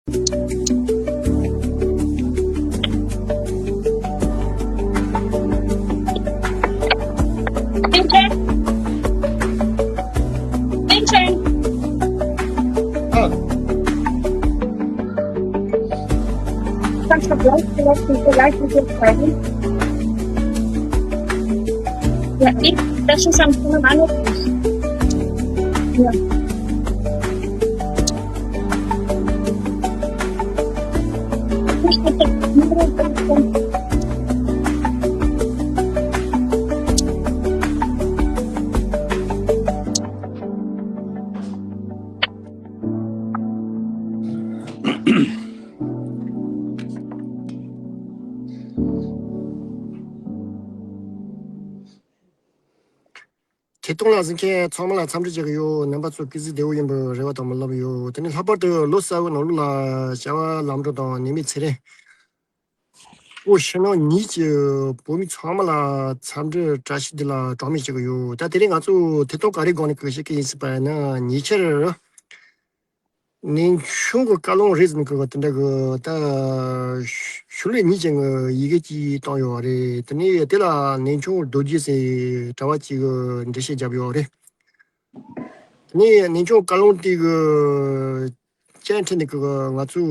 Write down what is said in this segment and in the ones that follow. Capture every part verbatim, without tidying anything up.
Vincent? Vincent? Ah. Kannst du gleich vielleicht diese Leistung jetzt zeigen? Ja, ich, das ist am Anruf. Ja. ཐད་གཏོང་ལ་གཟིགས་མཁན་ཚང་མ་ལ་འཚམས་འདྲི་བྱེད་ཀྱི་ཡོད། རྣམ་པ་ཚོ་སྐྱིད་གཟུགས་བདེ་པོ་ཡིན་པའི་རེ་བ་དང་སྨོན་ལམ་ཡོད། དེ་ནས་ལྷག་པར་དུ་ལོ་གསར་བའི་ནང་ལོགས་ལ་བྱ་བ་ལམ་འགྲོ་དང་ནད་མེད་ཚེ་རིང་། ཨོ་ཕྱི་ནང་གཉིས་ཀྱི་བོད་མི་ཚང་མ་ལ་འཚམས་འདྲི་བཀྲ་ཤིས་བདེ་ལེགས་གྲངས་མེད་བྱེད་ཀྱི་ཡོད། ད་དེ་རིང་ང་ཚོ་ཐད་གཏོང་ག་རེ་སྒང་ནས་གི་བཤད་ཀྱི་ཡིན་ཟེར་བ་ཡིན་ན། ཉེ་ཆར་ནན་ཆུང་གི་བཀའ་བློན་རེད་ཟེར་ནས་གི་དེ་འདྲ་གི་ད་ཞུ་ལས་གཉིས་ཀྱི་ཡི་གེ་གཅིག་བཏང་ཡོད་རེད། དེ་ནས་དེ་ལ་ནན་ཆུང་རྡོ་རྗེ་ཟེར་གྲྭ་པ་གཅིག་གི་འགྲེལ་བཤད་བརྒྱབ་ཡོད་རེད། དེ་ནས་ནན་ཆུང་བཀའ་བློན་དེ་གི་བཅར་འཕྲིན་ནས་གི་ང་ཚོ་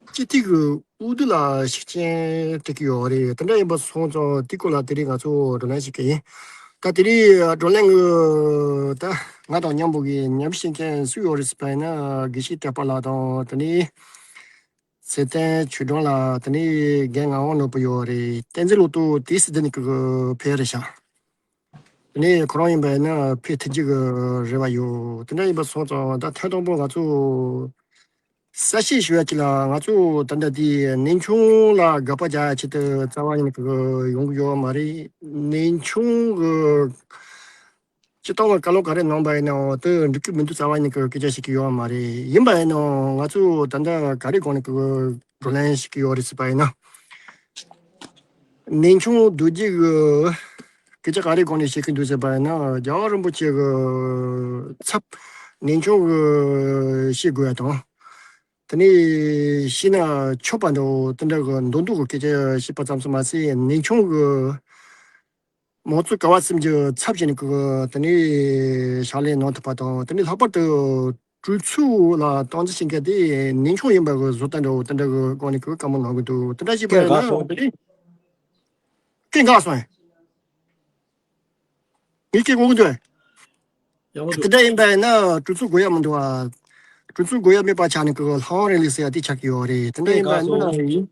སྤྱི་འཐུས་ཀྱི་དབུ་བསྡུ་ལ་ཤུགས་རྐྱེན་སྤྲད་ཀྱི་ཡོད་རེད། དེ་འདྲ་ཡིན་པ་སོང་ཙང་དེའི་སྐོར་ལ་དེ་རིང་ང་ཚོ་བགྲོ་གླེང་བྱེད་ཀྱི་ཡིན། ད་དེ་རིང་བགྲོ་གླེང་གི་ད་ང་དང་མཉམ་པོ་གི་མཉམ་ཞུགས་མཁན་སུ་ཡོད་རེད་ཟེར་བ་ཡིན་ན། དགེ་བཤེས་བཀྲ་བྷ་ལགས་དང་། དེ་ནས་ཚེ་བརྟན་ཆོས་སྒྲོན་ལགས། དེ་ནས་རྒན་ངག་དབང་ནོར་བུ་ཡོད་རེད། བསྟན་འཛིན་བློ་གྲོས་དེ་སྲིད་དེ་ནས་གི་ཕེབས་རེད་ཤག་དེ་ནས་ཁོ་རང་ཡིན་པ་ཡིན་ན་ཕེབས་ཐུབ་རྒྱུ་གི་རེ་བ་ཡོད། དེ་འདྲ་ཡིན་པ་སོང་ཙང་ད་ཐེངས་དང་པོ་ང་ཚོ་གསལ་བཤད་ཞུ་ཡ་ཅིག་ལ། ང་ཚོ་ད་ལྟ་དེ་ནན་ཆུང་ལ་དགག་པ་རྒྱག་ཡ་ཆེད་དུ་རྩ་བ་ཉིད་ནས་གི་ཡོང་གི་ཡོད་མ་རེད། ནན་ཆུང་གི་སྤྱི་བཏང་བའི་བཀའ་སློབ་ག་རེ་གནང་པ་ཡིན་ནའང་དེ་འགྲིག་གི་མི་འདུག་རྩ་བ་ཉིད་ནས་གི་སྐད་ཆ་བཤད་ཀྱི་ཡོད་མ་རེད། ཡིན་པ་ཡིན་ནའང་ང་ཚོ་ད་ལྟ་ག་རེ་སྒང་ནས་གི་བགྲོ་གླེང་བྱེད་ཀྱི་ཡོད་རེད་ཟེར་བ་ཡིན་ན། ནན་ཆུང་རྡོ་རྗེ་གི་སྐད་ཆ་ག་རེ་སྒང་ནས་བཤད་ཀྱི་འདུག་ཟེར་བ་ཡིན་ན། རྒྱལ་བ་རིན་པོ་ཆེ་གི་ཚབ་ནན་ཆུང་གི་བཤད་དགོས་ཡ་དང་། དེ་ནས་བཤད་ན་ཆོག་པ་འདྲ་བོ་དེ་འདྲ་གི་མདོག་མདོག་གི་སྐད་ཆ་བཤད་པ་ཙམ་ཞིག་མ་ཟད། ནན་ཆུང་གི་མང་གཙོ་ཀ་བ་གསུམ་གྱི་ཚབ་བྱས་ནས་གི་དེ་ནས་ཕྱག་ལས་གནང་ཐུབ་པ་དང་། དེ་ནས་ལྷག་པར་དུ་གྲོས་ཚོགས་ལ་སྟངས་འཛིན་བྱེད་མཁན་དེ་ནན་ཆུང་ཡིན་པ་གི་བཟོ་ལྟ་འདྲ་བོ་དེ་འདྲ་གི་སྒང་ནས་གི་བཀའ་མོལ་གནང་གི་འདུག་དེ་འདྲ་ཞིག་བྱས་ན་དེ་ནས་སྐད་འགག་སོང་། ངའི་སྐད་གོ་གི་འདུག་ཡག་པོ་འདུག་དེ་འདྲ་ཡིན་པ་ཡིན་ན་གྲོས་ཚོགས་དགོས་ཡ་མི་འདུག་ཨ། གྲོས་ཚོགས་དགོས་ཡ་མེད་པ་ཆགས་ནས་གི་ལྷ་དབང་རིང་ལུགས་ཟེར་ཡ་དེ་ཆགས་ཀྱི་ཡོད་རེད། དེ་འདྲ་ཡིན་པ་ཡིན་ན།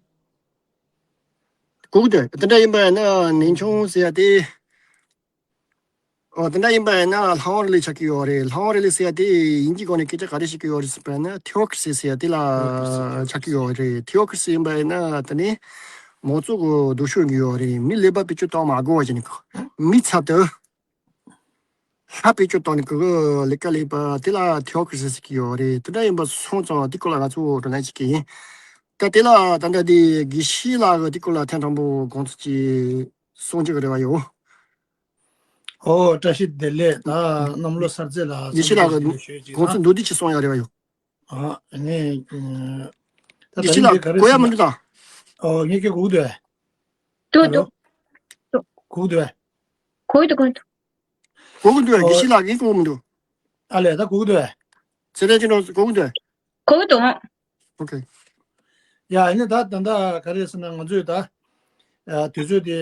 གོ་གི་འདུག་དེ་འདྲ་ཡིན་པ་ཡིན་ན་ནན་ཆུང་ཟེར་ཡ་དེ། ཨོ། དེ་འདྲ་ཡིན་པ་ཡིན་ན་ལྷ་དབང་རིང་ལུགས་ཆགས་ཀྱི་ཡོད་རེད། ལྷ་དབང་རིང་ལུགས་ཟེར་ཡ་དེ་དབྱིན་ཇིའི་སྒང་ནས་སྐད་ཆ་ག་རེ་བཤད་ཀྱི་ཡོད་རེད་ཟེར་བ་ན། ཐི་ཨོ་ཀི་ར་སི་ཟེར་ཡ་དེ་ལ་ཆགས་ཀྱི་ཡོད་རེད། ཐི་ཨོ་ཀི་ར་སི་ཡིན་པ་ཡིན་ན་དེ་ནི་མང་གཙོ་གི་སྡུག་ཤོས་ཡིན་གྱི་ཡོད་རེད། མི་ཀླད་པ་བེད་སྤྱོད་གཏོང་མ་དགོས་པ་བྱས་ནས་གི་མི་ཚབ་ཏུ་ལྷ་བེད་སྤྱོད་གཏོང་ནས་གི་ལས་ཀ་ལས་པ་དེ་ལ་ཐི་ཨོ་ཀི་ར་སི་ཟེར་གྱི་ཡོད་རེད། དེ་འདྲ་ཡིན་པ་སོང་ཙང་དེ་སྐོར་ལ་ང་ཚོ་བགྲོ་གླེང་བྱེད་ཀྱི་ཡིན། ད་དེ་ལ་ད་ལྟ་དེ་དགེ་བཤེས་ལགས་ཀྱིས་དེ་སྐོར་ལ་ཐེངས་དང་པོ་དགོངས་ཚུལ་ཅིག་གསུང་རྒྱུ་གི་རེ་བ་ཡོད། ཨོ། བཀྲ་ཤིས་བདེ་ལེགས། ད་གནམ་ལོ་གསར་ཚེས་ལ་དགེ་བཤེས་ལགས་ཀྱིས་དགོངས་ཚུལ་མདོར་བསྡུས་ཅིག་གསུང་ཡ་རེ་བ་ཡོད། ཨ་ནི། ད་དགེ་བཤེས་ལགས་གོ་ཡ་མི་འདུག་ད། ཨོ། ངའི་སྐད་གོ་གི་འདུག་ཨེ། འདུག་འདུག་གོ་གི་འདུག་ཨེ། གོ་གི་འདུག་གོ་གི་འདུག་གོ་གི་འདུག་ཨེ། དགེ་བཤེས་ལགས་ངའི་གོ་མི་འདུག་ཨ་ལས། ད་གོ་གི་འདུག་ཨེ། ཚེ་རིང་ཅི་འདྲ་གོ་གི་འདུག་ཨེ། གོ་གི་འདུག་ཨོ། ཨོ་ཁེ། ཡ། ཨ་ནི་ད་ད་ད་ག་རེ་ཟེར་ན་ང་ཚོས་ད། ཨ། དུས་ཚོད་དེ་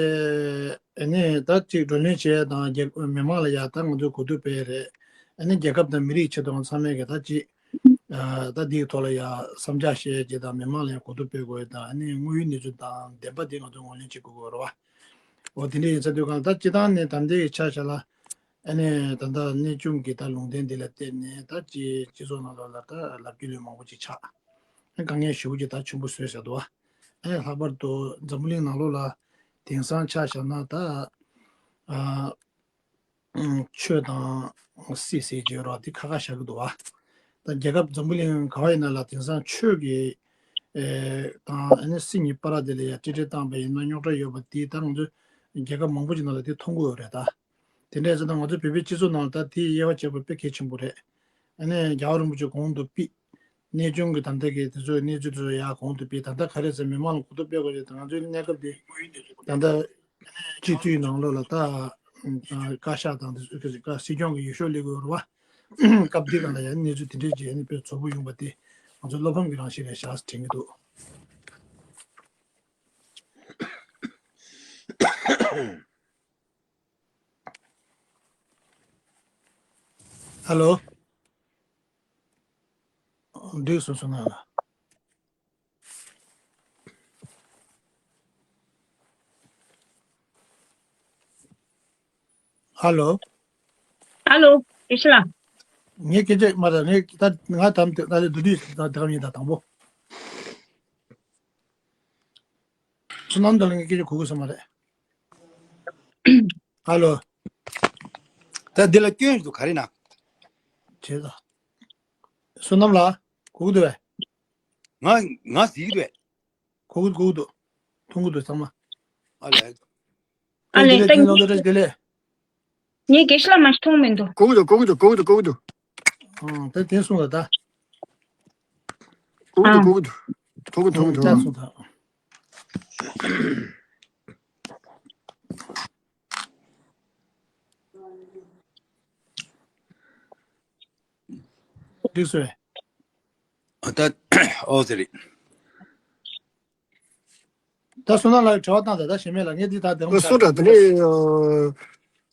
ཨ་ནི་ད་ཅིག་བགྲོ་གླེང་བྱས་དང་རྒྱལ་མི་མང་ལ་ཡ་ད་ང་ཚོས་གོ་བསྡུར་སྤེལ་རེད། ཨ་ནི་རྒྱལ་ཁབ་དང་མི་རིགས་ཆེད་དུ་ཚང་མས་ཀྱི་ད་ཅིག་ཨ། ད་འདིའི་ཐོག་ལ་ཡ་བསམ་འཆར་བཤད་རྒྱུ་དང་མི་མང་ལ་ཡ་གོ་བསྡུར་སྤེལ་དགོས་དང་། ཨ་ནི་དངོས་ཡོད་གནས་ཚུལ་དང་བདེན་པ་འདི་ང་ཚོས་ངོས་ལེན་བྱེད་དགོས་ཀྱི་རེད་བ། འོ། དེ་འདྲ་ཡིན་ས་དུས་གང་ལ་ད་སྤྱི་བཏང་ནས་ད་ལྟའི་ཆ་བཞག་ལ། ཨ་ནི་ད་ལྟ་གནས་ཆུང་གི་ད་ལུང་བསྟན་འདི་ལ་བརྟེན་ནས་ད་སྤྱི་སྤྱི་ཚོགས་ནང་ལོགས་ལ་ད་ལབ་རྒྱུ་ལས་མང་པོ་ཅིག་ཆགས། ཨ། དཀའ་ངལ་ཞེ་པོ་ཅིག་ད་ཆེན་པོ་བཟོས་ཟེར་འདུག་བ། ཨ་ནི་ལྷག་པར་དུ་འཛམ་བུ་གླིང་ནང་ལོགས་ལ་དེང་སང་ཆ་བཞག་ན་ད། ཨ། ཆོས་དང་སྲིད་ཟེར་གྱི་རོགས་དེ་ཁ་ཁ་བཞག་གི་འདུག་བ། ད་རྒྱལ་ཁབ་འཛམ་བུ་གླིང་ག་བ་ཡིན་ན་ལ་དེང་སང་ཆོས་ཀྱི་ཨེ་དང་ཨ་ནི་སྲིད་གཉིས་བར་དེ་ལ་ཡ་ཀྲིག་ཀྲིག་བཏང་པ་ཡིན་ན་རྙོག་དྲ་ཡོད་པ་དེ་ད་ང་ཚོ་རྒྱལ་ཁབ་མང་པོ་ཅིག་ནང་ལ་དེ་མཐོང་གི་ཡོད་རེད་ད། དེ་འདྲ་ཡིན་ཙང་ད་ང་ཚོ་བོད་པའི་སྤྱི་ཚོགས་ནང་ལ་ད་དེ་དབྱེ་བ་འབྱེད་པ་དཔེ་གལ་ཆེན་པོ་རེད། ཨ་ནི་རྒྱལ་བ་རིན་པོ་ཆེ་གོང་དུ་ཕེབས། གནས་ཆུང་གི་ད་ལྟ་གི་དེ་ཚོའི་གནས་ཚུལ་དེ་ཚོ་ཡར་གོང་དུ་སྤེལ། ད་ལྟ་ག་རེ་ཟེར་མི་མང་ལ་གོ་བརྡ་སྤེལ་དགོས་རེད། ད་ང་ཚོའི་གནས་སྐབས་འདི་ད་ལྟ་སྤྱི་འཐུས་ནང་ལོགས་ལ་ད་བཀའ་ཤག་དང་དེ་ཚོའི་གི་བཀའ་སྲིད་སྐྱོང་གི་འོས་ཤོག་སླེབས་དགོས་རེད་བ། སྐབས་འདི་གང་ལ་ཡང་གནས་ཚུལ་དེ་འདྲའི་རྗེས་ནས་དཔེ་ཚོགས་པ་ཡོང་པ་དེ་ང་ཚོ་བློ་ཕམ་གྱི་རང་བཞིན་རེད་ཤག་དྲན་གྱི་འདུག་ཧ་ལོ། འགྲིག་སོང་སོང་ང་ལ། ཧ་ལོ། ཧ་ལོ། ཨེ་ཤི་ལ། ངས་སྐད་ཆ་མ་རེད། ངས་ད་ང་དམ་དེ་ད་ལས་བསྡུ་དུས་ད་དམ་ཡིན་ད་དང་པོ། བསོད་ནམས་དང་ལ་ངས་སྐད་ཆ་གོ་གི་སོང་མ་རེད། ཧ་ལོ། ད་འདི་ལ་སྐྱོན་ཞིག་འདུག་ག་རེ་ན། བྱས་ཙང་། བསོད་ནམས་ལགས་གོ་གི་འདུག་བས། ང་ང་གཟིགས་འདུག་བས། གོ་གི་འདུག་གོ་གི་འདུག་མཐོང་གི་འདུག་ཚང་མ། ཨ་ལས། ཨ་ལས། བདེ་ལེགས། ད་ལོ་ངས་འདི་ལས། ངས་དགེ་བཤེས་ལགས་མ་ཞིག་མཐོང་མི་འདུག་གོ་གི་འདུག་གོ་གི་འདུག་གོ་གི་འདུག་གོ་གི་འདུག་ཨང་ད་དེ་གསུངས་ལ་ད། གོ་གི་འདུག་ཨང་། གོ་གི་འདུག་མཐོང་གི་འདུག་མཐོང་གི་འདུག་ད་གསུངས་ད། འགྲིག་སོང་། ད་ཨོ་ཟེར་རེད། ད་བསོད་ནམས་ལགས་དྲི་བ་བཏང་ད་ད་ཞེ་མེད་ལ་ངས་འདི་ད་དེ་རིང་སོང་ད་དེ་ནས་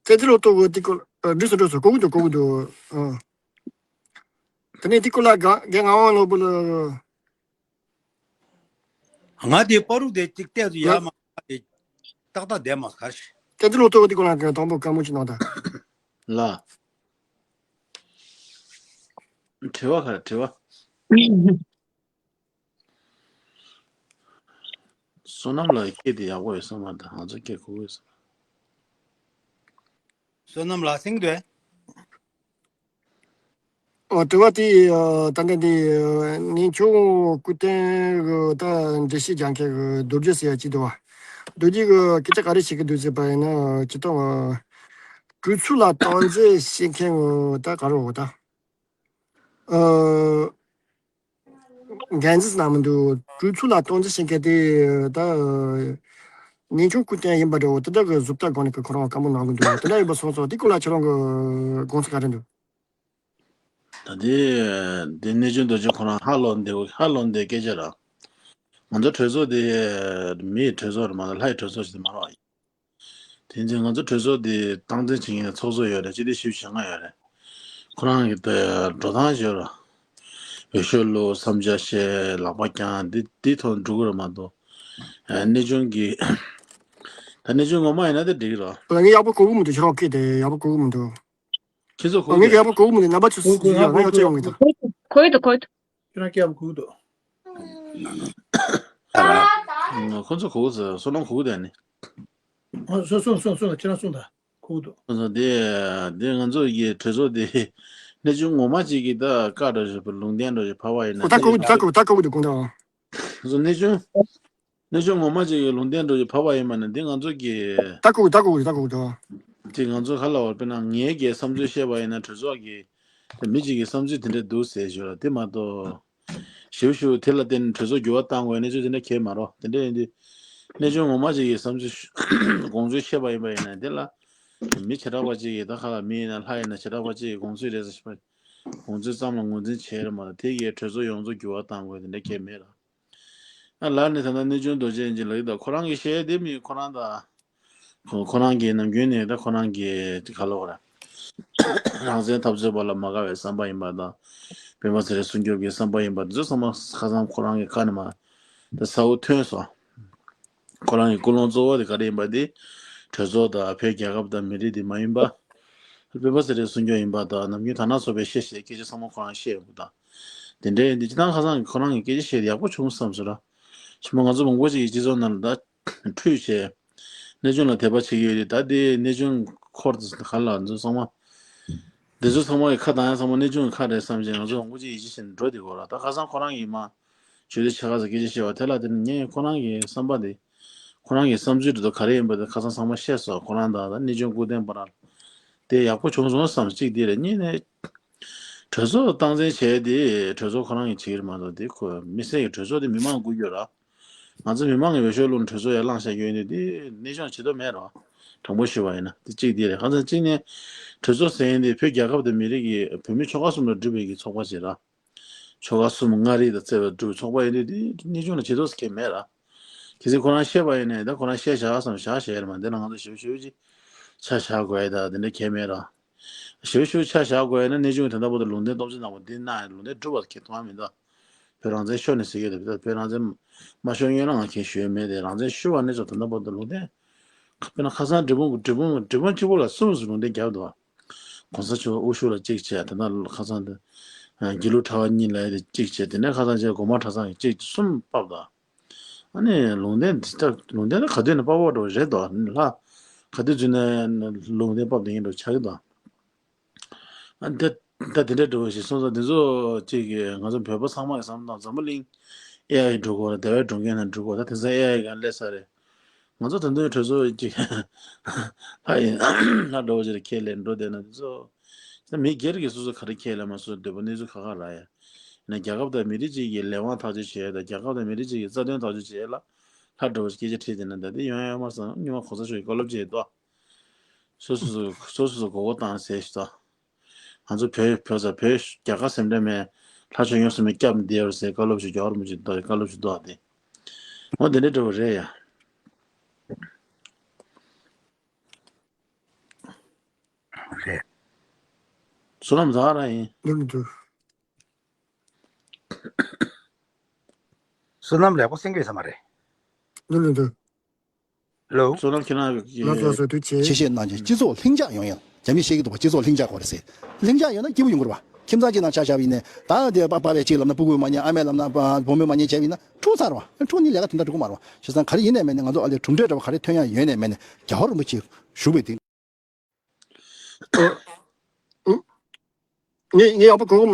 ཙེ་ཙི་ལོ་ཏོ་གི་ཏི་ཀོ་འགྲིག་སོང་འགྲིག་སོང་གོ་གི་འདུག་གོ་གི་འདུག་ཨ། དེ་ནས་ཏི་ཀོ་ལ་ག་གེ་ང་དབང་ལོ་བུ་ལ། ང་དེ་པ་རུག་དེ་གཅིག་བལྟས་སུ་ཡ་མ་དེ་ཏག་ཏག་བསྡད་མ་གར་ཞིག་ཏེ་ཏི་ལོ་ཏོ་དེ་ཀོ་ལ་ག་དང་པོ་ཀ་མོ་ཅི་ནང་ད། ལ། དྲི་བ་ག་དྲི་བ། བསོད་ནམས་ལགས་སྐད་དེ་ཡག་པོ་ཡོད་སོང་མ་ད་ང་ཚོ་སྐད་གོ་གི་ཡོད་སོང་། བསོད་ནམས་ལགས་སེང་དུས། ཨོ་དྲི་བ་དེ་ཨ་ད་ལྟ་འདི་ཨ་གནས་ཆུང་སྐུ་རྟེན་གི་ད་འགྲེལ་བཤད་རྒྱག་མཁན་གི་རྡོ་རྗེ་ཟེར་ཡ་གཅིག་འདུག་བ། རྡོ་རྗེ་གི་སྐད་ཆ་ག་རེ་བཤད་ཀྱི་འདུག་ཟེར་བ་ཡིན་ན་སྤྱིར་བཏང་ཨ་གྲོས་ཚོགས་ལ་སྟངས་འཛིན་བྱེད་མཁན་གི་ད་ག་རེ་འོ་ད་ཨ་འགན་འཛིན་ཟེར་ན་མི་འདུག་གྲོས་ཚོགས་ལ་སྟངས་འཛིན་བྱེད་མཁན་དེ་ད་གནས་ཆུང་སྐུ་རྟེན་ཡིན་པ་འདྲ་བོ་དེ་འདྲ་གི་བཟོ་ལྟ་སྒང་ནས་ཁོ་རང་བཀའ་མོལ་གནང་གི་འདུག་དེ་འདྲ་ཡིན་པ་སོང་ཙང་དེ་སྐོར་ལ་ཁྱེད་རང་གི་དགོངས་ཚུལ་ག་རེ་འདུག་ད་དེ་དེ་གནས་ཆུང་རྡོ་རྗེ་ཁོ་རང་ཧ་ལོ་འདི་ཧ་ལོ་འདི་སྐད་ཆ་ར། ང་ཚོ་གྲོས་ཚོགས་དེ་མིའི་གྲོས་ཚོགས་རེད་མ་གཏོགས་ལྷའི་གྲོས་ཚོགས་ཤིག་མ་རེད། དེ་ཚེ་ང་ཚོ་གྲོས་ཚོགས་དེ་སྟངས་འཛིན་བྱེད་མཁན་ཚོགས་གཙོ་ཡོད་རེད། སྤྱི་འཐུས་བཞི་བཅུ་ཞེ་ལྔ་ཡོད་རེད། ཁོ་རང་གི་དེ་འགྲོ་སྟངས་ཡོད་ར། འོས་ཤོག་བླུགས་བསམ་འཆར་བཤད་ལག་པ་བརྐྱངས་འདི་འདི་ཐོག་འགྲོ་གི་རེད་མ་གཏོགས། གནས་ཆུང་གི་ད་གནས་ཆུང་ངོ་མ་ཡིན་ན་དེ་འགྲིག་གི་རེད། ང་ཡག་པོ་གོ་གི་མི་འདུག་ཁྱེད་རང་སྐད་དེ་ཡག་པོ་གོ་གི་མི་འདུག་ཁྱེད་ཚོ་གོ་ངས་གི་ཡག་པོ་གོ་གི་མི་འདུག་རྣམ་པ་ཚོས་གོ་གོ་ཡག་ང་གོ་ཡག་གོ་ཅེས་ཡོང་གི་འདུག་གོ་གི་འདུག་གོ་གི་འདུག་ཁྱེད་རང་སྐད་ཡག་པོ་གོ་གི་འདུག་ཁོ་ཚོ་གོ་གི་འདུག་སོ་ནམ་གོ་གི་འདུག་ཨ་ནི། ཨ་སོ་སོ་སོ་སོ་ཁྱེད་རང་གསུངས་དང་གོ་གི་འདུག་སོ་སོ་དེ་དེ་ང་ཚོ་ཡི་གྲོས་ཚོགས་དེ་གནས་ཆུང་ངོ་མ་ཅིག་གི་ད་བཀའ་འགྲོ་བཞིན་པ་ལུང་བསྟན་འགྲོ་བཞིན་ཕ་བ་ཡིན་ན་ཨོ་ད་གོ་གི་འདུག་ད་གོ་གི་འདུག་ད་གོ་གི་འདུག་དགོངས་དག་སོ་གནས་ཆུང་། གནས་ཆུང་ངོ་མ་ཅིག་གི་ལུང་བསྟན་འགྲོ་ཡི་ཕ་བ་ཡིན་པ་ནི་འདི་ང་ཚོ་གི། ད་གོ་ད་གོ་ད་གོ་ད། དེ་ང་ཚོ་ཁ་ལ་བར་དཔེར་ན་ངའི་གི་བསམ་ཚུལ་བཤད་པ་ཡིན་ན་གྲོས་ཚོགས་ཀྱི་དེ་མི་གཅིག་གི་བསམ་ཚུལ་དེ་འདྲ་འདུག་ཟེར་ཞུ་ལ་དེ་མ་གཏོགས། ཞིབ་ཞིབ་དེ་ལ་བརྟེན་ནས་གྲོས་ཚོགས་འགྱུར་བ་གཏང་དགོས་གནས་ཚུལ་དེ་འདྲ་གས་མ་རོ་དེ་འདྲ་ཡིན་དུས། གནས་ཆུང་ངོ་མ་ཅིག་གི་བསམ་ཚུལ་དགོངས་ཚུལ་བཤད་པ་ཡིན་པ་ཡིན་ན་དེ་ལ། མི་བྱེ་བྲག་པ་ཅིག་གིས་ད་ཁ་ལ་མི་ཡིན་ན་ལྷ་ཡིན་ན་བྱེ་བྲག་པ་ཅིག་གི་དགོངས་ཚུལ་རེད་ཟེར་ཞིག་པ། དགོངས་ཚུལ་ཙམ་ལ་ངོས་འཛིན་བྱས་རེད་མ་གཏོགས་དེ་གའི་གྲོས་ཚོགས་ཡོངས་རྫོགས་འགྱུར་བ་གཏང་དགོས་དེ་འདྲ་གས་མེད་ལ། ཨ་ལར་ནས་ད་ལྟ་གནས་ཆུང་རྡོ་རྗེ་ཡིན་གྱི་ལ་ཡི་ད་ཁོ་རང་གི་བཤད་དེ་མི་ཁོ་རང་ད། ཁོ་ཁོ་རང་གི་ནམ་རྒྱུན་ནས་ད་ཁོ་རང་གི་ག་ལོག་ར། རང་བཙན་འཐབ་རྩོད་པ་ལ་མ་དགའ་བའི་བསམ་པ་ཡིན་པ་དང་། སྤེན་པ་ཚེ་རིང་སྲུང་སྐྱོབ་ཀྱི་བསམ་པ་ཡིན་པ་འདི་ཚོ་ཚང་མ་ཁ་སང་ཁོ་རང་གི་ཁ་ནས་མ། ད་གསལ་བོ་ཐོན་སོང་། ཁོ་རང་གི་ཀུན་སློང་གཙོ་བོ་དེ་ག་རེ་ཡིན་པ་དེ། གྲོས་ཚོགས་དང་བོད་རྒྱལ་ཁབ་དང་མི་རིགས་དེ་མ་ཡིན་པ། སྤེན་པ་ཚེ་རིང་སྲུང་སྐྱོབ་ཡིན་པ་དང་ནམ་རྒྱུན་དར་ནག་ཚོགས་པའི་བཤད་བཤད་སྐད་ཆ་ཚང་མ་ཁོ་རང་བཤད་ཡོང་གི་དང་། དེ་འདྲའི་འདི་ཅི་ཐང་ཁ་སང་གི་ཁོ་རང་གི་སྐད་ཆ་བཤད་ཡག་པོ་བྱུང་བསམ་ཟེར་ར། ཕྱི་མ་ང་ཚོ་མང་པོ་ཅིག་གི་སྤྱི་ཚོགས་ནང་ལ་ད་ཁྲུས་བྱས། གནས་ཆུང་ལ་དད་པ་བྱེད་ཀྱི་ཡོད་རེད་ད་དེ་གནས་ཆུང་འཁོར་དུ་ག་ལ་ང་ཚོ་ཚང་མ། འདི་ཚོ་ཚང་མ་གི་ཁ་གདངས་ཡ་ཚང་མ་གནས་ཆུང་གི་ཁ་རེད་བསམ་བྱས་ང་ཚོ་མང་པོ་ཅིག་ཡིད་ཆེས་བྱས་ནས་འགྲོ་བསྡད་ཀྱི་ཡོད་ར་ད་ཁ་སང་ཁོ་རང་གིས་མ། ཇུས་འདི་ཆ་ག་ཚ་སྐད་ཆ་བཤད་པ་དེ་ལ་དེ་ནི་ངས་ཁོ་རང་གི་བསམ་པ་དེ། ཁོ་རང་གི་བསམ་ཚུལ་དེ་ཚོ་ག་རེ་ཡིན་པ་དེ་ཁ་སང་ཚང་མ་བཤད་སོང་ཁོ་རང་དང་ད་གནས་ཆུང་སྐུ་རྟེན་པ་རང་། དེ་ཡག་པོ་བྱུང་སོང་བསམ་གཅིག་དེ་རེད་གཉིས་ནས། གྲོས་ཚོགས་སྟངས་འཛིན་བྱས་ཏེ་གྲོས་ཚོགས་ཁོ་རང་གིས་བྱེད་ཀྱི་རེད་མ་གཏོགས། དེ་ཁོ་མི་སེར་གྱི་གྲོས་ཚོགས་དེ་མི་མང་དགོས་རྒྱུ་ར། ང་ཚོ་མི་མང་གི་འོས་ཤོག་བླུགས་ནས་གྲོས་ཚོགས་ཡར་བླངས་བཞག་རྒྱུ་ཡིན་དུས། དེ་གནས་སྐྱོང་བྱེད་ཐུབ་མེད་ར། དྲང་པོ་ཞུ་བ་ཡིན་ན་དེ་གཅིག་དེ་རེད། ཁ་སང་གཅིག་ནས་གྲོས་ཚོགས་ཟེར་ཡིན་དེ་བོད་རྒྱལ་ཁབ་དང་མི་རིགས་ཀྱི་བོད་མི་ཆོལ་ཁ་གསུམ་ལ་སྒྲུབ་པའི་གི་ཚོགས་པ་ཞིག་ར། ཆོལ་ཁ་གསུམ་མངའ་རིས་དང་བརྩེ་བའི་སྒྲུབ་ཚོགས་པ་ཡིན་དུས། དེ་གནས་སྐྱོང་ལ་བྱེད་ཐུབ་ས་གང་ཡང་མེད་ར། གལ་སྲིད་ཁོ་རང་བཤད་པ་ཡིན་ནའི་ད་ཁོ་རང་བཤད་བཞག་བསམ་བཞག་བཤད་ཡ་རེད་མ། འདི་ལ་ང་ཚོ་ཞིབ་ཞིབ་ཅིག་ཆ་བཞག་དགོས་ཡ་ད་དེ་འདྲ་གང་ཡང་མེད་ར། ཞིབ་ཞིབ་ཆ་བཞག་དགོས་ཡ་ན་གནས་ཆུང་གི་དོན་དག་པོ་དང་ལུང་བསྟན་སྟོབས་ཆེན་དང་པོ་འདི་གནང་ཡ། ལུང་བསྟན་སྒྲུབ་པ་གང་ཡང་མཐོང་ཡ་མི་འདུག་བོད་རང་བཙན་ཤོར་ནས་ཟེར་གྱི་རེད། བོད་རང་བཙན་མ་ཤོར་སྔོན་ལ་ང་གང་ཡང་ཞུས་ཡ་མེད་དེ། རང་བཙན་ཤོར་བ་ནས་ཚོ་དོན་དག་པོ་དང་ལུང་བསྟན། དཔེར་ན་ཁ་སང་འབྲས་སྤུངས་འབྲས་སྤུངས་འབྲས་སྤུངས་གཅིག་པོ་ལ་གསུམ་ཙམ་ལུང་བསྟན་བརྒྱབ་འདུག་གོང་ས་མཆོག་དབུ་བཞུགས་ལ་གཅིག་བྱས། དེ་ནས་ཁ་སང་དེ་དགེ་ལུགས་གྲྭ་པ་གཉིས་ལ་ཡ་དེ་གཅིག་བྱས། དེ་ནས་ཁ་སང་བྱས་སྒོ་མང་གྲྭ་ཚང་གི་གཅིག་གསུམ་ཕབ་འདུག་ཨ་ནི་ལུང་བསྟན་འདི་ལྟར་ལུང་བསྟན་ནི་ག་དུས་ནས་ཕབ་པ་འགྲོ་རེད་དོ། ལྷ་ག་དུས་ཚུད་ནས་ལུང་བསྟན་ཕབ་བསྡད་མཁན་འགྲོ་ཆགས་ཀྱི་འདུག་ཨ་ནི་ད་ད་དེ་འདྲ་འགྲོ་བ་ཞིག་སོང་ཙང་། འདི་ཚོ་གཅིག་གིས་ང་ཚོ་བོད་པ་ཚང་མ་གི་བསམ་བློ་བཏང་། འཛམ་བུ་གླིང་ཨེ་ཨའི་འགྲོ་གོ་ར། དེ་བས་འགྲོ་མཁན་ནང་འགྲོ་གོ་ད་དེང་སང་ཨེ་ཨའི་གང་སླེབས་ས་རེད། ང་ཚོ་ད་དུང་གྲོས་ཚོགས་གཅིག་ལྷ་ཡིན་ལྷ་འགྲོ་བ་ཅིག་ལ་ཁས་ལེན་འགྲོ་བསྡད་ན། འདི་ཚོ་ད་མི་སྒེར་གྱིས་སོ་སོ་ག་རེ་ཁས་ལེན་མ་སོ་སོ་འདོད་པ་གནས་ཚུལ་ཁག་ཁག་རག་ཡ། ཡིན་ན་རྒྱལ་ཁབ་དང་མི་རིགས་གཅིག་གི་ལས་དབང་ཐག་གཅོད་བྱེད་ཡ་དང་། རྒྱལ་ཁབ་དང་མི་རིགས་གཅིག་གི་རྩ་དོན་ཐག་གཅོད་བྱེད་ཡ་ལ་ལྷ་འགྲོ་བ་སྐད་ཆ་དྲིས་བསྡད་ན། ད་དེ་ཡོང་ཡ་ཡོད་མ་རེད་བསམ། སྔོན་མ་གོང་ས་མཆོག་གིས་བཀའ་སློབ་བྱས་འདུག་སོ་སོ་སོ་སོ་སོ་མགོ་སྐོར་བཏང་ཟེར་ཞིག་དང་། ང་ཚོ་བོད་བོད་ས་བོད་རྒྱ་གར་སེམས་ཁྲལ་མེད། ལྷ་ཆོས་སྐྱོང་སྲུང་མས་སྐྱབས་བདེ་བར་ཟེར་བཀའ་སློབ་ཞིག་རྒྱལ་བ་རིན་པོ་ཆེ་འདུག་བཀའ་སློབ་ཞིག་འདུག་ཨ། དེ་འོ་དེ་འདྲ་འདྲ་བོ་རེད་ཡ། རེད། བསོད་ནམས་ཟ་ར་ཡིན། འདུག་འདུག་བསོད་ནམས་ལེགས་པོ་གསན་གྱི་ཡོད་ས་མ་རེད། འདུག་འདུག་འདུག་ལོ། བསོད་ནམས་ཁྱེད་རང་གིས། ལགས་སོ་ལགས་སོ། ཐུགས་རྗེ་ཆེ། ཆེ་བཞེས་གནང་རྗེས་སྤྱི་ཚོགས་ལྷིང་འཇགས་ཡོང་ཡ། རྒྱ་མིས་བཤད་ཀྱི་འདུག་པ། སྤྱི་ཚོགས་ལྷིང་འཇགས་དགོས་རེད་ཟེར། ལྷིང་འཇགས་ཡོད་ན་སྐྱིད་པོ་ཡོང་གི་རེད་པ། ཁྱིམ་ཚང་གཅིག་ནང་ཆ་བཞག་པ་ཡིན་ནའི་ད་དེ་པ་ཕ་བས་གཅིག་ལབ་ན་སྤུ་གུས་མ་ཉན། ཨ་མས་ལབ་ན་པ་བུ་མོས་མ་ཉན་བྱས་པ་ཡིན་ན་འཁྲུག་ཚར་བ། འཁྲུག་ནི་ལས་ཀ་དེ་འདྲ་འགྲོ་གི་མ་རེད་པ། བྱས་ཙང་ག་རེ་ཡིན་ནའི་མིན་ནའི་ང་ཚོ་ཨ་ལས་གྲུབ་འབྲས་འདྲ་བ་ག་རེ་ཐོན་ཡ་ཡོད་ནའི་མེད་ནའི་རྒྱལ་བ་རིན་པོ་ཆེ་བཞུགས་པའི་དེ། ངས་ངས་ཡག་པོ་གོ་གི་མ།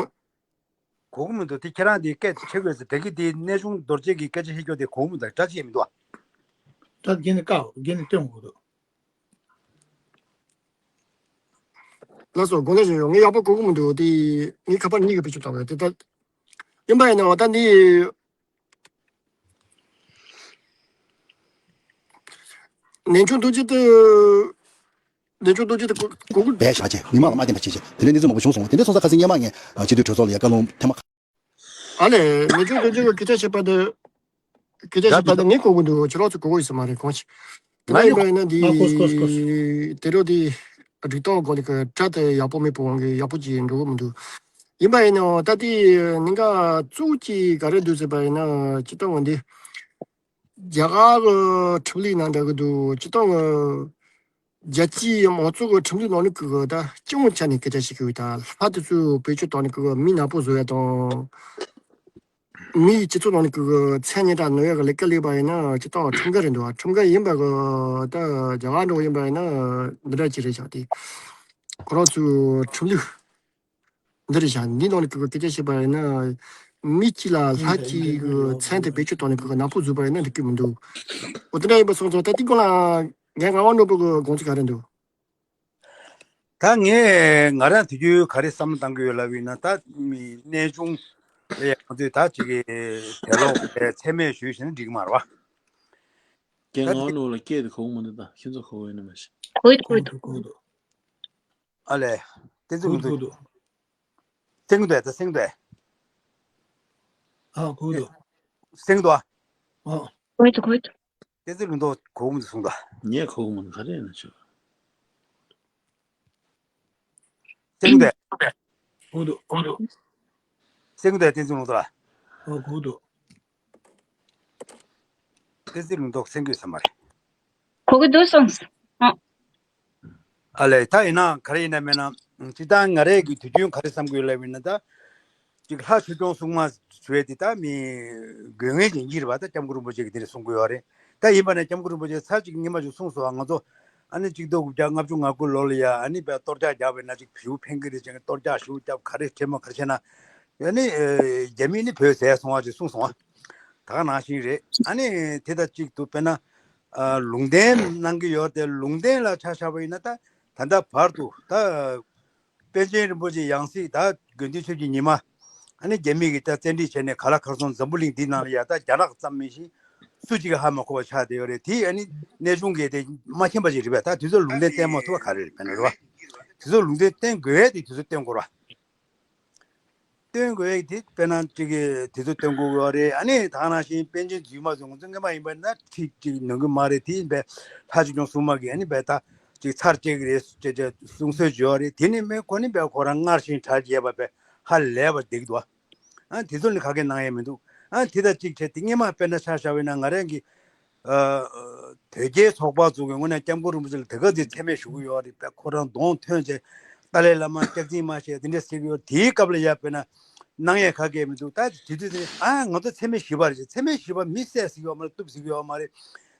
གོ་གི་མི་འདུག་དེ་ཁྱེད་རང་དེ་སྐད་ཆ་དགོས་ཟེར། དེ་གི་དེ་གནས་ཆུང་རྡོ་རྗེ་གི་སྐད་ཆ་བཤད་རྒྱུ་དེ་གོ་གི་མི་འདུག་སྒྲ་ཅིག་མི་འདུག་ད་རྒན་ནས་བཀག་རྒན་ནས་སྟོན་དགོས་འདུག་ལགས་སོ། དགོངས་དག་ཞུ། ངས་ཡག་པོ་གོ་གི་མི་འདུག་དེ་ངས་ཁ་པར་གཉིས་ཀྱི་བེད་སྤྱོད་བཏང་བས་དེ་ལྟར་ཡིན་པ་ཡིན་ནའང་ད་འདི། གནས་ཆུང་རྡོ་རྗེ་དེ། གནས་ཆུང་རྡོ་རྗེ་དེ་གོ་གོ་གི། བས་བཞག་བྱས་མི་མང་ལ་མ་བརྟེན་པ་བྱས་བྱས་དེ་འདྲའི་གནས་ཚུལ་མང་པོ་བྱུང་སོང་། དེ་འདྲ་སོང་ཙང་ཁ་སང་སྔོན་མ་ངས་སྤྱི་འཐུས་གྲོས་ཚོགས་ལ་ཡ་བཀའ་ལུང་ཐེངས་མ་ཨ་ལས། གནས་ཆུང་རྡོ་རྗེ་གི་སྐད་ཆ་བཤད་པ་དེ། སྐད་ཆ་བཤད་པ་དེ་ངས་གོ་གི་འདུག་ཁྱེད་རང་ཚོ་གོ་གི་ཡོད་ས་མ་རེད་གང་ཞིག་དེ་ལ་ཡིན་པ་ཡིན་ན་འདི། ཨ་གོ་གོ་གོ་དེ་རོ་དེ་སྒྲིག་སྟངས་སྒོ་ནས་གི་སྒྲ་དེ་ཡག་པོ་མེད་པའི་དབང་གིས་ཡག་པོ་ཅིག་འགྲོ་གི་མི་འདུག་ཡིན་པ་ཡིན་ནའང་ད་ལྟའི་གནད་འགག་གཙོ་བོ་གཅིག་ག་རེ་འདུག་ཟེར་བ་ཡིན་ན། སྤྱིར་བཏང་འདི་རྒྱ་གར་གི་ཁྲིམས་ལུགས་ནང་འདྲ་གི་འདུག་སྤྱིར་བཏང་གི་རྒྱལ་སྤྱིའི་མང་གཙོ་གི་ཁྲིམས་ལུགས་ནང་ནས་གི་གི་ད་སྤྱི་ཡོངས་ཆ་ནས་སྐད་ཆ་བཤད་གི་ཡོད། ད་ལྷ་དེ་ཚོའི་བེད་སྤྱོད་བཏང་ནས་གི་གི་མི་ནག་པོ་བཟོ་ཡ་དང་། མིའི་སྤྱི་ཚོགས་ནང་ནས་གི་གི་མཚན་སྙན་གྲགས་ནོར་ཡ་གི་ལས་ཀ་ལས་པ་ཡིན་ན་སྤྱིར་བཏང་ཁྲིམས་འགལ་རེད་འདུག་ཁྲིམས་འགལ་ཡིན་པ་གི་ད་རྒྱ་གར་འདྲ་བོ་ཡིན་པ་ཡིན་ན་འདི་འདྲ་ཅིག་རེད་བཞག་དེ་ཁོ་རང་ཚོའི་ཁྲིམས་ལུགས། འདི་རེད་བཞག་འདི་ནང་ནས་གི་གི་སྐད་ཆ་བཤད་པ་ཡིན་ན། མི་གཅིག་ལ་ལྷ་གཅིག་གི་མཚན་དེ་བེད་སྤྱོད་བཏང་ནས་གི་གི་ནག་པོ་བཟོས་པ་ཡིན་ན་འགྲིག་གི་མི་འདུག་འོ་དེ་འདྲ་ཡིན་པ་སོང་ཙང་ད་དེ་སྐོར་ལ་ངས་ངག་དབང་ནོར་བུ་གི་དགོངས་ཚུལ་ག་རེ་འདུག་ད་ངས་ང་རང་དུས་རྒྱུན་ག་རེ་བསམ་བློ་བཏང་གི་ཡོད་ལབ་ཡིན་ན། ད་མི་གནས་ཆུང་ལ་ང་ཚོས་ད་ཅིག་གི་དེ་ལོག་མཚན་སྨད་ཞུས་ཟིན་འགྲིག་མ་རེད་པ། རྒན་ད་ངག་དབང་ནོར་བུ་ལ་སྐད་དེ་གོ་གི་མི་འདུག་ད་ཁྱེད་ཚོ་གོ་གི་ཡོད་ན་མ་ཤེས། གོ་ཡི་འདུག་གོ་ཡི་འདུག་གོ་ཡི་འདུག་ཨ་ལས། བསྟན་འཛིན་ལུང་རྟོགས། གསན་གྱི་འདུག་ད་གསན་གྱི་འདུག་ཨ། གོ་གི་འདུག་གསན་གྱི་འདུག་ཨ། ཨ། གོ་ཡི་འདུག་གོ་ཡི་འདུག་བསྟན་འཛིན་ལུང་རྟོགས་གོ་གི་མི་འདུག་གསུངས་དང་། ངས་གོ་གི་མི་འདུག་ག་རེ་ཡིན་ན་ཆོག་གསན་གྱི་འདུག་གོ་གི་འདུག་གསན་གྱི་འདུག་བསྟན་འཛིན་ལུང་རྟོགས་ལ། ཨ། གོ་གི་འདུག་བསྟན་འཛིན་ལུང་རྟོགས་གསན་གྱི་ཡོད་ས་མ་རེད། གོ་གི་འདུག་གསུངས། ཨ། ཨ་ལས། ད་ཡིན་ན་ག་རེ་ཡིན་ན་མིན་ན། སྤྱིར་བཏང་ང་རས་ཀྱི་དུས་རྒྱུན་ག་རེ་བསམ་གྱི་ཡོད་ལབ་ཡིན་ན། ད་ཅིག་ལྷ་ཆོས་སྐྱོང་སྲུང་མ་ཟེར་བ་དེ་ད་མི་དགོས་ངེས་ཅན་ཅིག་རེད་པ། ད་སྐྱབས་མགོན་རིན་པོ་ཆེ་གིས་དེ་འདྲ་གསུང་གི་ཡོད་རེད། ད་ཡིན་པ་ན་སྐྱབས་མགོན་རིན་པོ་ཆེ་ཚར་གཅིག་སྔོན་མ་ཅིག་གསུངས་སོང་བ། ང་ཚོ་ཨ་ནི་གཅིག་སྟོང་དགུ་བརྒྱ་ལྔ་བཅུ་ང་དགུ་ལོ་ལ་ཡ་ཨ་ནི་བས་གཏོར་རྒྱག་བརྒྱབ་པ་ཡིན་ན་ཅིག་བྱིའུ་ཕེབས་ཀྱི་རེད་ཅེས་གཏོར་རྒྱག་ཞེ་པོ་བརྒྱབ། ག་རེ་བྱས་མོ་ག་རེ་བྱས་ན་ཨ་ནི་རྒྱ་མིས་ནི་བོད་ཟས་སོང་བ་ཅིག་གསུངས་སོང་བ། ད་ག་ནང་བཞིན་རེད། ཨ་ནི་དེ་དང་གཅིག་ཏུ་དཔེར་ན་ཨ་ལུང་བསྟན་གནང་གི་ཡོད་དེ། ལུང་བསྟན་ལ་ཆ་བཞག་པ་ཡིན་ན་ད་ད་ལྟ་བར་དུ་ད་ པཎ་ཆེན་རིན་པོ་ཆེ་ཡང་སྲིད་ད་དགེ་འདུན་ཆོས་ཀྱི་ཉི་མ། ཨ་ནི་རྒྱ་མི་གིས་ད་བཙན་ཁྲིད་བྱས་ནས་ག་ལ་གར་སོང་། འཛམ་བུ་གླིང་འདི་ནང་ལ་ཡ་ད་རྒྱ་ནག་ཙམ་མིན་ཞིང་སུ་གཅིག་གིས་ཧ་མ་གོ་བ་ཆགས་བསྡད་ཡོད་རེད། དེ་ཨ་ནི་གནས་ཆུང་གིས་དེ་མ་མཁྱེན་པ་ཅིག་རེད་པས། ད་དེ་ཚོ་ལུང་བསྟན་བསྟན་མ་ཐུབ་པ་ག་རེ་རེད། དཔེར་ན་རེད་བ། དེ་ཚོ་ལུང་བསྟན་བསྟན་དགོས་ཡས་དེ་དེ་ཚོ་བསྟན་དགོས་རེད་བ། སྟོན་དགོས་ཡས་དེ་དཔེར་ན་ཅིག་གིས་དེ་ཚོ་སྟོན་དགོས་ཡོད་རེད། ཨ་ནི་ད་ནང་བཞིན་པཎ་ཆེན་རྫུན་མ་ཚོ་ང་ཚོ་སྔོན་མ་ཡིན་པ་ན་ཁྲིད་ཅིག་ནང་གི་མ་རེད། དེ་ཡིན་པས་ལྷ་ཆོས་སྐྱོང་སྲུང་མ་གིས་ཨ་ནི་བས་ད་ཅིག་ཚར་བཅད་ཀྱི་རེད་ཅེས་ཅེས་གསུང་སྲོལ་བརྗོད་རེད། དེ་ནི་མེད་ཁོ་ནི་བས་ཁོ་རང་སྔར་བཞིན་གྲ་རྒྱས་པ་བས་ཧ་ལས་པ་བསྡད་ཀྱི་འདུག་ཨ་དེ་ཚོ་ནི་ག་གེ་གནང་ཡས་མི་འདུག་ཨ་དེ་དང་གཅིག་བྱས་དེ་སྔོན་མ་དཔེར་ན་ཆ་བཞག་པ་ཡིན་ན་ང་རང་གི་ཨ་བོད་རྒྱའི་ཚོགས་པ་ཚོ་གི་དངོས་གནས་སྐྱབས་མགོན་རིན་པོ་ཆེ་ལ་དེ་ག་ཚོད་མཚན་སྨད་ཞུ་གི་ཡོད་རེད་པས། ཁོ་རང་གདོང་ཐོན་བྱས་ཏཱ་ལའི་བླ་མ་སྐྱག་རྫུན་མ་བཤད་དེ་འདྲ་ཟེར་གི་ཡོད། དེའི་སྐབས་ལ་ཡ་དཔེར་ན་གནང་ཡས་ག་གེ་མི་འདུག་ད་དེ་དུས་དེ་ཨ་ང་ཚོ་མཚན་སྨད་ཞི་བ་རེད། མཚན་སྨད་ཞི་བ་མི་བསད་ཟེར་གི་ཡོད་མ་རེད། གཏུབ་ཟེར་གི་ཡོད་མ་རེད།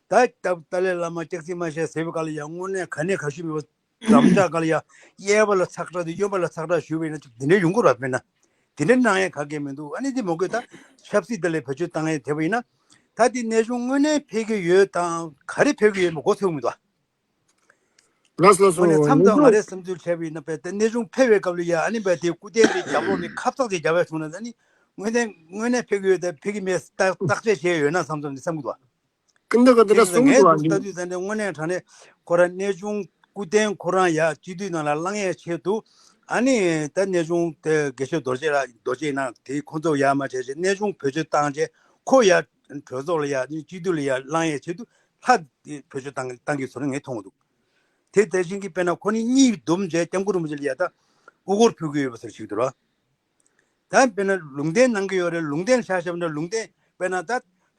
ད་ད་ཏཱ་ལའི་བླ་མ་སྐྱག་རྫུན་མ་བཤད་ཟེར་བའི་སྐབས་ལ་ཡ་དངོས་གནས་ག་ནས་ག་ཤུ་མེད་པ་འཛམ་བྱང་སྒང་ལ་ཡ་གཡས་པ་ལ་ཚག་དྲག་དེ་གཡོན་པ་ལ་ཚག་དྲག་ཞུས་པ་ཡིན་ན་ཅིག་དེ་འདྲ་ཡོང་གི་རེད་པས་ན། དེ་འདྲ་གནང་ཡས་ག་གེ་མི་འདུག་ཨ་ནི་དེ་མོ་གོས་ད་ཆབ་སྲིད་དེ་ལ་བེད་སྤྱོད་བཏང་ཡས་དེ་བ་ཡིན་ན། ད་དེ་གནས་ཆུང་དངོས་གནས་ཕེབས་ཀྱི་ཡོད་དང་ག་རེ་ཕེབས་ཀྱི་ཡོད་མེད་མགོ་ཚོས་མི་འདུག་ལགས་སོ་ལགས་སོ། དངོས་གནས་མཚམས་དང་ང་རའི་བསམ་ཚུལ་བྱས་པ་ཡིན་ན་བས་ད་གནས་ཆུང་ཕེབས་པའི་སྐབས་ལ་ཡ་ཨ་ནི་བས་དེ་སྐུ་རྟེན་དེ་རྒྱབ་ལོགས་ནས་ཁབ་ཚག་ཅིག་རྒྱབ་ཡས་བྱུང་ན་ཨ་ནི་དངོས་གནས་དངོས་གནས་ཕེབས་ཀྱི་ཡོད་དང་ཕེབས་ཀྱི་མེད་བརྟག་བརྟག་དཔྱད་བྱས་ཡོད་ན་བསམ་བསམ་ནས་བསམ་གྱི་འདུག་ཀུན་ད་ག་དེ་འདྲ་གསུང་ངས་གི་འདུག་ལྟ་དུས་ཙམ་ནས་དངོས་གནས་དྲང་གནས་ཁོ་རང་གནས་ཆུང་སྐུ་རྟེན་ཁོ་རང་ཡ་སྤྱི་འཐུས་ནང་ལ་བླང་ཡས་ཆེད་དུ་ཨ་ནི་ད་གནས་ཆུང་དེ་དགེ་བཤེས་རྡོ་རྗེ་ལ་རྡོ་རྗེ་ཡིན་ན་དེའི་ཁོང་ཚོ་ཡ་མ་བྱས་བྱས་གནས་ཆུང་བེད་སྤྱོད་བཏང་བྱས་ཁོ་ཡ་གྲོས་ཚོགས་ལ་ཡ་སྤྱི་འཐུས་ལ་ཡ་བླང་ཡས་ཆེད་དུ་ལྷ་དེ་བེད་སྤྱོད་བཏང་བཏང་གི་ཚོར་ངས་མཐོང་གི་འདུག་དེ་དེ་བཞིན་གྱི་དཔེར་ན་ཁོ་གཉིས་གཉིས་བསྡོམས་བྱས་སྐྱབས་མགོན་རིན་པོ་ཆེ་ལ་ཡ་ད་དབུ་སྐོར་ཕུལ་གི་ཡོད་པ་ཟེར་ཞིག་འདུག་ར། ད་དཔེར་ན་ལུང་བསྟན་གནང་གི་ཡོད་རེད། ལུང་བསྟན་ཆ་བཞག་ན་ལུང་བསྟན་དཔེར་ན་ད་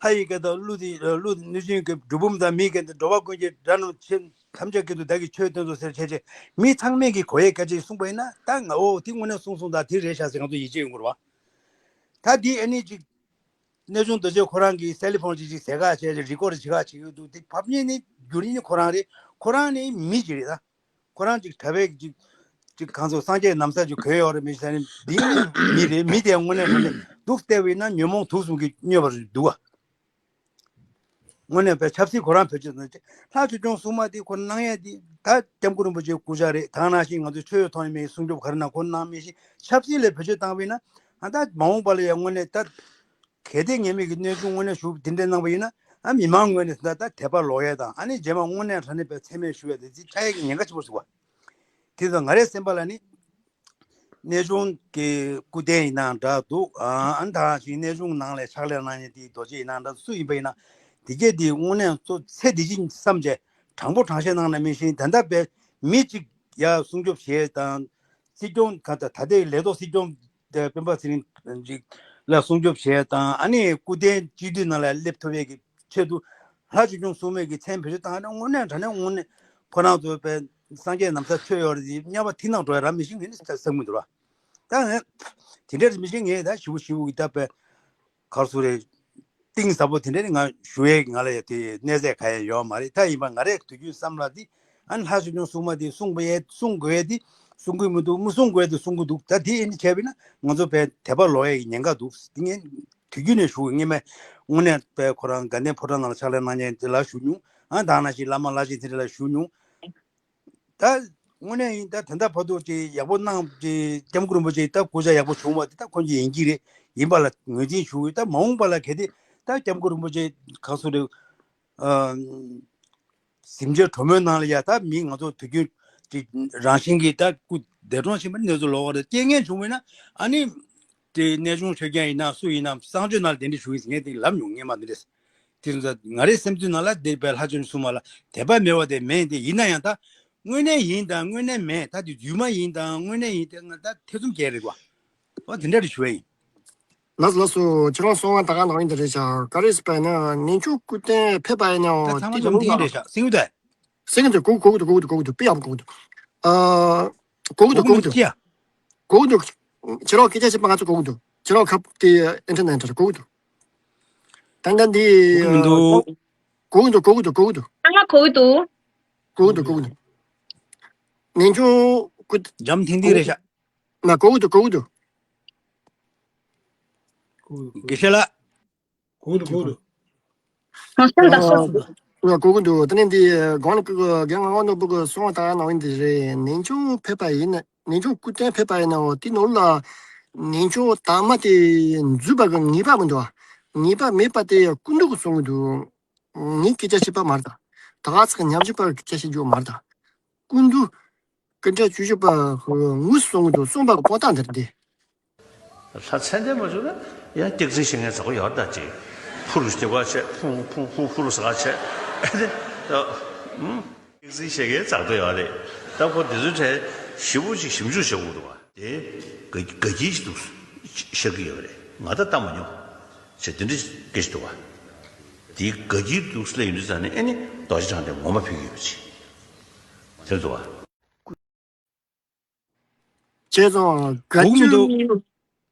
ལྷ་ཡི་སྐད་དང་ཀླུ་དེ་ཀླུ་གནོད་སྦྱིན་གྱི་སྒྲུབ་འབུམ་དང་མིའི་སྐད་དང་འགྲོ་བ་ཀུན་གྱི་དགྲ་རྣམས་ཆེ་ཐམས་ཅད་ཀྱི་དུ་བདག་གིས་ཆོས་སྟོན་ཏོ་ཟེར་བྱས་བྱས་མི་ཚང་མས་ཀྱི་གོ་ཡས་སྐད་ཆ་ཞིག་གསུངས་པ་ཡིན་ན་ད་ང་འོ་དེ་དངོས་གནས་གསུངས་སོང་ད་དེ་རེད་ཤག་ཟེར་ང་ཚོ་ཡིད་ཆེས་ཡོང་གི་རེད་བ། ད་དེ་ཨ་ནི་ཅིག་གནས་ཆུང་རྡོ་རྗེ་ཁོ་རང་གིས་སེ་ལི་ཕོན་ཅིག་ཅིག་ཟས་ག་བྱས་ཅིག་རི་ཀོར་ཌི་བྱེད་ག་བྱེད་ཀྱི་འདུག་དེ་ཕབ་ཉན་ནི་བསྒྱུར་ཉན་ནི་ཁོ་རང་རེད། ཁོ་རང་ནི་མི་ཅིག་རེད་ད། ཁོ་རང་ཅིག་གྲྭ་པའི་ཅིག་ཅིག་གང་ཚོ་སངས་རྒྱས་ནམ་ས་ཅིག་གོན་ཡོད་རེད་མི་ཤེས་ནི་འདི་ནི་མི་རེད། མི་དེ་དངོས་གནས་དྲང་གནས་སྡུག་བལྟས་པ་ཡིན་ན་ཉོན་མོངས་དུག་གསུམ་གྱིས་གནོད་པ་རེད་འདུག་བ། དངོས་གནས་པའི་ཆབ་སྲིད་ཁོ་རང་བེད་སྤྱོད་གནང་ཅིག་ལྷ་ཆོས་སྐྱོང་སྲུང་མ་དེ་ཁོ་གནང་ཡས་དེ་ད་སྐྱབས་མགོན་རིན་པོ་ཆེའི་སྐུ་ཕྱྭ་རེད། ད་ནང་བཞིན་ང་ཚོ་ཆོས་ཡོད་ཐོག་ཡིན་མིན་སྲུང་སྐྱོབ་ག་རེ་གནང་ཁོ་གནང་མིན་ཞིག་ཆབ་སྲིད་ལ་བེད་སྤྱོད་བཏང་བ་ཡིན་ན་ཨ་ད་མ་འོངས་པ་ལ་ཡང་དངོས་གནས་ད། གལ་ཏེ་ངེས་མེད་ཀྱི་གནས་ཆུང་དངོས་གནས་ཞུ་དེ་འདྲའི་གནང་བ་ཡིན་ན་ཨ་མི་མང་ངོས་ནས་ད་ལྟ་དད་པ་ལོག་ཡས་དང་ཨ་ནི་རྗེས་མ་དངོས་གནས་དྲང་གནས་པའི་མཚན་སྨད་ཞུ་ཡས་དེ་ཚིག་ཆགས་ཡས་ཀྱི་ཉེན་ཁ་ཆེན་པོ་ཞིག་བ། དེ་ཚོ་ང་རའི་སེམས་པ་ལ་ནི་གནས་ཆུང་གི་སྐུ་རྟེན་ཡིན་ནའང་འདྲ་འདུག་ཨ་ནི་ད་ཞིག་གནས་ཆུང་ནང་ལས་ཕྱག་ལས་གནང་མཁན་དེ་རྡོ་རྗེ་ཡིན་ནའང་འདྲ་སུ་ཡིན་པ་ཡིན་ན་དེ་གས་དེ་དངོས་གནས་གཙོ་ཚེ་འདི་ཕྱི་བསམ་བྱས་དྲང་པོ་དྲང་བཞག་གནང་ན་མི་ཤེས་ད་ལྟ་བས་མི་གཅིག་ཡ་སྲུང་སྐྱོབ་བྱས་དང་སྲིད་སྐྱོང་ད་ལྟ་ད་ལྟའི་ལས་ཐོག་སྲིད་སྐྱོང་། དེ་སྤེན་པ་ཚེ་རིང་ཅིག་ལ་སྲུང་སྐྱོབ་བྱས་དང་ཨ་ནི་སྐུ་རྟེན་སྤྱི་འཐུས་ནང་ལ་སླེབས་ཐུབ་ཡས་ཀྱི་ཆེད་དུ་ལྷ་ཆོས་སྐྱོང་སྲུང་མའི་གི་མཚན་བེད་སྤྱོད་བཏང་ན་དངོས་གནས་དྲང་གནས་དངོས་གནས་ཁོ་རང་ཚོ་པའི་སངས་རྒྱས་ནམ་མཁའ་ཆོས་ཡོད་རེད་དམྱལ་བ་ཐིག་ནག་འགྲོ་ཡ་ར་མི་ཤེས་ངས་ནི་བསམ་གི་འདུག་ར། ད་ངས་དེ་འདྲ་མི་ཤེས་ངས་ད་ཞིབ་པོ་ཞིབ་པོ་གི་ད་པའི་གར་སོ་རེད། གཏིང་ཟབ་པོ་དེ་འདྲ་ནི་ང་ཞུ་ཡས་ང་ལ་ཡ་དེ་གནས་ཚད་ག་ཡ་ཡོད་མ་རེད། ད་ཡིན་པ་ང་རའི་དུས་རྒྱུན་བསམ་བློ་དེ་ཨ་ནི་ལྷ་ཆོས་སྐྱོང་སྲུང་མ་དེ་སྲུང་དགོས་ཡས་སྲུང་དགོས་ཡས་དེ་སྲུང་དགོས་མི་འདུག་མི་སྲུང་དགོས་ཡས་དེ་སྲུང་གི་འདུག་ད་དེ་ཡིན་བྱས་པས་ན་ང་ཚོ་བས་དད་པ་ལོག་ཡས་ཀྱི་ཉེན་ཁ་འདུག་དེ་ངས་དུས་རྒྱུན་ནས་ཞུ་གི་ངས་མ་དངོས་གནས་བས་ཁོ་རང་དགའ་ལྡན་ཕོ་བྲང་ནང་ལ་ཕྱག་ལས་གནང་མཁན་དེ་ལ་ཞུ་མྱོང་ཨ་ད་ནང་བཞིན་བླ་མ་བླ་ཆེན་དེ་འདྲ་ལ་ཞུ་མྱོང་། ད་དངོས་གནས་ཡིན་ད་ད་ལྟ་བར་དུ་ཅིག་ཡག་པོ་གནང་ཅིག་སྐྱབས་མགོན་རིན་པོ་ཆེ་ད་སྐུ་ཕྱྭ་ཡག་པོ་བྱུང་བ་དེ་ད་ཁོང་ཚོ་ཡིན་གྱི་རེད། ཡིན་པ་ལ་ངོས་འཛིན་ཞུ་གི་ད་མ་འོངས་པ་ལ་གལ་ཏེ་ད་སྐྱབས་མགོན་རིན་པོ་ཆེ་ག་སུ་རེད། གཟིམ་ཆས་གྲོ་མོའི་ནང་ལ་ཡ་ད་མི་ང་ཚོ་དུས་རྒྱུན་ཅིག་རང་བཞིན་གྱིས་ད་སྐུ་འདས་གྲོངས་ཕྱིན་པ་གནས་ཚུལ་ལོགས་རེད་སྐྱེ་ངན་བྱུང་བས་ན་ཨ་ནི། དེ་གནས་ཆུང་ཆོས་རྒྱལ་ཡིན་ན་སུ་ཡིན་ན་གསང་སྤྱོད་ནང་ལ་དེ་འདྲ་ཞུ་ཡིན་ངས་དེ་ལབ་མྱོང་སྔས་མ་འདི་འདྲས། དེ་ཚོ་ང་རའི་སེམས་ཚུལ་ནང་ལ་དེ་བས་ལྷ་ཆོས་སྲུང་མ་ལ་དད་པ་མེད་པ་དེ་མེད་དེ་ཡིན་ན་ཡང་ད་དངོས་གནས་ཡིན་དང་དངོས་གནས་མེད་ད་དེ་རྫུན་མ་ཡིན་དང་དངོས་གནས་ཡིན་དེ་ང་ད་ཐེ་ཚོམ་སྐྱེ་རེད་བ། འོ་དེ་འདྲ་རེ་ཞུ་བ་ཡིན། ལགས་སོ་ལགས་སོ་ཁྱེད་རང་གསུང་བ་ད་ག་ནང་ཡིན་དེ་རེད་ཤག་ག་རེ་ཟེར་བས་ན་གནས་ཆུང་སྐུ་རྟེན་ཕེབས་པ་ཡིན་ད་ནའང་ཚང་མ་དེ་ལ་འཛམ་ཐིང་རེད་ཤག་སེང་གེ་དེ། སེང་གེ་དེ་གོ་གོ་གི་འདུག་གོ་གི་འདུག་གོ་གི་འདུག་པི་ཡག་གོ་གི་འདུག་ཨ། གོ་གི་འདུག་གོ་གི་འདུག་ཅི་ཡ། གོ་གི་འདུག་ཁྱེད་རང་སྐད་ཆ་བཤད་པ་ང་ཚོ་གོ་གི་འདུག་ཁྱེད་རང་ཁ་དེ་ཨིན་ཊར་ནེཊ་གོ་གི་འདུག་ད་ལྟ་འདི་གོ་གི་མི་འདུག་གོ་གི་འདུག་གོ་གི་འདུག་གོ་གི་འདུག་ཨ་ང་གོ་གི་འདུག་གོ་གི་འདུག་གོ་གི་འདུག་གནས་ཆུང་སྐུ། འཛམ་ཐིང་ཐིང་རེད་ཤག་ན་གོ་གི་འདུག་གོ་གི་འདུག་དགེ་བཤེས་ལགས། གོ་གི་འདུག་གོ་གི་འདུག་ང་གོ་གི་འདུག་དེ་ནས་འདི་གོང་ལ་རྒན་ངག་དབང་ནོར་བུ་གི་གསུང་བ་ད་ནང་བཞིན་འདི་རེད། གནས་ཆུང་ཕེབས་པ་ཡིན་ན། ནན་ཆུང་སྐུ་རྟེན་ཕེབས་པ་ཡིན་ནའང་དེ་ནོར་ལ་ནན་ཆུང་དང་མ་དེ་འཛུལ་བ་གི་ངེས་པ་མི་འདུག་ངེས་པ་མེད་པ་དེ་སྐུ་མདུན་གྱི་གསུང་གི་འདུག་ངས་སྐད་ཆ་བཤད་པ་མ་རེད་ད། ད་ག་ཚག་ཉམས་ཞིབ་པ་གི་སྐད་ཆ་བཤད་རྒྱུ་མ་རེད་ད། སྐུ་མདུན་སྐུ་ཕྲེང་བཅུ་བཞི་པ་ངོས་སུ་གསུང་གི་འདུག་གསུངས་པ་གི་དཔང་རྟགས་འདིར་འདི། ལྷ་མཚན་ལྡན་མ་བྱུང་ན་ཡང་སྟེགས་འཛིན་བྱེད་མཁན་ཚ་པོ་ཡོད་ད་ཅེ། ཕུ་རུ་སྟེགས་པ་བྱས་ཕུང་ཕུང་ཕུང་ཕུ་རུ་ཟ་བྱས། ཨ་ནི་ད་ཨུམ། སྟེགས་འཛིན་བྱེད་མཁན་ཚ་པོ་ཡོད་རེད། ད་ཁོ་དེ་ཚོའི་གྲས་ཞེ་པོ་ཅིག་ཞིབ་འཇུག་བྱེད་དགོས་འདུག་བ། དེ་དགའ་དགའ་སྐྱིད་ཅིག་འདུག་ཤར་གི་ཡོད་རེད། ང་ད་ལྟ་མ་མྱོང་། ཅེས་དེ་འདྲ་སྐད་ཆ་འདུག་བ། དེའི་དགའ་སྐྱིད་འདུག་སླེབས་ཡོང་དུས་ཙང་ནས་ཨེ་ནི་རྡོ་རྗེ་གྲགས་པས་ངོ་མ་ཕུལ་གྱི་ཡོད་པ་ཅིག་དེར་འདུག་བ། བྱས་ཙང་དགའ་གོ་གི་མི་འདུག་སྐྱིད་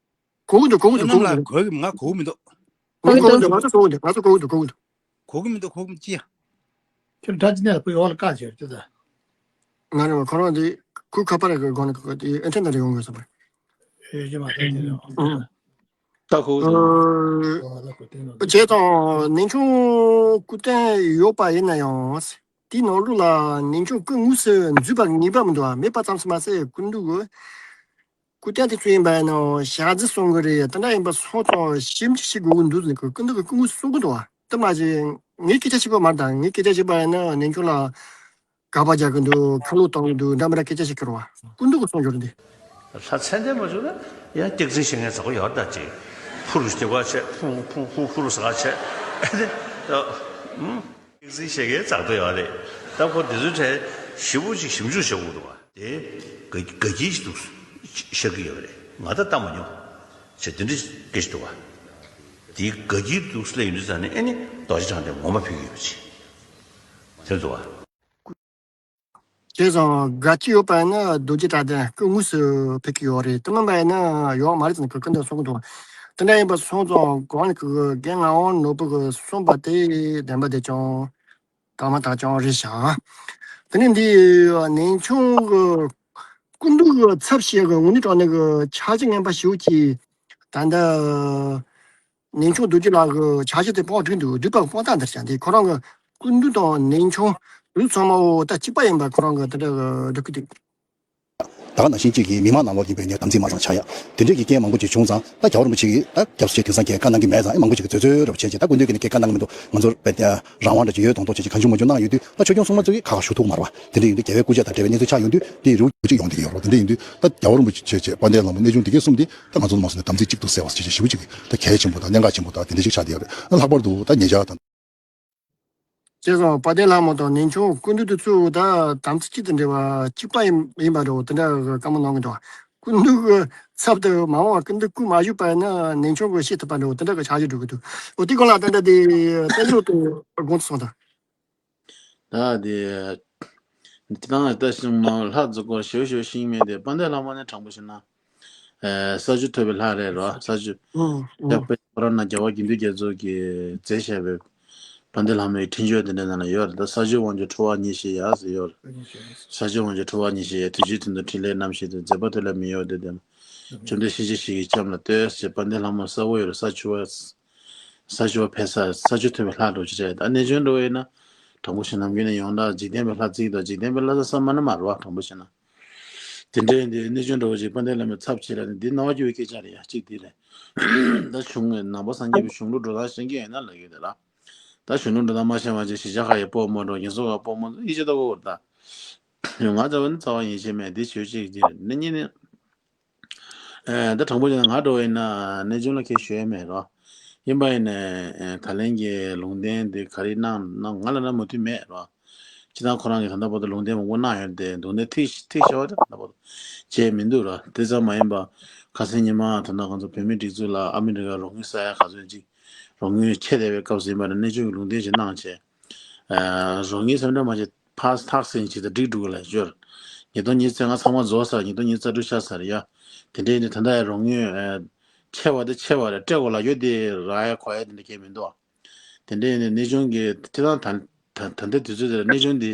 གོ་གི་འདུག་གོ་གི་འདུག་གོ་གི་འདུག་གོ་གི་འདུག་གོ་གི་མི་འདུག་ང་གོ་གི་འདུག་ང་ཚོ་གོ་གི་འདུག་ང་ཚོ་གོ་གི་འདུག་གོ་གི་འདུག་གོ་གི་མི་འདུག་གོ་གི་མི་འདུག་ཅི་ཡ། ཁྱོད་སྒྲ་ཅི་ནས་ལ་ཕུ་ཡོག་ལ་བཀའ་བྱོས་ཅི་ད། ང་རེ་བ་ཁོ་རང་དེ་ཁུ་ཁ་པར་གི་སྒོ་ནས་ཁོ་དེ་ཨེ་འཕྲིན་ནང་ལ་ཡོང་དགོས་བསམ་པ། ཨེ་ཡོད་མ་རེད་དེ་རེད། ད་གོ་གི་འདུག་ཨ། བྱས་ཙང་ནན་ཆུང་སྐུ་རྟེན་ཡོད་པ་ཡིན་ན་ཡང་། དེའི་ནང་ལོགས་ལ་ནན་ཆུང་སྐུ་དངོས་སུ་འཛུལ་བ་ངེས་པ་མི་འདུག་མེད་པ་ཙམ་ཞིག་མ་ཟད་སྐུ་མདུན་གྱི་སྐུ་རྟེན་དེ་ཚོ་ཡིན་པ་ཡིན་ནའང་ཞག་རྩི་གསུང་གི་རེད། དེ་འདྲ་ཡིན་པ་སོང་ཙང་ཞིབ་འཇུག་བྱེད་དགོས་ཀྱི་འདུག་ཟེར་གི་སྐུ་མདུན་གྱི་སྐུ་དངོས་སུ་གསུང་གི་འདུག་བ། དེ་མ་ཟད་ངས་སྐད་ཆ་བཤད་པ་མ་རེད་ད། ངས་སྐད་ཆ་བཤད་པ་ཡིན་ན་ནན་ཆུང་ལ་དགག་པ་རྒྱག་གི་འདུག་ཁ་ལོ་གཏོང་གི་འདུག་འདྲ་མི་འདྲ་སྐད་ཆ་བཤད་ཀྱི་རེད་བ། སྐུ་མདུན་གྱི་གསུང་རྒྱུ་རེད་འདི། ལྷ་མཚན་ལྡན་མ་བྱུང་ན་ཡང་སྟེགས་འཛིན་བྱེད་མཁན་ཚ་པོ་ཡོད་ད་ཅེ། ཕུ་རུ་སྟེགས་པ་བྱས་ཕུང་ཕུང་ཕུང་ཕུ་རུ་ཟ་བྱས། ཨ་ནི་ད་ཨུམ། སྟེགས་འཛིན་བྱེད་མཁན་ཚ་པོ་ཡོད་རེད། ད་ཁོ་དེ་ཚོའི་གྲས་ཞེ་པོ་ཅིག་ཞིབ་འཇུག་བྱེད་དགོས་འདུག་བ། དེ་དགའ་དགའ་སྐྱིད་ཅིག་འདུག་ཤར་གི་ཡོད་རེད། ང་ད་ལྟ་མ་མྱོང་། ཅེས་དེ་འདྲ་སྐད་ཆ་འདུག་བ། དེའི་དགའ་སྐྱིད་འདུག་སླེབས་ཡོང་དུས་ཙང་ནས་ཨེ་ནི་རྡོ་རྗེ་གྲགས་པས་ངོ་མ་ཕུལ་གྱི་ཡོད་པ་ཅིག་དེར་འདུག་བ། བྱས་ཙང་དགའ་སྐྱིད་ཡོད་པ་ཡིན་ན་རྡོ་རྗེ་གྲགས་པས་སྐུ་དངོས་སུ་ཕེབས་ཀྱི་ཡོད་རེད། དེ་མིན་པ་ཡིན་ན་ཡོད་མ་རེད་ཟེར་ནས་ཁོས་སྐུ་མདུན་གསུང་གི་འདུག་དེ་འདྲ་ཡིན་པ་སོང་ཙང་གོང་ནས་ཁོས་རྒན་ངག་དབང་ནོར་བུ་གིས་གསུངས་པ་དེ་བདེན་པ་དེ་ཅང་དག་མ་དག་ཅང་རེད་ཤག་དེ་ནས་འདི་ནན་ཆུང་གི་སྐུ་མདུན་གྱི་ཚབ་བྱེད་ཀྱི་དངོས་གནས་དྲང་གནས་ཀྱི་འཆར་གཞི་ངན་པ་ཞེ་པོ་ཅིག་ད་ལྟ། ནན་ཆུང་རྡོ་རྗེ་ལགས་ཀྱི་འཆར་གཞི་དེ་དཔང་བསྒྲིགས་འདུག་བསྒྲིགས་པ་དཔང་རྟགས་འདིར་བྱས་ཏེ་ཁོ་རང་གི་སྐུ་མདུན་དང་ནན་ཆུང་དུས་ཚང་མ་འོ་ད་གཅིག་པ་ཡིན་པ་ཁོ་རང་གི་དེ་འདྲ་གི་སྒྲུབ་ཀྱི་འདུག་ད་ག་ནང་བཞིན་གཅིག་གིས་མི་མང་ནང་ལོགས་ཡིན་པའི་ནས་དམ་ཚིག་མ་བཟང་ཆགས་ཡ། དེ་འདྲས་ཀྱི་རྐྱེན་མང་པོ་ཅིག་བྱུང་ཙང་ད་རྒྱལ་བ་རིན་པོ་ཆེ་གིས་ད་སྐྱབས་སུ་མཆི་དེང་སང་ཁྱེད་བཀའ་གནང་གི་མེད་ཙང་ཨེ་མང་པོ་ཅིག་གིས་རྩོད་རྩོད་རབ་བྱས་ཀྱི་ད་སྐུ་མདུན་གྱིས་ནི་ཁྱེད་བཀའ་གནང་གི་མི་འདུག་ང་ཚོར་རང་དབང་འདྲ་ཅིག་ཡོད་མདོག་མདོག་བྱས་ཀྱི་གང་བྱུང་མང་བྱུང་གནང་ཡོད་དུས་ད་ཆོས་སྐྱོང་སྲུང་མ་ཚོ་གིས་ཁ་ཁ་ཞུ་ཐུབ་མ་རེད་བ། དེ་འདྲས་ཡིན་དུས་རྒྱལ་བའི་སྐུ་ཕྱྭ་དང་འབྲེལ་བའི་གནས་ཚུལ་ཆགས་ཡོང་དུས་དེ་རུ་ཅིག་ཡོང་བསྡད་ཀྱི་ཡོད་རེད། དེ་འདྲས་ཡིན་དུས་ད་རྒྱལ་བ་རིན་པོ་ཆེ་བྱས་བྱས་དཔལ་ལྡན་ལྷ་མོ་གནས་ཆུང་འདི་གའི་གསུམ་འདི་ད་ང་ཚོ་མང་སོང་ནས་དམ་ཚིག་གཅིག་ཏུ་གསལ་བ་ཟེར་བྱས་ཞེ་པོ་ཅིག་ད་གལ་ཆེན་པོ་དང་གནད་འགག་ཆེན་པོ་དང་དེ་འདྲས་ཅིག་ཆགས་བསྡད་ཡོད་རེད། ལྷག་པར་དུ་ད་ཉེ་ཆར་དང་། བྱས་ཙང་དཔལ་ལྡན་ལྷ་མོ་དང་ནན་ཆུང་སྐུ་མདུན་དུ་ཚུར་ད་དམ་ཚིག་གཅིག་ཏུ་འབྲེལ་བ་གཅིག་པ་ཡིན་ཡིན་པ་འདྲ་བོ་དེ་འདྲ་གི་བཀའ་མོལ་གནང་གི་འདུག་སྐུ་མདུན་གྱི་ཚབ་ཏུ་མ་འོངས་པར་སྐུ་མདུན་སྐུ་མ་བཞུགས་པ་ཡིན་ན་ནན་ཆུང་གིས་བཤད་ཐུབ་པ་འདྲ་བོ་དེ་འདྲ་གི་འཆར་གཞི་འགྲོ་གི་འདུག་འོ་དེའི་སྐོར་ལ་ད་ལྟ་དེ་བསྟན་འཛིན་དུ་དགོངས་ཚུལ་གསུངས་དང་། ད་དེ། དེ་དང་ལྟ་ཞིང་མ་ལྷ་རྫོགས་སྐོར་ཞེའུ་ཞེའུ་ཤིང་མེད་དེ་དཔལ་ལྡན་ལྷ་མོ་ནི་དྲང་པོ་བཤད་ན། ས་བཅུ་ཐོབ་པའི་ལྷ་རེད་རོ། ས་བཅུ། ཨུ་ཨུ། ཡབ་ཀྱི་ཁོ་རང་ན་རྒྱལ་བ་དགེ་འདུན་རྒྱ་མཚོ་གིས་མཛད་བཞག་པའི་དཔལ་ལྡན་ལྷ་མོའི་འཕྲིན་བཅོལ་དེ་འདྲ་ནང་ལ་ཡོད་རེད། ད་ས་བཅུ་དབང་ཕྱུག་ཁྲོ་བོ་ཉེར་བཞི་ཡ་ཟེར་ཡོད་རེད། ས་བཅུ་དབང་ཕྱུག་ཁྲོ་བོ་ཉེར་བཞི་ཡ་དུས་གཅིག་དུས་འདིར་ཕྲིན་ལས་རྣམ་བཞི་དང་མཛད་པ་ཐོག་ལས་མི་གཡོ་སྟེ་ལྡན། བཅོམ་ལྡན་ཤེས་བྱའི་ཞིང་གི་ལྕམ་ལ་ལྟོས་ཟེར་དཔལ་ལྡན་ལྷ་མོ་ས་འོག་ཡོད་རེད། ས་བཅུ་པ། ས་བཅུ་པ་ཕེབས་ས་ས་བཅུ་ཐོབ་པའི་ལྷ་འདྲ་བོ་ཅིག་རེད། ད་གནས་ཆུང་འདྲ་བོ་ཡིན་ན་དྲང་པོ་བྱས་ན་ནམ་རྒྱུན་ནས་ཡོངས་གྲགས་འཇིག་རྟེན་པའི་ལྷ་བརྩི་གི་འདུག་འཇིག་རྟེན་པའི་ལྷ་ས་ས་མ་ན་མ་རེད་བ། དྲང་པོ་བྱས་ན། དེ་འདྲའི་འདི་གནས་ཆུང་འདྲ་བོ་ཅིག་དཔལ་ལྡན་ལྷ་མོའི་ཚབ་བྱེད་ལ་ནི་འདི་སྣང་བ་སྐྱིད་པའི་སྐད་ཆ་རེད་ཡ། གཅིག་འདི་རེད། ད་གཞུང་ནང་པ་སངས་རྒྱས་པའི་གཞུང་ལུགས་འགྲོ་སྟངས་ཤེས་ཀྱི་ཡོད་ན་ལབ་ཀྱི་ཡོད་དེ་ལ། ད་གཞུང་ལུགས་འགྲོ་སྟངས་མ་ཤེས་པ་ཅིག་གཞིས་ཆགས་ཁག་གི་སྤོ་རྨོ་འདྲ་བོ་ཡིན་སོང་ག་སྤོ་རྨོ་ཡིད་ཆེས་ལྟ་བུ་རེད་ད། ང་ཚོ་ནི་རྩ་བ་ཡིད་ཆེས་མེད་འདི་བྱེད་ཅིག་ཅིག་རེད་ནི་གཉིས་ནི། ཨེ། ད་དྲང་པོ་བྱས་ན་ང་འདྲ་བོ་ཡིན་ན་གནས་ཆུང་ལ་ཁྱེད་ཞུ་ཡ་མེད་རོ། ཡིན་པ་ཡིན་ནའི་ཨེ། ད་ལན་གྱི་ལུང་བསྟན་འདི་ག་རེ་གནང་གནང་ང་ལ་ན་མོས་མཐུན་མེད་རོ། སྤྱིར་བཏང་ཁོ་རང་གིས་ད་ལྟ་བར་དུ་ལུང་བསྟན་མང་པོ་གནང་ཡོད་དེ་ལུང་བསྟན་ཐིག་ཐིག་ཤོར་བ་དེ་ད་ལྟ་བར་དུ་བྱས་མི་འདུག་རོ། དེ་ཙམ་མ་ཡིན་པ་ཁ་སང་ཉི་མ་ད་ལྟ་ང་ཚོ་བོད་མིའི་སྒྲིག་འཛུགས་ལ་ཨ་མི་རི་ཀ་རོགས་དངུལ་ས་ཡ་ག་ཚོད་ཅིག་རོགས་དངུལ་ཆད་བསྡད་པའི་སྐབས་སུ་ཡིན་པ་ན་གནས་ཆུང་གི་ལུང་བསྟན་ཞིག་གནང་བྱས། རོགས་དངུལ་སེམས་ཁྲལ་མ་བྱེད་ཕར་ཐག་སེང་བྱེད་དང་འགྲིག་འགྲོ་གི་ལ་ཤོར། ཉིས་སྟོང་ཉི་ཤུ་རྩ་ལྔ་ཚང་མ་རྫོགས་ཚར། ཉིས་སྟོང་ཉི་ཤུ་རྩ་དྲུག་ཤར་ཚར་ཡ། དེ་འདྲའི་ནི་ད་ལྟ་ཡ་རོགས་དངུལ་ཆེ་བ་དེ་ཆེ་བ་རེད། སྤྲད་དགོས་ལ་ཡོད་དེ་རག་ཡ་གོ་ཡ་དེ་འདྲ་གས་མི་འདུག་དེ་འདྲའི་ནི་གནས་ཆུང་གི་ཁྱེད་རང་ད་ད་ལྟ་དུས་ཚོད་དེ་ལ་གནས་ཆུང་འདི་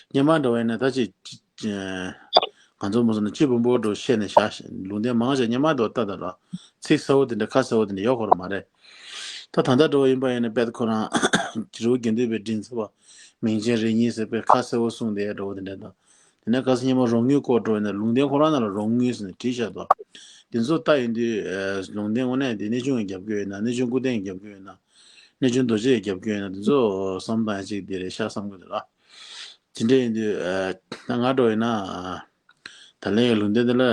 སྔོན་མ་འདྲ་བ་ཡིན་ན་ད་ཅི་ཅི་ང་ཚོ་མ་སོང་ན་སྤྱི་བོན་པོ་འདྲ་བཤད་ནས་བཞག་ལུང་བསྟན་མང་ཆེ་སྔོན་མ་འདྲ་ལྟ་ད་ར་ཚིག་གསལ་བོ་དེ་འདྲ་ཁ་གསལ་བོ་དེ་འདྲ་ཡོད་ཁོ་ར་མ་རེད། ད་ད་ལྟ་འདྲ་བོ་ཡིན་པ་ཡིན་ན་དཔེ་ཁོ་རང་རི་བོ་དགེ་ལྡན་པའི་མགྲིན་ཚབ་པ་མིང་ཆེན་རེ་གཉིས་ཟེར་དཔེ་ཁ་གསལ་བོ་གསུངས་བསྡད་ཡ་འདྲ་བོ་དེ་འདྲ་དང་། ནས་ཁ་སང་ཉི་མ་རོགས་དངུལ་སྐོར་འགྲོ་ཡིན་ན་ལུང་བསྟན་ཁོ་རང་ནང་ལ་རོགས་དངུལ་ཟེར་ནས་བྲིས་བཞག་འདུག་དེ་ཚོ་ལྟ་ཡིན་དུས་ལུང་བསྟན་དངོས་གནས་དེ་གནས་ཆུང་གི་རྒྱབ་སྐྱོར་ཡིན་ན། གནས་ཆུང་སྐུ་རྟེན་གྱི་རྒྱབ་སྐྱོར་ཡིན་ན། གནས་ཆུང་རྡོ་རྗེ་ཡི་རྒྱབ་སྐྱོར་ཡིན་ན། དེ་ཚོ་བསམ་སྟངས་གཅིག་དེ་རེད་ཤག་བསམ་གི་འདུག་ལ། དེ་འདྲ་ཡིན་དུས་ད་ང་འགྲོ་ཡིན་ན། ད་ལན་ལུང་བསྟན་དེ་ལ་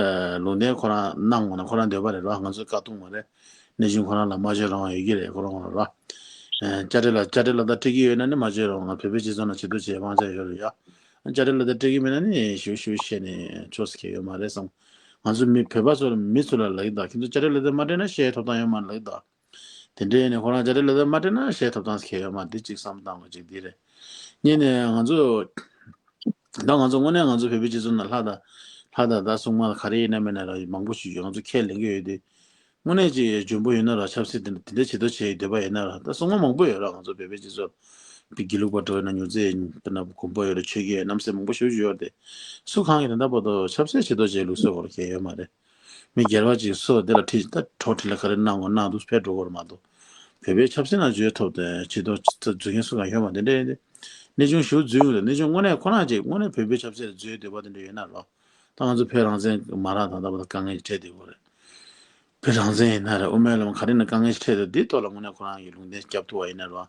ལུང་བསྟན་ཁོ་རང་གནང་དགོས་ན་ཁོ་རང་འདོད་པ་རེད་ར། ང་ཚོའི་བཀའ་གཏོང་མ་རེད། གནས་ཆུང་ཁོ་རང་ལ་སྨྲ་བརྗོད་རང་དབང་ཡོད་ཀྱི་རེད། ཁོ་རང་ཁོ་རང་ར། ཨ་བཅའ་ཁྲིམས་ལ་བཅའ་ཁྲིམས་ལ་ད་སྤྲད་ཀྱི་ཡོད་ན་ནི་སྨྲ་བརྗོད་རང་དབང་། བོད་པའི་སྤྱི་ཚོགས་ནང་བྱེད་དུ་བྱེད་དབང་ཆ་ཡོད་རེད་ཡ། བཅའ་ཁྲིམས་ལ་ད་སྤྲད་ཀྱི་མེད་ན་ནི་ཞུ་ཞུ་བཤད་ནས་ཆོག་ཟེར་མཁན་ཡོད་མ་རེད་བསམ། ང་ཚོ་མི་བོད་པ་ཚོ་ལ་མི་ཚོ་ལ་ལབ་ཀྱི་འདུག་ཁྱེད་ཚོ་བཅའ་ཁྲིམས་ལ་ད་མ་སྤྲད་ན་བཤད་ཐོབ་ཐང་ཡོད་མ་རེད་ལབ་ཀྱི་འདུག་དེ་འདྲའི་ནས་ཁོ་རང་བཅའ་ཁྲིམས་ལ་ད་མ་སྤྲད་ན་བཤད་ཐོབ་ཐང་ཟེར་མཁན་ཡོད་མ་རེད། འདི་གཅིག་བསམ་བཏང་དགོས་གཅིག་འདི་རེད། གཉིས་ནས་ང་ཚོ་ད་ང་ཚོ་དངོས་གནས་ང་ཚོ་བོད་པའི་སྤྱི་ཚོགས་ནང་ལྷ་དང་ལྷ་དང་ད་སྲུང་མ་ག་རེ་ཡིན་ན་མིན་ན་ར་མང་པོ་ཞིག་ཡོད། ང་ཚོ་ཁས་ལེན་གྱི་ཡོད་དུས། དངོས་གནས་ཀྱི་འཇོན་པོ་ཡོད་ན་ར་ཆབ་སྲིད་དེ་འདྲ་དེ་འདྲ་བྱེད་དོ་བྱེད་འདོད་པ་ཡོད་ན་ར། ད་སྲུང་མ་མང་པོ་ཡོད་ར། ང་ཚོ་བོད་པའི་སྤྱི་ཚོགས་པའི་དགེ་ལུགས་པ་འགྲོ་ཡོད་ན་ཉུང་ཙེ་དཔེར་ན་དགོན་པ་ཡོད་ར། ཆོས་དགེ་རྣམ་སྲས་མང་པོ་ཞེ་པོ་ཅིག་ཡོད་ར། དེ་སུ་གང་གིས་ད་ལྟ་བར་དུ་ཆབ་སྲིད་བྱེད་དོ་བྱེད་ལུགས་སྲོལ་བོར་མཁན་ཡོད་མ་རེད། མི་སྒེར་པ་ཅིག་སུ་དེ་ལ་ཁྲིད་ད་གྲོགས་ཁྲིད་ལ་ག་རེ་གནང་དགོས་གནང་འདུག་ཕེབས་འགྲོ་དགོས་རེད་མ་གཏོགས། བོད་པའི་ཆབ་སྲིད་ནང་འཇུས་ཐོབ་དེ་བྱེད་དོ་འཛུལ་མཁན་སུ་གང་ཡོད་མ་རེད། དེ་འདྲ་ཡིན་དུས་གནས་ཆུང་ཞུ་འཛུལ་ཡོང་དུས་གནས་ཆུང་དངོས་གནས་ཁོ་རང་ཅིག་དངོས་གནས་བོད་པའི་ཆབ་སྲིད་ལ་འཛུལ་འདོད་པ་དེ་འདྲ་ཡོད་ན་རོ། ད་ང་ཚོ་བོད་རང་བཙན་མ་རག་ད་ལྟ་བར་དུ་དཀའ་ངལ་འཕྲད་བསྡད་ཡོད་རེད། བོད་རང་བཙན་ཡིན་ན་རེད། དབུ་མའི་ལམ་ག་རེ་ནས་དཀའ་ངལ་ཞིག་འཕྲད་འདུག་འདིའི་ཐོག་ལ་དངོས་གནས་ཁོ་རང་གིས་ལུང་བསྟན་བརྒྱབ་ཐུབ་པ་ཡིན་ན་རེད་བ།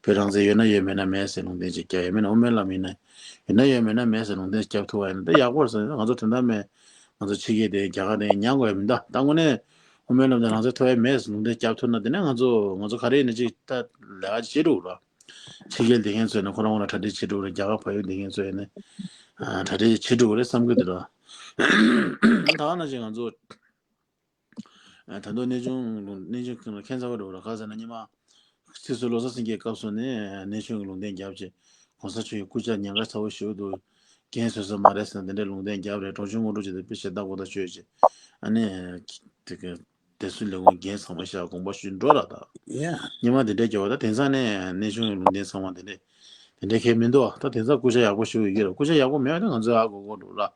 བོད་རང་བཙན་ཡོད་ན་ཡོད་མེད་ན་མེད་ཟེར་ལུང་བསྟན་ཅིག་བརྒྱབ། ཡོད་མེད་ན་དབུ་མའི་ལམ་ཡིན་ན་ཡོད་ན་ཡོད་མེད་ན་མེད་ཟེར་ལུང་བསྟན་བརྒྱབ་ཐུབ་པ་ཡིན་ན་ད་ཡག་པོ་རེད་ཟེར། ང་ཚོ་དོན་དག་མེད། ང་ཚོ་ཕྱི་རྒྱལ་དེ་རྒྱ་གར་དེ་ཉན་དགོས་ཡ་མིན་ད། ད་དངོས་གནས་དབུ་མའི་ལམ་དེ་རང་བཙན་ཐོབ་ཡ་མེད་ཟེར་ལུང་བསྟན་བརྒྱབ་ཐུབ་ན་དེ་ནས་ང་ཚོ་ང་ཚོ་ག་རེ་ཡིན་ན་ཅིག་ད་ལས་ཀ་ཅིག་བྱེད་འགྲོ་ར། ཕྱི་རྒྱལ་བསྡད་མཁན་ཚོ་ཡིན་ན་ཁོ་རང་ཁོ་རང་གྲ་སྒྲིག་བྱེད་འགྲོ་ར། རྒྱ་གར་བལ་ཡུལ་བསྡད་མཁན་ཚོ་ཡིན་ན་གྲ་སྒྲིག་བྱེད་འགྲོ་རེད་བསམ་གི་འདུག་ར། ད་ག་ནང་བཞིན་ང་ཚོ། ད་དུང་གནས་ཆུང་ལུང་གནས་ཆུང་ཁྱད་མཚར་བ་འགྲོ་ར། ག་ཟེར་ན་སྔོན་མ་སྲིད་ཟུར་བློ་བཟང་སེང་གེའི་སྐབས་སུ་ནས་གནས་ཆུང་གི་ལུང་བསྟན་བརྒྱབ་རྗེས་གོང་ས་མཆོག་གི་སྐུ་ཕྱྭ་ཉེན་ཁ་ཚ་བོ་ཞིག་འདུག་རྒན་བཟོད་ས་མ་རེད་ཟེར་ན་དེ་འདྲའི་ལུང་བསྟན་བརྒྱབ་རེད། གྲོང་ཆུང་སྔོན་འགྲོ་བྱས་ཏེ་དཔེ་ཞེ་དྲག་གོ་བརྡ་བྱོས་རྗེས་ཨ་ནི་དེ་ག་དེ་ཚོའི་ལས་ཁུངས་རྒན་ཚང་མ་ཤག་དགོངས་པ་ཞུས་འགྲོ་ར། ད་ཡ་སྔོན་མ་དེ་འདྲའི་རྒྱབ་པ་ད་དེང་སང་ནས་གནས་ཆུང་གི་ལུང་བསྟན་ཚང་མ་དེ་འདྲས་དེ་འདྲའི་གལ་མི་འདུག་ད་དེང་སང་སྐུ་ཕྱྭ་ཡག་པོ་ཞིག་ཡོད་ཀྱི་རེད། སྐུ་ཕྱྭ་ཡག་པོ་མེད་པ་ད་ང་ཚོས་ཧ་གོ་གོ་འདུག་ར།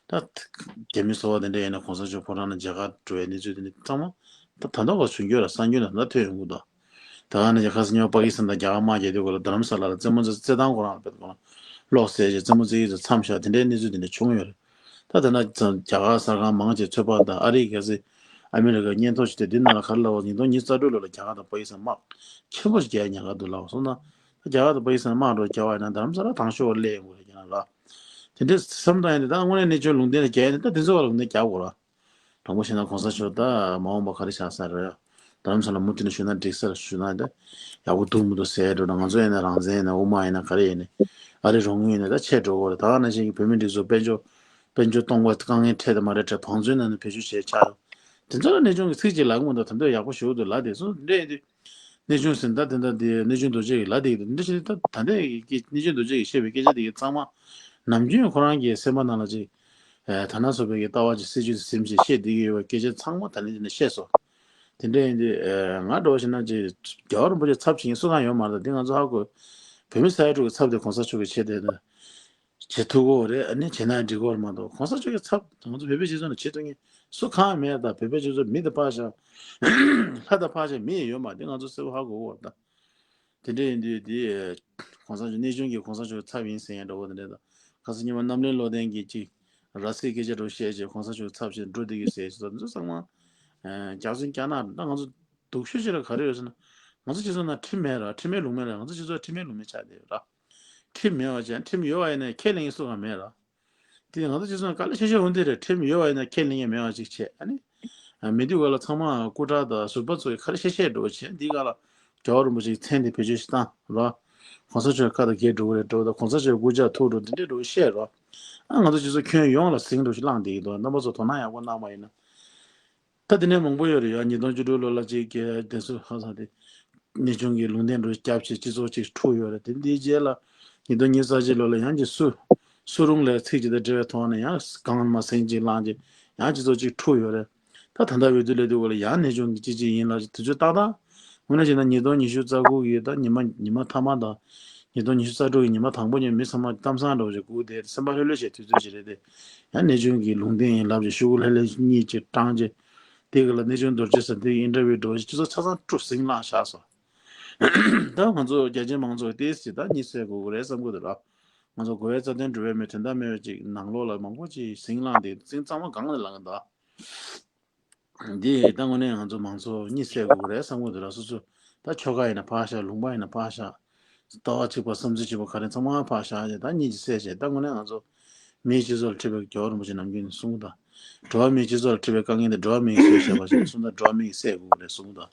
ད་རྒྱ་མི་སོ་པ་དེ་འདྲ་ཡིན་ན་གོང་ས་མཆོག་ཕོ་བྲང་ནས་མཇལ་ཁ་འགྲོ་བའི་གནས་ཚུལ་དེ་འདྲ་ཚང་མ་ད་ད་ལྟ་བར་བྱུང་རྒྱུ་ར་གསར་འགྱུར་ནང་ད་ཐོན་ཡོང་གི་འདུག་ད་ག་ནང་བཞིན་ཁ་སང་ཉི་མ་པ་ཀི་སི་ཐན་དང་རྒྱ་གར་དམག་རྒྱག་དུས་སྐབས་ལ་རྡ་རམ་ས་ལ་ལ་རྩེད་མོ་རྩེ་རྩེད་ཐང་ཁོ་རང་ལ་ཕེབས་སྐབས་ལ་གློག་བསད་རྗེས་རྩེད་མོ་རྩེ་ཡུལ་དུ་མཚམས་བཞག་དེ་འདྲའི་གནས་ཚུལ་དེ་འདྲ་བྱུང་ཡོད་རེད། ད་དེ་ན་རྒྱ་གར་གསར་ཁང་མང་ཆེ་ཚོད་དཔག་དང་ཨ་རིའི་གལ་སྲིད་ཨ་མི་རི་ཀ་སྙན་ཐོ་ཞིག་དེ་འདི་ནང་ལ་ག་རེ་ལབ་པ། ཉིས་སྟོང་ཉི་ཤུ་རྩ་དྲུག་ལོ་ལ་རྒྱ་གར་དང་པ་ཀི་སི་ཐན་དམག་ཆེན་པོ་ཞིག་རྒྱག་ཉེན་ཁ་འདུག་ལབ་སོང་ན། རྒྱ་གར་དང་པ་ཀི་སི་ཐན་དམག་འགྲོ་རྒྱག་པ་ཡིན་ན་རྡ་རམ་ས་ལ་དང་ཤོག་སླེབས་ཡོང་གི་རེད་རྒྱ་ནག་ལ། དེ་འདྲའི་བསམ་སྟངས་ཡིན་དེ་ད་དངོས་གནས་གནས་ཆུང་ལུང་བསྟན་ལ་རྒྱག་ཡིན་དེ་ད་དེ་ཚོ་བ་ལུང་བསྟན་རྒྱག་དགོས་ར། དང་པོ་བྱས་ན་གོང་ས་མཆོག་ད་མ་འོངས་པ་ག་རེ་ཆགས་ས་རེད། རྡ་རམ་ས་ལ་མུ་མཐུད་ནས་བཞུགས་ན་འགྲིག་ས་རེད། བཞུགས་ན་ད་ཡག་པོ་འདུག་མི་འདུག་ཟེར་འགྲོ་ན། ང་ཚོ་ཡིན་ན་རང་བཙན་ཡིན་ན་དབུ་མ་ཡིན་ན་ག་རེ་ཡིན་ན་ཨ་རི་རོགས་དངུལ་ཡིན་ན་ད་ཆད་འགྲོ་གི་རེད། ད་ག་ནང་བཞིན་གྱི་བོད་མི་སྒྲིག་འཛུགས་དཔལ་འབྱོར་དཔལ་འབྱོར་གཏོང་བ་དཀའ་ངལ་འཕྲད་དེ་མ་རེད་དྲ་བང་མཛོད་ནང་ནས་བེད་སྤྱོད་བྱས་ཆགས་ཡོད། དེ་ཚོ་ལ་གནས་ཆུང་གི་ཚིག་གཅིག་ལབ་གི་མི་འདུག་ད་འདོད་ཡག་པོ་ཞུ་འདུག་ལབ་དེ་ཚོ་འདྲ་ཡིན་དུས། གནས་ཆུང་ཟེར་ན་ད་དེ་འདྲ་དེ་གནས་ཆུང་རྡོ་རྗེ་གིས་ལབ་བསྡད་ཀྱི་འདུག་འདི་འདྲ་ཞིག་ད་ད་ལྟའི་གི་གནས་ཆུང་རྡོ་རྗེ་གིས་བཤད་པའི་སྐད་ཆ་དེ་གི་ཚང་མ་ནམ་རྒྱུན་ཁོ་རང་གི་སེམས་པ་ནང་ལ་ཅིག་ཨ་ད་ན་སོ་པའི་གི་ལྟ་བ་ཅིག་སྲིད་ཇུས་ཟིན་བྱས་བཤད་བསྡད་ཀྱི་ཡོད་པའི་སྐད་ཆ་ཚང་མ་ད་ནི་དེ་ནས་བཤད་སོང་། དེ་འདྲ་ཡིན་དུས་ཨ་ང་འདྲ་བོ་ཞིག་ན་ཅིག་རྒྱལ་བ་རིན་པོ་ཆེ་ཚབ་བྱེད་མཁན་སུ་གང་ཡོད་མ་རེད། ད་འདི་ང་ཚོ་ཧ་གོ། བོད་མི་ས་ཡ་དྲུག་གི་ཚབ་དེ་གོང་ས་མཆོག་གིས་བྱས་བསྡད་ན། བྱེད་ཐུབ་ཀྱི་ཡོད་རེད། ཨ་ནི་བྱེད་ན་འགྲིག་གི་ཡོད་རེད་མ་གཏོགས་གོང་ས་མཆོག་གི་ཚབ་ང་ཚོ་བོད་པའི་སྤྱི་ཚོགས་ནང་བྱེད་ཐུབ་མཁན་སུ་གང་མེད། ད་བོད་པའི་སྤྱི་ཚོགས་མི་དང་ཕར་བཞག་ལྷ་དང་ཕར་བཞག་མི་ཡང་ཡོད་མ་རེད། ང་ཚོ་གསལ་པོ་ཧ་གོ་གི་ཡོད་རེད། ད་དེ་འདྲ་ཡིན་དུས་དེ་གོང་ས་མཆོག་གནས་ཆུང་གི་གོང་ས་མཆོག་གི་ཚབ་ཡིན་ཟེར་མཁན་འདྲ་བོ་དེ་འདྲ་དང་ཁ་སང་ཉི་མ་རྣམ་གླིང་བློ་ལྡན་གྱིས་ཅིག་ར་སྐད་སྐད་ཆ་འདྲ་བོ་བཤད་རྗེས་གོང་ས་མཆོག་གི་ཚབ་བྱས་འགྲོ་བསྡད་ཀྱི་ཟེར་ཞིག་ད་དེ་ཚོ་ཚང་མ་རྒྱག་སོང་རྒྱག་ན་ད་ང་ཚོ་སྡུག་ཤོས་ཅིག་ལ་ག་རེ་ཡོད་ཟེར་ན། ང་ཚོ་སྤྱི་ཚོགས་ནང་ཁྲིམས་མེད་ར། ཁྲིམས་མེད་ལུགས་མེད་ར། ང་ཚོ་སྤྱི་ཚོགས་ཁྲིམས་མེད་ལུགས་མེད་ཆགས་བསྡད་ཡོད་ར། ཁྲིམས་མེད་པ་བྱས་ཁྲིམས་ཡོད་པ་ཡིན་ན་ཁས་ལེན་མཁན་སུ་གང་མེད་ར། དེ་ང་ཚོ་སྤྱི་ཚོགས་ནང་དཀའ་ལས་ཆེ་ཤོས་འོ་འདི་རེད། ཁྲིམས་ཡོད་པ་ཡིན་ན་ཁས་ལེན་མཁན་མེད་པ་ཅིག་བྱས་ཨ་ནི། མི་འདུག་ག་ལ་ཚང་མ་སྐུ་དྲག་དང་ཟུར་པ་ཚོ་གིས་ག་རེ་བཤད་བཤད་འགྲོ་བྱས་འདི་ག་ལ་རྒྱལ་བ་རིན་པོ་ཆེའི་མཚན་དེ་བེད་སྤྱོད་ཞིག་བཏང་ར། གོང་ས་མཆོག་བཀའ་དང་འགལ་འགྲོ་གི་རེད་འགྲོ་དང་གོང་ས་མཆོག་སྐུ་ཕྱྭ་ཐུག་འགྲོ་འདི་འདྲས་འགྲོ་བཤད་ར། ཨ་ང་ཚོ་སྤྱི་ཚོགས་ཁྱོན་ཡོངས་ལ་ཟིང་འགྲོ་ཞིག་བསླངས་བསྡད་ཀྱི་འདུག་རྣམ་པ་ཚོ་དོ་སྣང་ཡག་པོ་གནང་བ་ཡིན་ན། ད་དེ་ནས་མང་པོ་ཡོད་རེད་ཡ། ཉིས་སྟོང་བཅུ་དྲུག་ལོ་ལ་ཅིག་གི་དེ་ཚོ་ཧ་ས་དེ་གནས་ཆུང་གི་ལུང་བསྟན་འགྲོ་སྐྱབས་བྱས་སྤྱི་ཚོགས་ཅིག་འཁྲུག་ཡོད་རེད། དེ་འདིའི་རྗེས་ལ་ཉིས་སྟོང་ཉི་ཤུ་རྩ་གཅིག་ལོ་ལ་ཡང་ཅིག་སུ་སུ་རུང་ལས་ཚིག་ཅིག་དང་འབྲེལ་བའི་ཐོག་ནས་ཡང་གང་མ་ཟིང་ཅིག་ལངས་ཅིག་ཡང་སྤྱི་ཚོགས་ཅིག་འཁྲུག་ཡོད་རེད། ད་ད་ལྟ་བའི་དུས་ལས་དུས་གོ་ལ་ཡང་གནས་ཆུང་གི་ཅིག་ཅིག་ཡིན་ལ་དུས་ཚོད་ཏག་ཏག་དངོས་གནས་བྱས་ན་ཉིས་སྟོང་ཉི་ཤུ་རྩ་དགུ་གི་ད་ཉི་མ་ཉི་མ་མཐའ་མ་དང་། ཉིས་སྟོང་ཉི་ཤུ་རྩ་དྲུག་གི་ཉི་མ་དང་པོ་ཉིན་མི་ཚང་མ་གཏམ་བཟང་འདྲ་བོ་ཞིག་སྒུག་བསྡད་སེམས་པ་ལྷོད་ལྷོད་བྱས་དུས་ཚོད་ཅིག་རེད་དེ། ཡང་གནས་ཆུང་གི་ལུང་བསྟན་ཡིན་ལབ་ཅིག་ཤོག་གུ་ལྷོད་ལྷོད་གཉིས་ཅིག་བཀྲམ་ཅིག་དེ་ག་ལ་གནས་ཆུང་རྡོ་རྗེ་ཟེར་དེ་གི་ཨིན་ཊར་བིའུ་འདྲ་བོ་ཞིག་སྤྱི་ཚོགས་ཆ་ཚང་དཀྲུག་ཟིང་ལངས་བཞག་སོང་། ད་ང་ཚོ་རྒྱ་ཆེ་མང་ཚོགས་ཏོག་ཙམ་ཅིག་ད་གཉིད་སད་དགོས་ཀྱི་རེད་བསམ་གྱི་འདུག་ར། ང་ཚོ་དགོས་པའི་རྩ་དོན་སྒྲུབ་པའི་མི་དོན་དག་མེད་པ་ཅིག་ནང་ལོགས་ལ་མང་པོ་ཅིག་ཟིང་ལངས་ཏེ་ཟིང་གཙང་མ་གང་ལ་ལངས་ཀྱི་འདུག་འདི་ད་དངོས་གནས་ང་ཚོ་མང་ཚོགས་གཉིད་སད་དགོས་ཀྱི་རེད་བསམ་གྱི་འདུག་ར། སོ་སོ་ད་ཆོལ་ཁ་ཡིན་ན་ཕར་བཞག་ལུང་པ་ཡིན་ན་ཕར་བཞག་ལྟ་བ་གཅིག་པ་བསམ་ཚུལ་གཅིག་པ་ག་རེ་ཚང་མ་ཕར་བཞག་བྱས་ད་གཉིད་ཀྱིས་སད་བྱས་ད་དངོས་གནས་ང་ཚོ་མིའི་སྤྱི་ཚོགས་ལ་ཁྲིད་པའི་རྒྱལ་བ་རིན་པོ་ཆེ་ནམ་རྒྱུན་ནས་གསུང་གི་འདུག་འགྲོ་བ་མིའི་སྤྱི་ཚོགས་ལ་ཁྲིད་པའི་དཀའ་ངལ་འདི་འགྲོ་བ་མིས་བཟོས་བཞག་པ་ཞིག་གསུང་ད་འགྲོ་བ་མིས་སད་དགོས་ཀྱི་རེད་གསུང་གི་འདུག་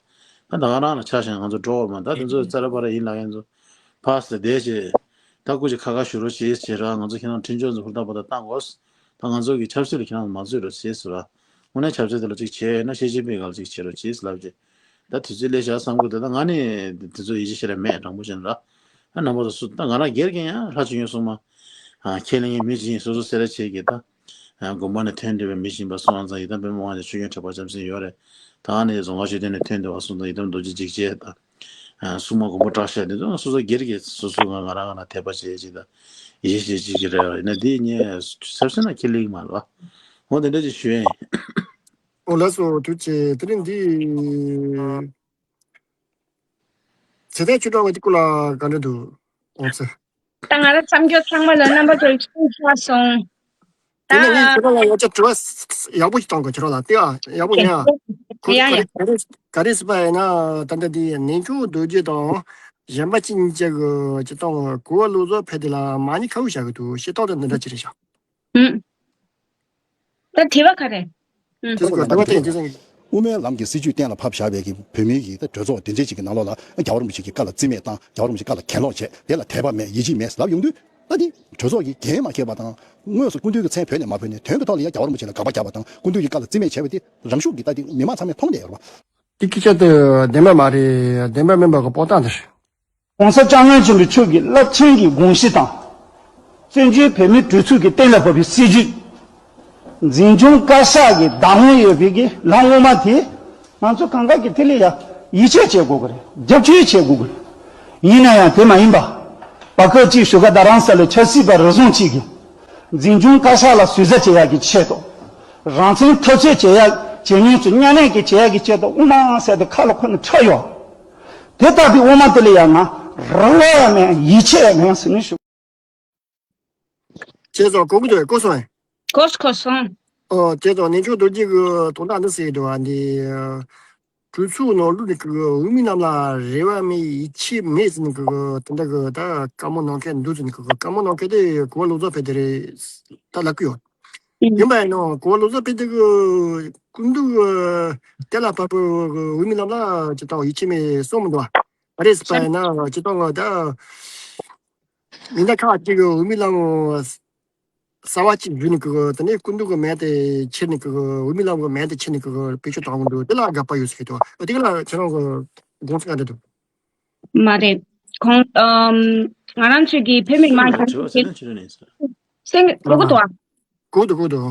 ད་ད་ག་རང་ལ་ཆ་བཞག་ང་ཚོ་འགྲོ་བ་མ་ད་དེ་ཚོ་རྩ་ར་པ་ར་ཡིན་ལབ་མཁན་ཚོ་ཕར་ཟེར་བསྡད་བྱས་ད་སྐུ་མཁྱེན་ཁ་ཁ་ཞུ་རོགས་བྱེད་ཟེར་ར། ང་ཚོ་ཁྱེད་རང་འཕྲིན་བཅོལ་ཚོ་ཧུར་ཐག་པ་ད་བཏང་དགོས། ད་ང་ཚོ་གི་ཆབ་སྲིད་ལ་ཁྱེད་རང་མ་རྩོད་རོགས་བྱེད་ཟེར་ར། དངོས་གནས་ཆབ་སྲིད་དེ་ལ་ཅིག་བྱས་ཡོད་ན་ཞི་ཅིན་ཕིང་སྒང་ལ་ཅིག་བྱེད་རོགས་བྱེད་ཟེར་ལབ་བྱས། ད་དུས་ཚོད་སླེབས་བཞག་བསམ་གི་འདུག་ད་ང་ནི་དེ་ཚོ་ཡིད་ཆེས་བྱེད་ར་མེད་དྲང་པོ་བཤད་ན་ར། ཨ་རྣམ་པ་ཚོ་སུ་ད་ང་རང་སྒེར་གྱི་ཡང་ལྷ་ཆོས་ཡོན་སྲུང་མ། ཨ་ཁས་ལེན་མཁན་མི་ཅིག་ཡིན་སོ་སོ་སེ་ར་བྱེས་ཀྱི་ད། ཨ་དགོན་པ་ནས་ཐོན་བསྡད་པའི་མི་ཅིག་ཡིན་པ་སོང་ཙང་ཡི་དམ་པདྨ་དབང་རྒྱལ་ཆོས་སྐྱོང་ཁྲི་པ་རྒྱལ་མཚན་ཡོད་རེད། ད་ནི་རྫོང་ཁ་ཆོས་སྡེ་ནས་ཐོན་བསྡད་པ་སོང་ཙང་ཡི་དམ་རྡོ་རྗེ་འཇིགས་བྱེད་ད། ཨ་སྲུང་མ་མགོན་པོ་སྐྲག་ཤག་དེ་ཚོ་སོ་སོ་སྒེར་གྱི་སོ་སོ་ང་ང་རང་ང་ན་དད་པ་བྱེད་ཅིག་ད། ཡིད་ཆེས་བྱེད་ཅིག་གི་རེད་ཡིན་ན་དེ་ངས་ཆབ་སྲིད་ན་ཁས་ལེན་གྱི་མ་རེད་བ། འོ་དེ་འདྲ་ཅིག་ཞུ་ཡ་ཡིན། ཨོ་ལགས་སོ་ཐུགས་རྗེ་ཆེ། དེ་རིང་འདི་ཚེ་ཐར་ཆོས་གྲགས་ལགས་ཀྱི་སྐོར་ལ་ག་འདྲ་འདུག་ཨོ་ཙི། ད་ང་རང་བསམ་རྒྱུ་ཚང་མ་ལ་རྣམ་པ་ཚོས་ཤེས་ཚར་སོང་། ད་དེ་ནས་ངས་ཁྱེད་རང་ལ་ཡང་བསྐྱར་དྲི་བ་ཡག་པོ་ཞིག་གཏོང་དགོས། ཁྱེད་རང་ལ་ལྟོས་ཨ། ཡག་པོ་ཉན་ཨ། ཁོ་ཡ་ཡ། ག་རེ་ག་རེ་ཟེར་བ་ཡིན་ན་ད་ལྟ་འདི་གནས་མཆོག་རྡོ་རྗེ་དང་གཞན་པ་གཅིག་གཉིས་ཅིག་གི་སྤྱིར་བཏང་གོ་བ་ལོག་འཛོལ་ཕེབས་དེ་ལ་མ་ཉེས་ཁ་བོ་བཞག་གི་འདུག་ཤེས་རྟོགས་དང་འདི་འདྲ་ཅིག་རེད་ཤག་ཨུམ། ད་དྲི་བ་ག་རེ། ཨུམ། དེ་ཚོ་ག་དྲི་བ་དེ་དེ་ཚོ། དབུ་མའི་ལམ་གྱི་སྲིད་བྱུས་གཏན་ལ་ཕབ་བཞག་པའི་གི་བོད་མིའི་གི་ད་གྲོས་ཚོགས་དེ་འདྲའི་ཅིག་གི་ནང་ལོགས་ལ་རྒྱལ་བ་རིན་པོ་ཆེ་གི་བཀའ་ལ་རྩིས་མེད་བཏང་། རྒྱལ་བ་རིན་པོ་ཆེའི་བཀའ་ལ་གྱེན་ལོག་བྱས། དེ་ལ་དད་པ་མེད་ཡིད་ཆེས་མེད་ལབ་ཡོང་དུས། ད་དེ་གྲོས་ཚོགས་ཀྱིས་འགན་མ་འཁྱེར་བ་དང་། དངོས་སུ་སྐུ་མདུན་གྱི་མཚན་བོད་ནས་མ་བོས་ནས་དོན་གྱི་ཐོག་ལ་ཡ་རྒྱལ་བ་རིན་པོ་ཆེ་ལ་དགག་པ་བརྒྱབ་པ་དང་། སྐུ་མདུན་གྱི་བཀའ་ལ་རྩིས་མེད་བྱས་པ་དེ་རང་ཤུགས་ཀྱིས་ད་དེ་མི་མང་ཚང་མས་མཐོང་བསྡད་ཡོད་རེད་བ། དེ་སྐད་ཆ་དེ་བདེན་པ་མ་རེད། བདེན་པ་མིན་པ་གི་ཕོག་ཐག་འདི་རེད། ༸གོང་ས་༸སྐྱབས་མགོན་ཆེན་པོ་མཆོག་གི་རླབས་ཆེན་གྱི་དགོངས་གཞི་དང་། བཙན་བྱོལ་བོད་མིའི་གྲོས་ཚོགས་ཀྱི་གཏན་ལ་ཕབ་པའི་སྲིད་བྱུས། འཛིན་སྐྱོང་བཀའ་ཤག་གི་བདག་དབང་ཡོད་པའི་གི་ལམ་དབུ་མ་དེ། ང་ཚོ་གང་ག་གི་དེ་ལ་ཡ་ཡིད་ཆེས་བྱེད་དགོས་གི་རེད། རྒྱབ་སྐྱོར་བྱེད་དགོས་གི་རེད། ཡིན་ན་ཡང་དེ་མ་ཡིན་པ། བར་སྐབས་ཅིག་བཞུགས་སྒར་རྡ་རམ་ས་ལའི་ཆབ་སྲིད་པ་རེ་ཟུང་ཅིག་གིས། འཛིན་སྐྱོང་བཀའ་ཤག་ལ་ཟུར་ཟ་བྱེད་ཡག་གི་ཆེད་དུ། རང་བཙན་འཐབ་རྩོད་བྱེད་ཡག་བྱེད་མྱོང་ཚོ་མཉམ་ལས་ཀྱི་བྱེད་ཡག་གི་ཆེད་དུ་དབུ་མ་ཟེར་དེ་ཁ་ལ་འཁོར་ནས་འཁྲབ་ཡོད། དེ་ལྟ་བུའི་དབུ་མ་དེ་ལ་ཡང་ང་རེ་བ་ཡང་མེད། ཡིད་ཆེས་ཡང་མེད་ཟེར་ནས་ཞུ། བྱས་ཙང་གོ་གི་འདུག་གོ་སོང་ངས། གོ་སོང་གོ་སོང་། ཨོ་བྱས་ཙང་གནས་མཆོག་རྡོ་རྗེ་གི་དོན་དག་འདི་ཟེར་གི་འདུག་བ་འདི། གྲོས་ཚོགས་ནང་ལུགས་ནས་ཀྱི་འོས་མི་རྣམས་ལ་རེ་བ་མེད་ཡིད་ཆེས་མེད་ཟེར་ནས་ཀྱི་དེ་འདྲ་གི་ད་བཀའ་མོལ་གནང་མཁན་འདུག་ཟེར་ནས་ཀྱི་བཀའ་མོལ་གནང་མཁན་དེ་གོ་བ་ལོག་འཛོལ་ཕེབས་དེ་རེད་ད་ལབ་ཀྱི་ཡོད། ཡིན་པ་ཡིན་ནའང་གོ་བ་ལོག་འཛོལ་ཕེབས་དེ་གི་སྐུ་མདུན་གི་གཏན་ལ་ཕབ་པའི་འོས་མི་རྣམས་ལ་ཅི་ལྟར་ཡིད་ཆེས་མེད་གསུངས་མི་འདུག་བ། ཨ་རེད་ཟེར་བ་ཡིན་ན་ཅི་ལྟར་ང་ད། མི་སྣ་ཁག་ཅིག་གི་འོས་མི་ལམ་གསར་བ་ཅིག་བརྒྱུད་ནས་ཀྱི་དེ་ནས་སྐུ་མདུན་གྱི་མལ་དེ་ཁྱེར་ནས་ཀྱི་འོས་མི་ལམ་གྱི་མལ་དེ་ཁྱེར་ནས་ཀྱི་བེད་སྤྱོད་བཏང་གི་འདུག་དེ་ལ་དགག་པ་ཡོད་ཟེར་གྱི་འདུག་དེ་ག་ལ་ཁྱེད་རང་གི་དགོངས་ཚུལ་ག་འདྲ་འདུག་མ་རེད། ཁོང་ཨམ། ང་རང་ཚོས་ཀྱི་བོད་མི་མང་དྲི་བ་གཅིག་གཅིག་གཅིག་རེ་ནས་ཟེར། སེང་གེ་གོ་གི་འདུག་ཨ། གོ་འདུག་གོ་འདུག་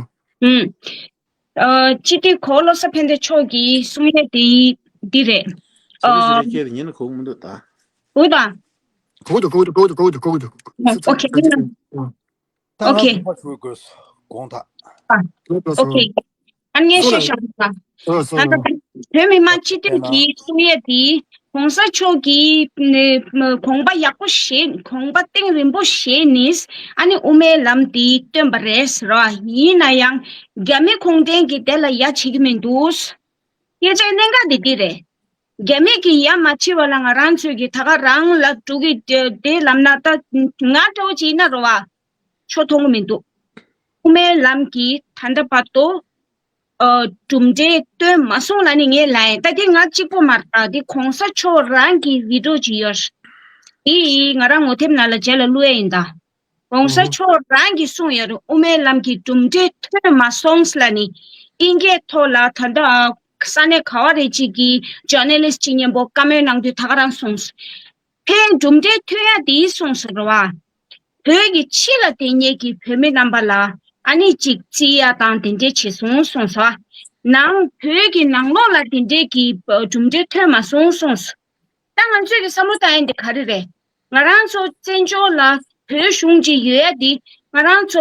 ཨུམ། ཨ། སྤྱི་འཐུས་གོ་བ་བློ་བཟང་ཕན་བདེ་མཆོག་གིས་གསུང་ཡས་དེ་འདི་རེད། ཨ། ཨོ་ཁེ། ཨོ་ཁེ། ཨ། ཨོ་ཁེ། ཨ་ནི་ངས་བཤད་བཞག་ད། ཨ། ད་ལྟ་བོད་མི་མང་སྤྱི་འཐུས་ཀྱིས་གསུང་ཡས་དེ་༸གོང་ས་མཆོག་གིས་དགོངས་པ་ཡག་པོ་བཞེས། དགོངས་པ་གཏིང་རིང་པོ་བཞེས་ནས་ཨ་ནི་དབུ་མའི་ལམ་དེ་བཏོན་པ་རེད་ཟེར་བ། ཡིན་ན་ཡང་རྒྱ་མི་ཁུངས་ལྡན་གྱིས་དེ་ལ་ཡ་བྱེད་ཀྱི་མི་འདུག་སྐད་ཆའི་གནད་འགག་དེ་འདི་རེད། རྒྱ་མི་གིས་ཡ་མ་བྱེད་པ་ལ་ང་རང་ཚོས་ཀྱིས་ད་ག་རང་ལ་འགྲོ་གི་དེ་ལབ་ན། ད་ང་འདྲ་བོ་ཅིག་ཡིན་ན་རེད་བ། ཆོ་མཐོང་གི་མི་འདུག་དབུ་མའི་ལམ་གྱིས་ད་ལྟ་བར་དུ་ཨ་གྲུབ་འབྲས་སྟོན་མ་སོང་ལབ་ནས་ངས་ལབ་ཡིན། ད་འདི་ང་གཅིག་པོ་མ་རེད། ད་འདི་གོང་ས་མཆོག་རང་གི་བི་ཌི་ཡོ་ཅིག་ཡོད་རེད། འདི་ང་རང་ངོ་དེབ་ནང་ལ་རྗེས་ལ་བླུག་ཡ་ཡིན་ད། ༸གོང་ས་མཆོག་རང་གིས་གསུངས་ཡོད་རེད། དབུ་མའི་ལམ་གྱི་གྲུབ་འབྲས་ཐོན་མ་སོང་ལབ་ནས་ཨིན་སྐད་ཐོག་ལ་ད་ལྟ་ས་གནས་ག་བ་རེ་གཅིག་གི་ཇར་ན་ལིསི་ཅིག་མཉམ་པོ་བཀའ་མོལ་གནང་དུས་ད་ག་རང་གསུངས། ཕན་གྲུབ་འབྲས་ཐོན་ཡ་དེ་གསུངས་སོང་རེད་བ། བོད་ཀྱི་ཕྱི་ལ་བསྡད་མཁན་གྱི་བོད་མི་རྣམ་པ་ལ་ཨ་ནི་ཅིག་བརྩི་ཡ་དང་དེ་འདྲས་བྱས་སོང་གསུངས་སོང་། ནང་བོད་ཀྱི་ནང་ལོགས་ལ་དེ་འདྲས་ཀྱི་གྲུབ་འབྲས་ཐོན་མ་སོང་གསུངས་སོང་། ད་ང་ཚོས་ཀྱི་བསམ་བློ་བཏང་ཡ་འདི་ག་རེ་རེད། ང་རང་ཚོ་བཙན་བྱོལ་ལ་བོད་གཞུང་ཅིག་ཡོད་ཡ་འདི་ང་རང་ཚོ་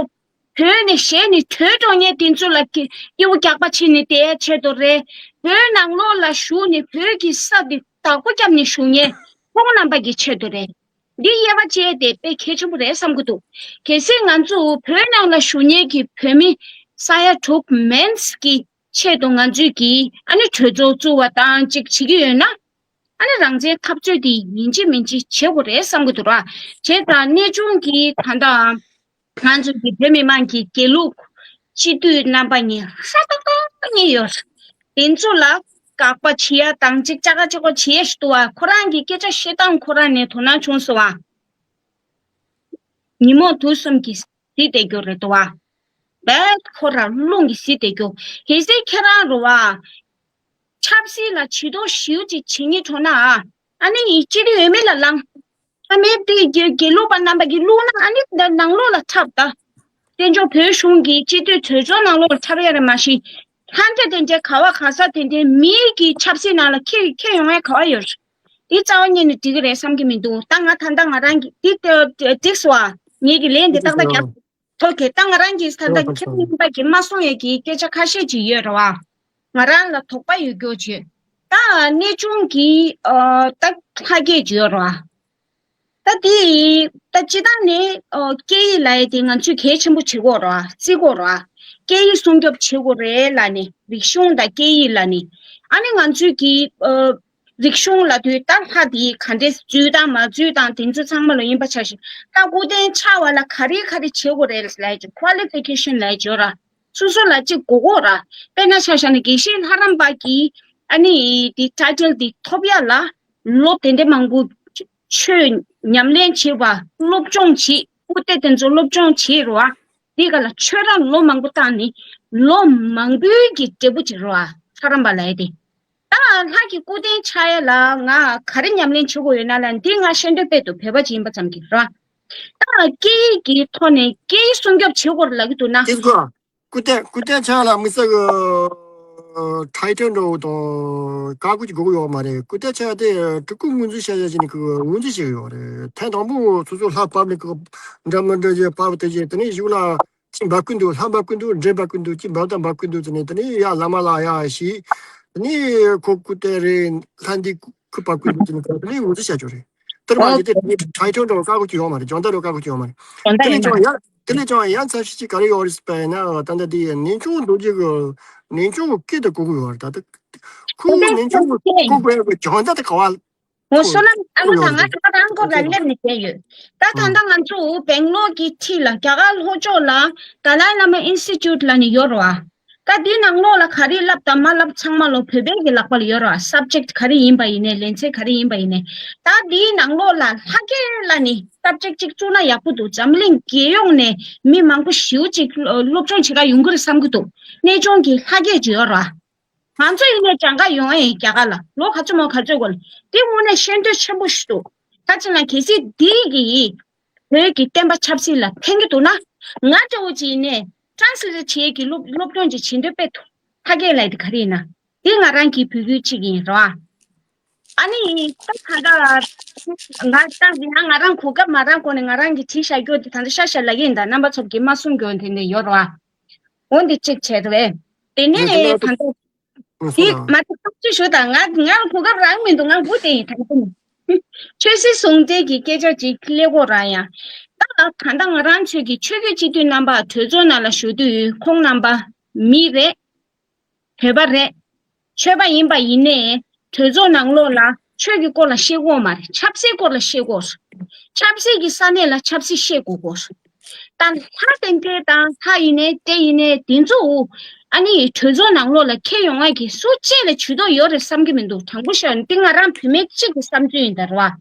བོད་ནས་གཞན་ནས་བྲོས་འགྲོ་མཁན་དེ་ཚོ་ལ་སྐྱི་སྐྱེ་བོ་རྒྱག་པ་བྱེད་ནས་བསྡད་ཡ་ཆེད་དུ་རེད། བོད་ནང་ལོགས་ལ་བཞུགས་ནས་བོད་ཀྱི་ས་འདི་བདག་པོ་བརྒྱབ་ནས་བཞུགས་མཁན་ཁོང་རྣམ་པ་གི་ཆེད་དུ་རེད། འདི་དབྱེ་བ་ཕྱེ་དེ་དཔེ་གལ་ཆེན་པོ་རེད་བསམ་གྱི་འདུག་གལ་སྲིད་ང་ཚོ་བོད་ནང་ལ་བཞུགས་མཁན་གྱི་བོད་མི་ས་ཡ་དྲུག་མན་གྱི་ཆེད་དུ་ང་ཚོས་ཀྱིས་ཨ་ནི་གྲོས་ཚོགས་བཙུགས་པ་དང་གཅིག་བྱེད་ཀྱི་ཡོད་ན། ཨ་ནི་རང་བཙན་འཐབ་རྩོད་དེ་ཡིན་གཅིག་མིན་གཅིག་བྱེད་དགོས་རེད་བསམ་གྱི་འདུག་ར། བྱས་ཙང་གནས་ཆུང་གི་ད་ལྟ་ང་ཚོ་གི་བོད་མི་མང་གི་དགེ་ལུགས་སྤྱི་འཐུས་རྣམ་པ་གཉིས་ཧྲ་ཏག་ཏག་གཉིས་ཡོད། དེ་ཚོ་ལ་དགག་པ་བྱེད་ཡ་དང་གཅིག་ཅག་ཅག་པ་བྱེད་ཡ་ཞིག་འདུག་བ། ཁོ་རང་གི་སྐད་ཆ་བཤད་སྟངས་ཁོ་རང་ནས་དོ་སྣང་བྱུང་སོང་བ། ཉིན་མོ་དུས་གསུམ་གྱི་གཟི་དེ་རྒྱུ་རེད་དོ་བ། བས་ཁོ་རང་རླུང་གི་གཟི་དེ་རྒྱུ། གལ་སྲིད་ཁྱེད་རང་རུ་བ། ཆབ་སྲིད་ལ་བྱེད་དོ་ཞིའུ་ཅིག་བྱེད་ཉེ་གྲོ་ན་ཨ། ཨ་ནི་ཡི་ཅི་རི་ཡོད་མེད་ལ་ལང་། ཨ་མེད་དེ་དགེ་དགེ་ལུགས་པ་རྣམ་པ་གི་བླུག་ན་ཨ་ནི་འདི་ནང་ལོགས་ལ་འཁྲབ་ད། དེ་འཇོག་བོད་གཞུང་གི་སྤྱི་འཐུས་གྲོས་ཚོགས་ནང་ལོགས་ལ་འཁྲབ་ཡ་རེད་མ་གཞི། ལྷ་འདྲེ་དེ་འདྲའི་ག་བ་ག་ས་དེ་འདྲའི་མིའི་གི་ཆབ་སྲིད་ནང་ལ་ཁྱེད་ཁྱེད་ཡོང་ཡ་ག་བ་ཡོད། དེ་རྩ་བ་ཉིད་ནས་འགྲིག་གི་རེད་བསམ་གི་མི་འདུག་ད་ང་ད་ལྟ་ང་རང་གི་དེ་དེ་འགྲིག་སོང་ཨ། ངེད་ཀྱི་ལན་དེ་ཏག་ཏག་རྒྱབ། ཐོག་གི་ད་ང་རང་གི་ད་ལྟ་ཁྱེད་རང་པ་གི་མ་གསུང་ཡ་གི་སྐད་ཆ་ཁ་ཤས་ཅིག་ཡོད་རེད་བ། ང་རང་ལ་དོགས་པ་ཡོད་རྒྱུ་ཅིག་ད་གནས་ཆུང་གི་ཨ་ད་ལྷ་སྐད་ཅིག་ཡོད་རེད་བ། ད་དེ་ད་སྤྱི་བཏང་ནས་ཨ་སྐད་ཡིག་ལབ་ཡ་དེ་ང་ཚོས་གལ་ཆེན་པོ་བྱེད་དགོས་རེད་བ། བརྩི་དགོས་རེད་བ། སྐད་ཡིག་སྲུང་སྐྱོབ་བྱེད་དགོས་རེད་ལབ་ནས་རིག་གཞུང་དང་སྐད་ཡིག་ལབ་ནས་ཨ་ནི་ང་ཚོས་ཀྱི་ཨ་རིག་གཞུང་ལབ་དུས་ད་ལྷ་དེ་ག་འདྲས་འཛུལ་དང་མ་འཛུལ་དང་དེ་ཚོ་ཚང་མ་ལ་ཡིན་པ་ཆ་བཞག་ད་སྐུ་རྟེན་ཆགས་པ་ལ་ག་རེ་ག་རེ་བྱེད་དགོས་རེད་ལབ་ཀྱི་qualification་ལབ་ཀྱི་ཡོད་ར། སོ་སོ་ལ་གཅིག་དགོས་དགོས་ར། དཔེར་ན་ཆ་བཞག་ན་དགེ་བཤེས་ལྷ་རམས་པ་གི་ཨ་ནི་དེ་title་དེ་ཐོབ་ཡ་ལ་ལོ་དེ་འདྲ་མང་པོ་ཆོས་ཉམས་ལེན་བྱེད་པ་སློབ་སྦྱོང་བྱེད་སྐུ་རྟེན་དེ་ཚོ་སློབ་སྦྱོང་བྱེད་རོ། དེ་ག་ལ་ཆོས་ར་ལོ་མང་པོ་བཏང་ནི་ལོ་མང་པོའི་གི་འབྲས་བུ་ཅིག་རོ། ལྷ་རམས་པ་ལབ་ཡ་དེ། ད་ལྷ་གི་སྐུ་རྟེན་ཆགས་ཡ་ལ་ང་ག་རེ་ཉམས་ལེན་བྱེད་དགོས་ཡོད་ན་ལ་འདི་ང་ཤེས་འདོད་དཔེ་དུ་བོད་པ་ཅིག་ཡིན་པ་ཙམ་གྱིས་ར། ད་སྐད་ཡིག་གི་ཐོག་ནས་སྐད་ཡིག་སྲུང་སྐྱོབ་བྱེད་དགོས་ལབ་ཀྱི་འདུག་ན། སྐུ་རྟེན་སྐུ་རྟེན་ཆགས་ལ་དམིགས་བསལ་གྱི་title་འདྲ་བོ་དང་བཀའ་བཀོད་ཀྱི་དགོས་ཀྱི་ཡོད་མ་རེད། སྐུ་རྟེན་ཆགས་དེ་སྤྲུལ་སྐུ་ངོས་འཛིན་བྱ་ཡ་ཞིག་ནི་ཁོས་ངོས་འཛིན་བྱེད་ཀྱི་ཡོད་རེད། ཐེངས་དང་པོ་སོ་སོ་ལྷ་བབས་ནས་ཁོ་འདྲ་མི་འདྲ་ཞིག་བབས་དེ་ཞིག་དེ་ནས་གཞུག་ལ་ཅིག་འབབ་ཀྱི་འདུག་ལྷ་འབབ་ཀྱི་འདུག་འདྲེ་འབབ་ཀྱི་འདུག་ཅིག་འབབ་དང་འབབ་ཀྱི་འདུག་དེ་ནས་དེ་ནས་ཡ་བླ་མ་ལ་ཡ་ཞིག་དེ་ནས་ཁོ་སྐུ་རྟེན་རེད། ལྷ་འདི་ཁོ་བབས་ཀྱི་འདུག་དེ་ནས་ཁོ་དེ་ནས་ངོས་འཛིན་བྱ་ཆོག་རེད། དེར་མ་ཨོ་ཟད་དེ་ནི་title་འདྲ་བོ་བཀའ་བཀོད་ཀྱི་ཡོད་མ་རེད། སྦྱོང་བརྡར་འདྲ་བོ་བཀའ་བཀོད་ཀྱི་ཡོད་མ་རེད། དེ་ལས་ཀྱང་ཡང་དེ་ལས་ཀྱང་ཡང་ཚབ་ཤིག་ཅིག་ག་རེ་ཡོད་རེད་ཟེར་བ་ཡིན་ན་ད་ལྟ་དེ་ནན་ཆུང་རྡོ་རྗེ་གི་ནན་ཆུང་གི་སྐད་དུ་གོ་གི་ཡོད་རེད། ད་ལྟ་ཁོ་ནན་ཆུང་གི་གོ་དགོས་པའི་སྦྱོང་བརྡར་དེ་ག་བ་ངོ་སོ་ལམ་ཨ་ཁོ་ལོ་ཡོད་ཐང་ང་རེད། ད་ང་རང་ཁོ་ལ་སླེབས་ནས་བསྡད་ཡོད། ད་ད་ལྟ་ང་ཚོ་སྦེང་ལོར་གྱི་འཁྲིས་ལ་རྒྱ་གར་ལྷོ་ཕྱོགས་ལ་དཱ་ལའི་བླ་མ་ཨིན་སི་ཊི་ཊུཊ་ལ་ནི་ཡོད་རེད་བ། ད་འདིའི་ནང་ལོགས་ལ་ག་རེ་བསླབ་དང་མ་བསླབ་ཚང་མ་ལོ་བོད་པའི་གི་ལག་པ་ལ་ཡོད་ར། subject་ག་རེ་ཡིན་པ་ཡིན་ནའི་ལེ་ཚན་ག་རེ་ཡིན་པ་ཡིན་ནའི་ད་འདིའི་ནང་ལོགས་ལ་ལྷ་སྐད་ལ་ནི་subject་གཅིག་བཙུགས་ན་ཡག་པོ་འདུག་འཛམ་གླིང་རྒྱལ་ཡོངས་ནས་མི་མང་པོ་ཞེ་པོ་ཅིག་སློབ་སྦྱོང་བྱེད་ག་ཡོང་གི་རེད་བསམ་གི་འདུག་གནས་ཆུང་གི་ལྷ་སྐད་ཅིག་ཡོད་ར། ང་ཚོ་ཡིན་ནའི་སྦྱང་ག་ཡོང་ཨེ་རྒྱ་གར་ལ་ལོ་ག་ཚོད་མོ་ག་ཚོད་གོ་ལ་འདི་དངོས་གནས་ཤེས་འདོད་ཆེན་པོ་ཞིག་འདུག་ད་ཅི་ལ་གལ་སྲིད་འདི་གི་བོད་ཀྱི་བསྟན་པ་ཆབ་སྲིད་ལ་ཕན་གྱི་འདུག་ན། ང་འདྲ་བོ་ཅིག་ཡིན་ནའི་translate་བྱེད་ཀྱི་སློབ་སློབ་སྦྱོང་ཅིག་བྱེད་འདོད་དཔེ་ཐུག་ཧ་གེ་ལ་དེ་ག་རེ་ཡིན་ན། དེ་ང་རང་གི་བོད་ཁུལ་གཅིག་ཡིན་རོ། ཨ་ནི་ད་ད་ད་ང་ད་ཡང་ང་རང་གོ་སྐབས་མ་རག་གོང་ནས་ང་རང་གི་བྲིས་བཞག་རྒྱུ་དེ་ད་ལྟ་ཤ་ཤ་ལབ་ཀྱི་ཡིན། ད་རྣམ་པ་ཚོ་གི་མ་གསུང་རྒྱུ་དེ་འདྲ་ཡོད་རོ། འོ་འདི་གཅིག་བྱས་རེད། དེ་ནས་ད་ལྟ། དེ་མ་ཐག་ཐག་ཆོད་ཞུ་དང་། ང་ང་གོ་སྐབས་རག་མི་འདུག་ང་སྒུག་བསྡད་ཡིན་ད་ལྟ་ནས། ཆོས་སྲིད་ཟུང་འབྲེལ་གྱི་སྐད་ཆ་ཅིག་སླེབས་གོ་ར་ཡང་། ད་ད་ལྟ་ང་རང་ཚོས་ཀྱི་ཆོས་བརྒྱུད་སྤྱི་འཐུས་རྣམ་པ་གྲོས་ཚོགས་ནང་ལ་བཞུགས་དུས་ཁོང་རྣམ་པ་མི་རེད། བོད་པ་རེད། ཆོས་པ་ཡིན་པ་ཡིན་ནའི་གྲོས་ཚོགས་ནང་ལོགས་ལ་ཆོས་ཀྱི་སྐོར་ལ་བཤད་གོ་མ་རེད། ཆབ་སྲིད་སྐོར་ལ་བཤད་གོ། ཆབ་སྲིད་ཀྱི་ས་གནས་ལ་ཆབ་སྲིད་བཤད་དགོས་གོ། ད་ལྷ་རྟེན་འབྲེལ་དང་ལྷ་ཡིན་ནའི་རྟེན་ཡིན་ནའི་དེ་ཚོ་ཨ་ནི་གྲོས་ཚོགས་ནང་ལོགས་ལ་འཁྱེར་ཡོང་ཡ་གི་སུ་གཅིག་ལ་ཇུས་གཏོགས་ཡོད་རེད་བསམ་གྱི་མི་འདུག་དྲང་པོ་བཤད་ན་འདི་ང་རང་བུད་མེད་གཅིག་གི་བསམ་ཚུལ་ཡིན་ད་རེད་བ། ལྷ་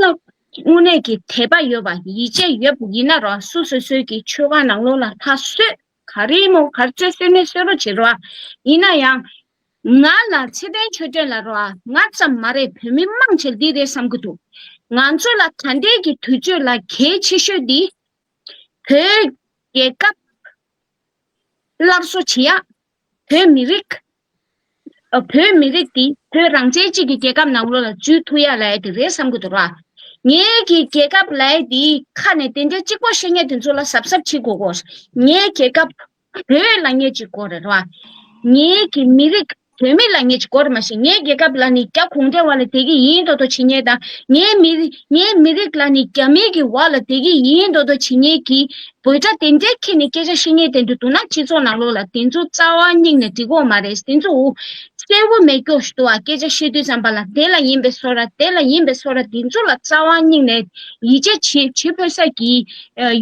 ལ་དངོས་གནས་ཀྱི་དད་པ་ཡོད་པ་ཡིད་ཆེས་ཡོད་པ་ཡིན་ན་རོ། སོ་སོ་སོའི་གི་ཆོས་ཁང་ནང་ལོགས་ལ་ལྷ་གསོལ། ག་རེ་མོ་ག་རེ་ཚོད་གསོལ་ནས་གསོལ་རོགས་བྱེད་རོགས། ཡིན་ན་ཡང་ང་ལ་ཚེ་བརྟན་ཆོས་སྒྲོན་ལ་རོགས། ང་ཙམ་མ་རེད། བོད་མི་མང་ཆེ་འདི་རེད་བསམ་གི་འདུག་ང་ཚོ་ལ་ད་ལྟའི་གི་དུས་ཚོད་ལ་གལ་ཆེ་ཤོས་འདི་བོད་རྒྱལ་ཁབ་སླར་གསོ་བྱེད་ཡ། བོད་མི་རིགས། ཨ། བོད་མི་རིགས་འདི་བོད་རང་བཙན་གཅིག་གི་རྒྱལ་ཁབ་ནང་ལོགས་ལ་འཛུལ་ཐུབ་ཡ་ལབ་ཡ་དེ་རེད་བསམ་གི་འདུག་ར། ངའི་གི་རྒྱལ་ཁབ་ལབ་ཡ་དེ་ཁ་ནས་དེ་འདྲ་གཅིག་པོ་བཤད་མཁན་དེ་ཚོ་ལ་གཟབ་གཟབ་བྱེད་དགོས་གོ། ངའི་རྒྱལ་ཁབ་བོད་ལབ་མཁན་གཅིག་པོ་རེད་ར། ངའི་གི་མི་རིགས་ བོད་མི་ལ་ངས་ཅིག་གོ་ར་མ་ཤེས། ངའི་རྒྱལ་ཁབ་ལ་ནི་རྒྱ་གུང་ཁྲན་བ་ལ་དེ་གི་ཡིན་མདོག་མདོག་བྱེད་མཁན་དང་། ངའི་མི་རི་ངའི་མི་རིགས་ལ་ནི་རྒྱ་མི་གི་བ་ལ་དེ་གི་ཡིན་མདོག་མདོག་བྱེད་མཁན་གྱི་བོད་སྒྲ་དེ་འདྲའི་ཁྱེར་ནས་སྐད་ཆ་བཤད་མཁན་དེ་འདྲ་འདུག་ན། སྤྱི་ཚོགས་ནང་ལོགས་ལ་དེ་ཚོ་རྩ་བ་ཉིད་ནས་འགྲིག་གི་མ་རེད། དེ་ཚོ་གསལ་པོ་མེད་སྐྱོ་ཞིག་འདུག་ཨ། སྐད་ཆ་བཤད་དུས་ཙམ་པ་ལ་དེ་ལ་ཡིན་པའི་བཟོ་འདྲ། དེ་ལ་ཡིན་པའི་བཟོ་འདྲ་དེ་ཚོ་ལ་རྩ་བ་ཉིད་ནས་ཡིད་ཆེས་བྱེད་བྱེད་ཕོད་ས་གི་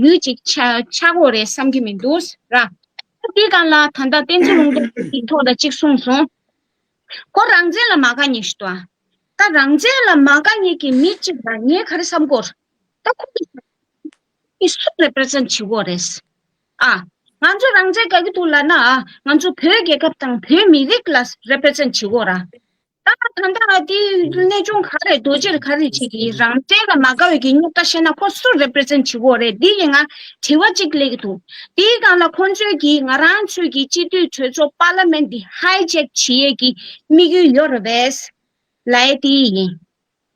ཡུལ་ཅིག་ཆགས་ཆགས་ཀྱི་རེད་བསམ་གྱི་མི་འདུག་ར། དེའི་སྒང་ལ་ད་ལྟ་བསྟན་འཛིན་ལུང་རྟོགས་ཀྱི་ཐོག་ལ་གཅིག་གསུངས་སོང་། ཁོ་རང་བཙན་ལ་མ་དགའ་མཁན་ཞིག་འདུག་ཨ། ད་རང་བཙན་ལ་མ་དགའ་མཁན་གྱི་མི་གཅིག་ལ་ངས་ག་རེ་བསམ་གོ། ད་ཁོ་གི་སུ་རེ་པི་རི་ཛེན་བྱེད་ཀྱི་ཡོད་རེད། ཨ། ང་ཚོ་རང་བཙན་དགའ་གི་འདུག་ལབ་ན། ཨ། ང་ཚོ་བོད་རྒྱལ་ཁབ་དང་བོད་མི་རིགས་ལ་རེ་པི་རི་ཛེན་བྱེད་ཀྱི་ཡོད་ར། ད་ད་ལྟ་དེ་གནས་ཆུང་ག་རེ་རྡོ་རྗེར་ག་རེ་བྱེད་ཀྱི། རང་བཙན་ལ་མ་དགའ་བའི་གི་རྙོག་དྲ་བཤད་ན་ཁོ་སུ་རེ་པི་རི་ཛེན་བྱེད་ཀྱི་ཡོད་རེད། འདི་ཡི་ང་དྲི་བ་གཅིག་སླེབས་ཀྱི་འདུག། དེའི་སྒང་ལ་ཁོང་ཚོས་ཀྱིས་ང་རང་ཚོའི་གི་སྤྱི་འཐུས་གྲོས་ཚོགས་པར་ལི་མེན་འདི་ཧའི་ཇེག་བྱེད་ཡས་ཀྱི་དམིགས་ཡུལ་ཡོད་རེད་པས་ལབ་ཡས་དེ་ཡིན་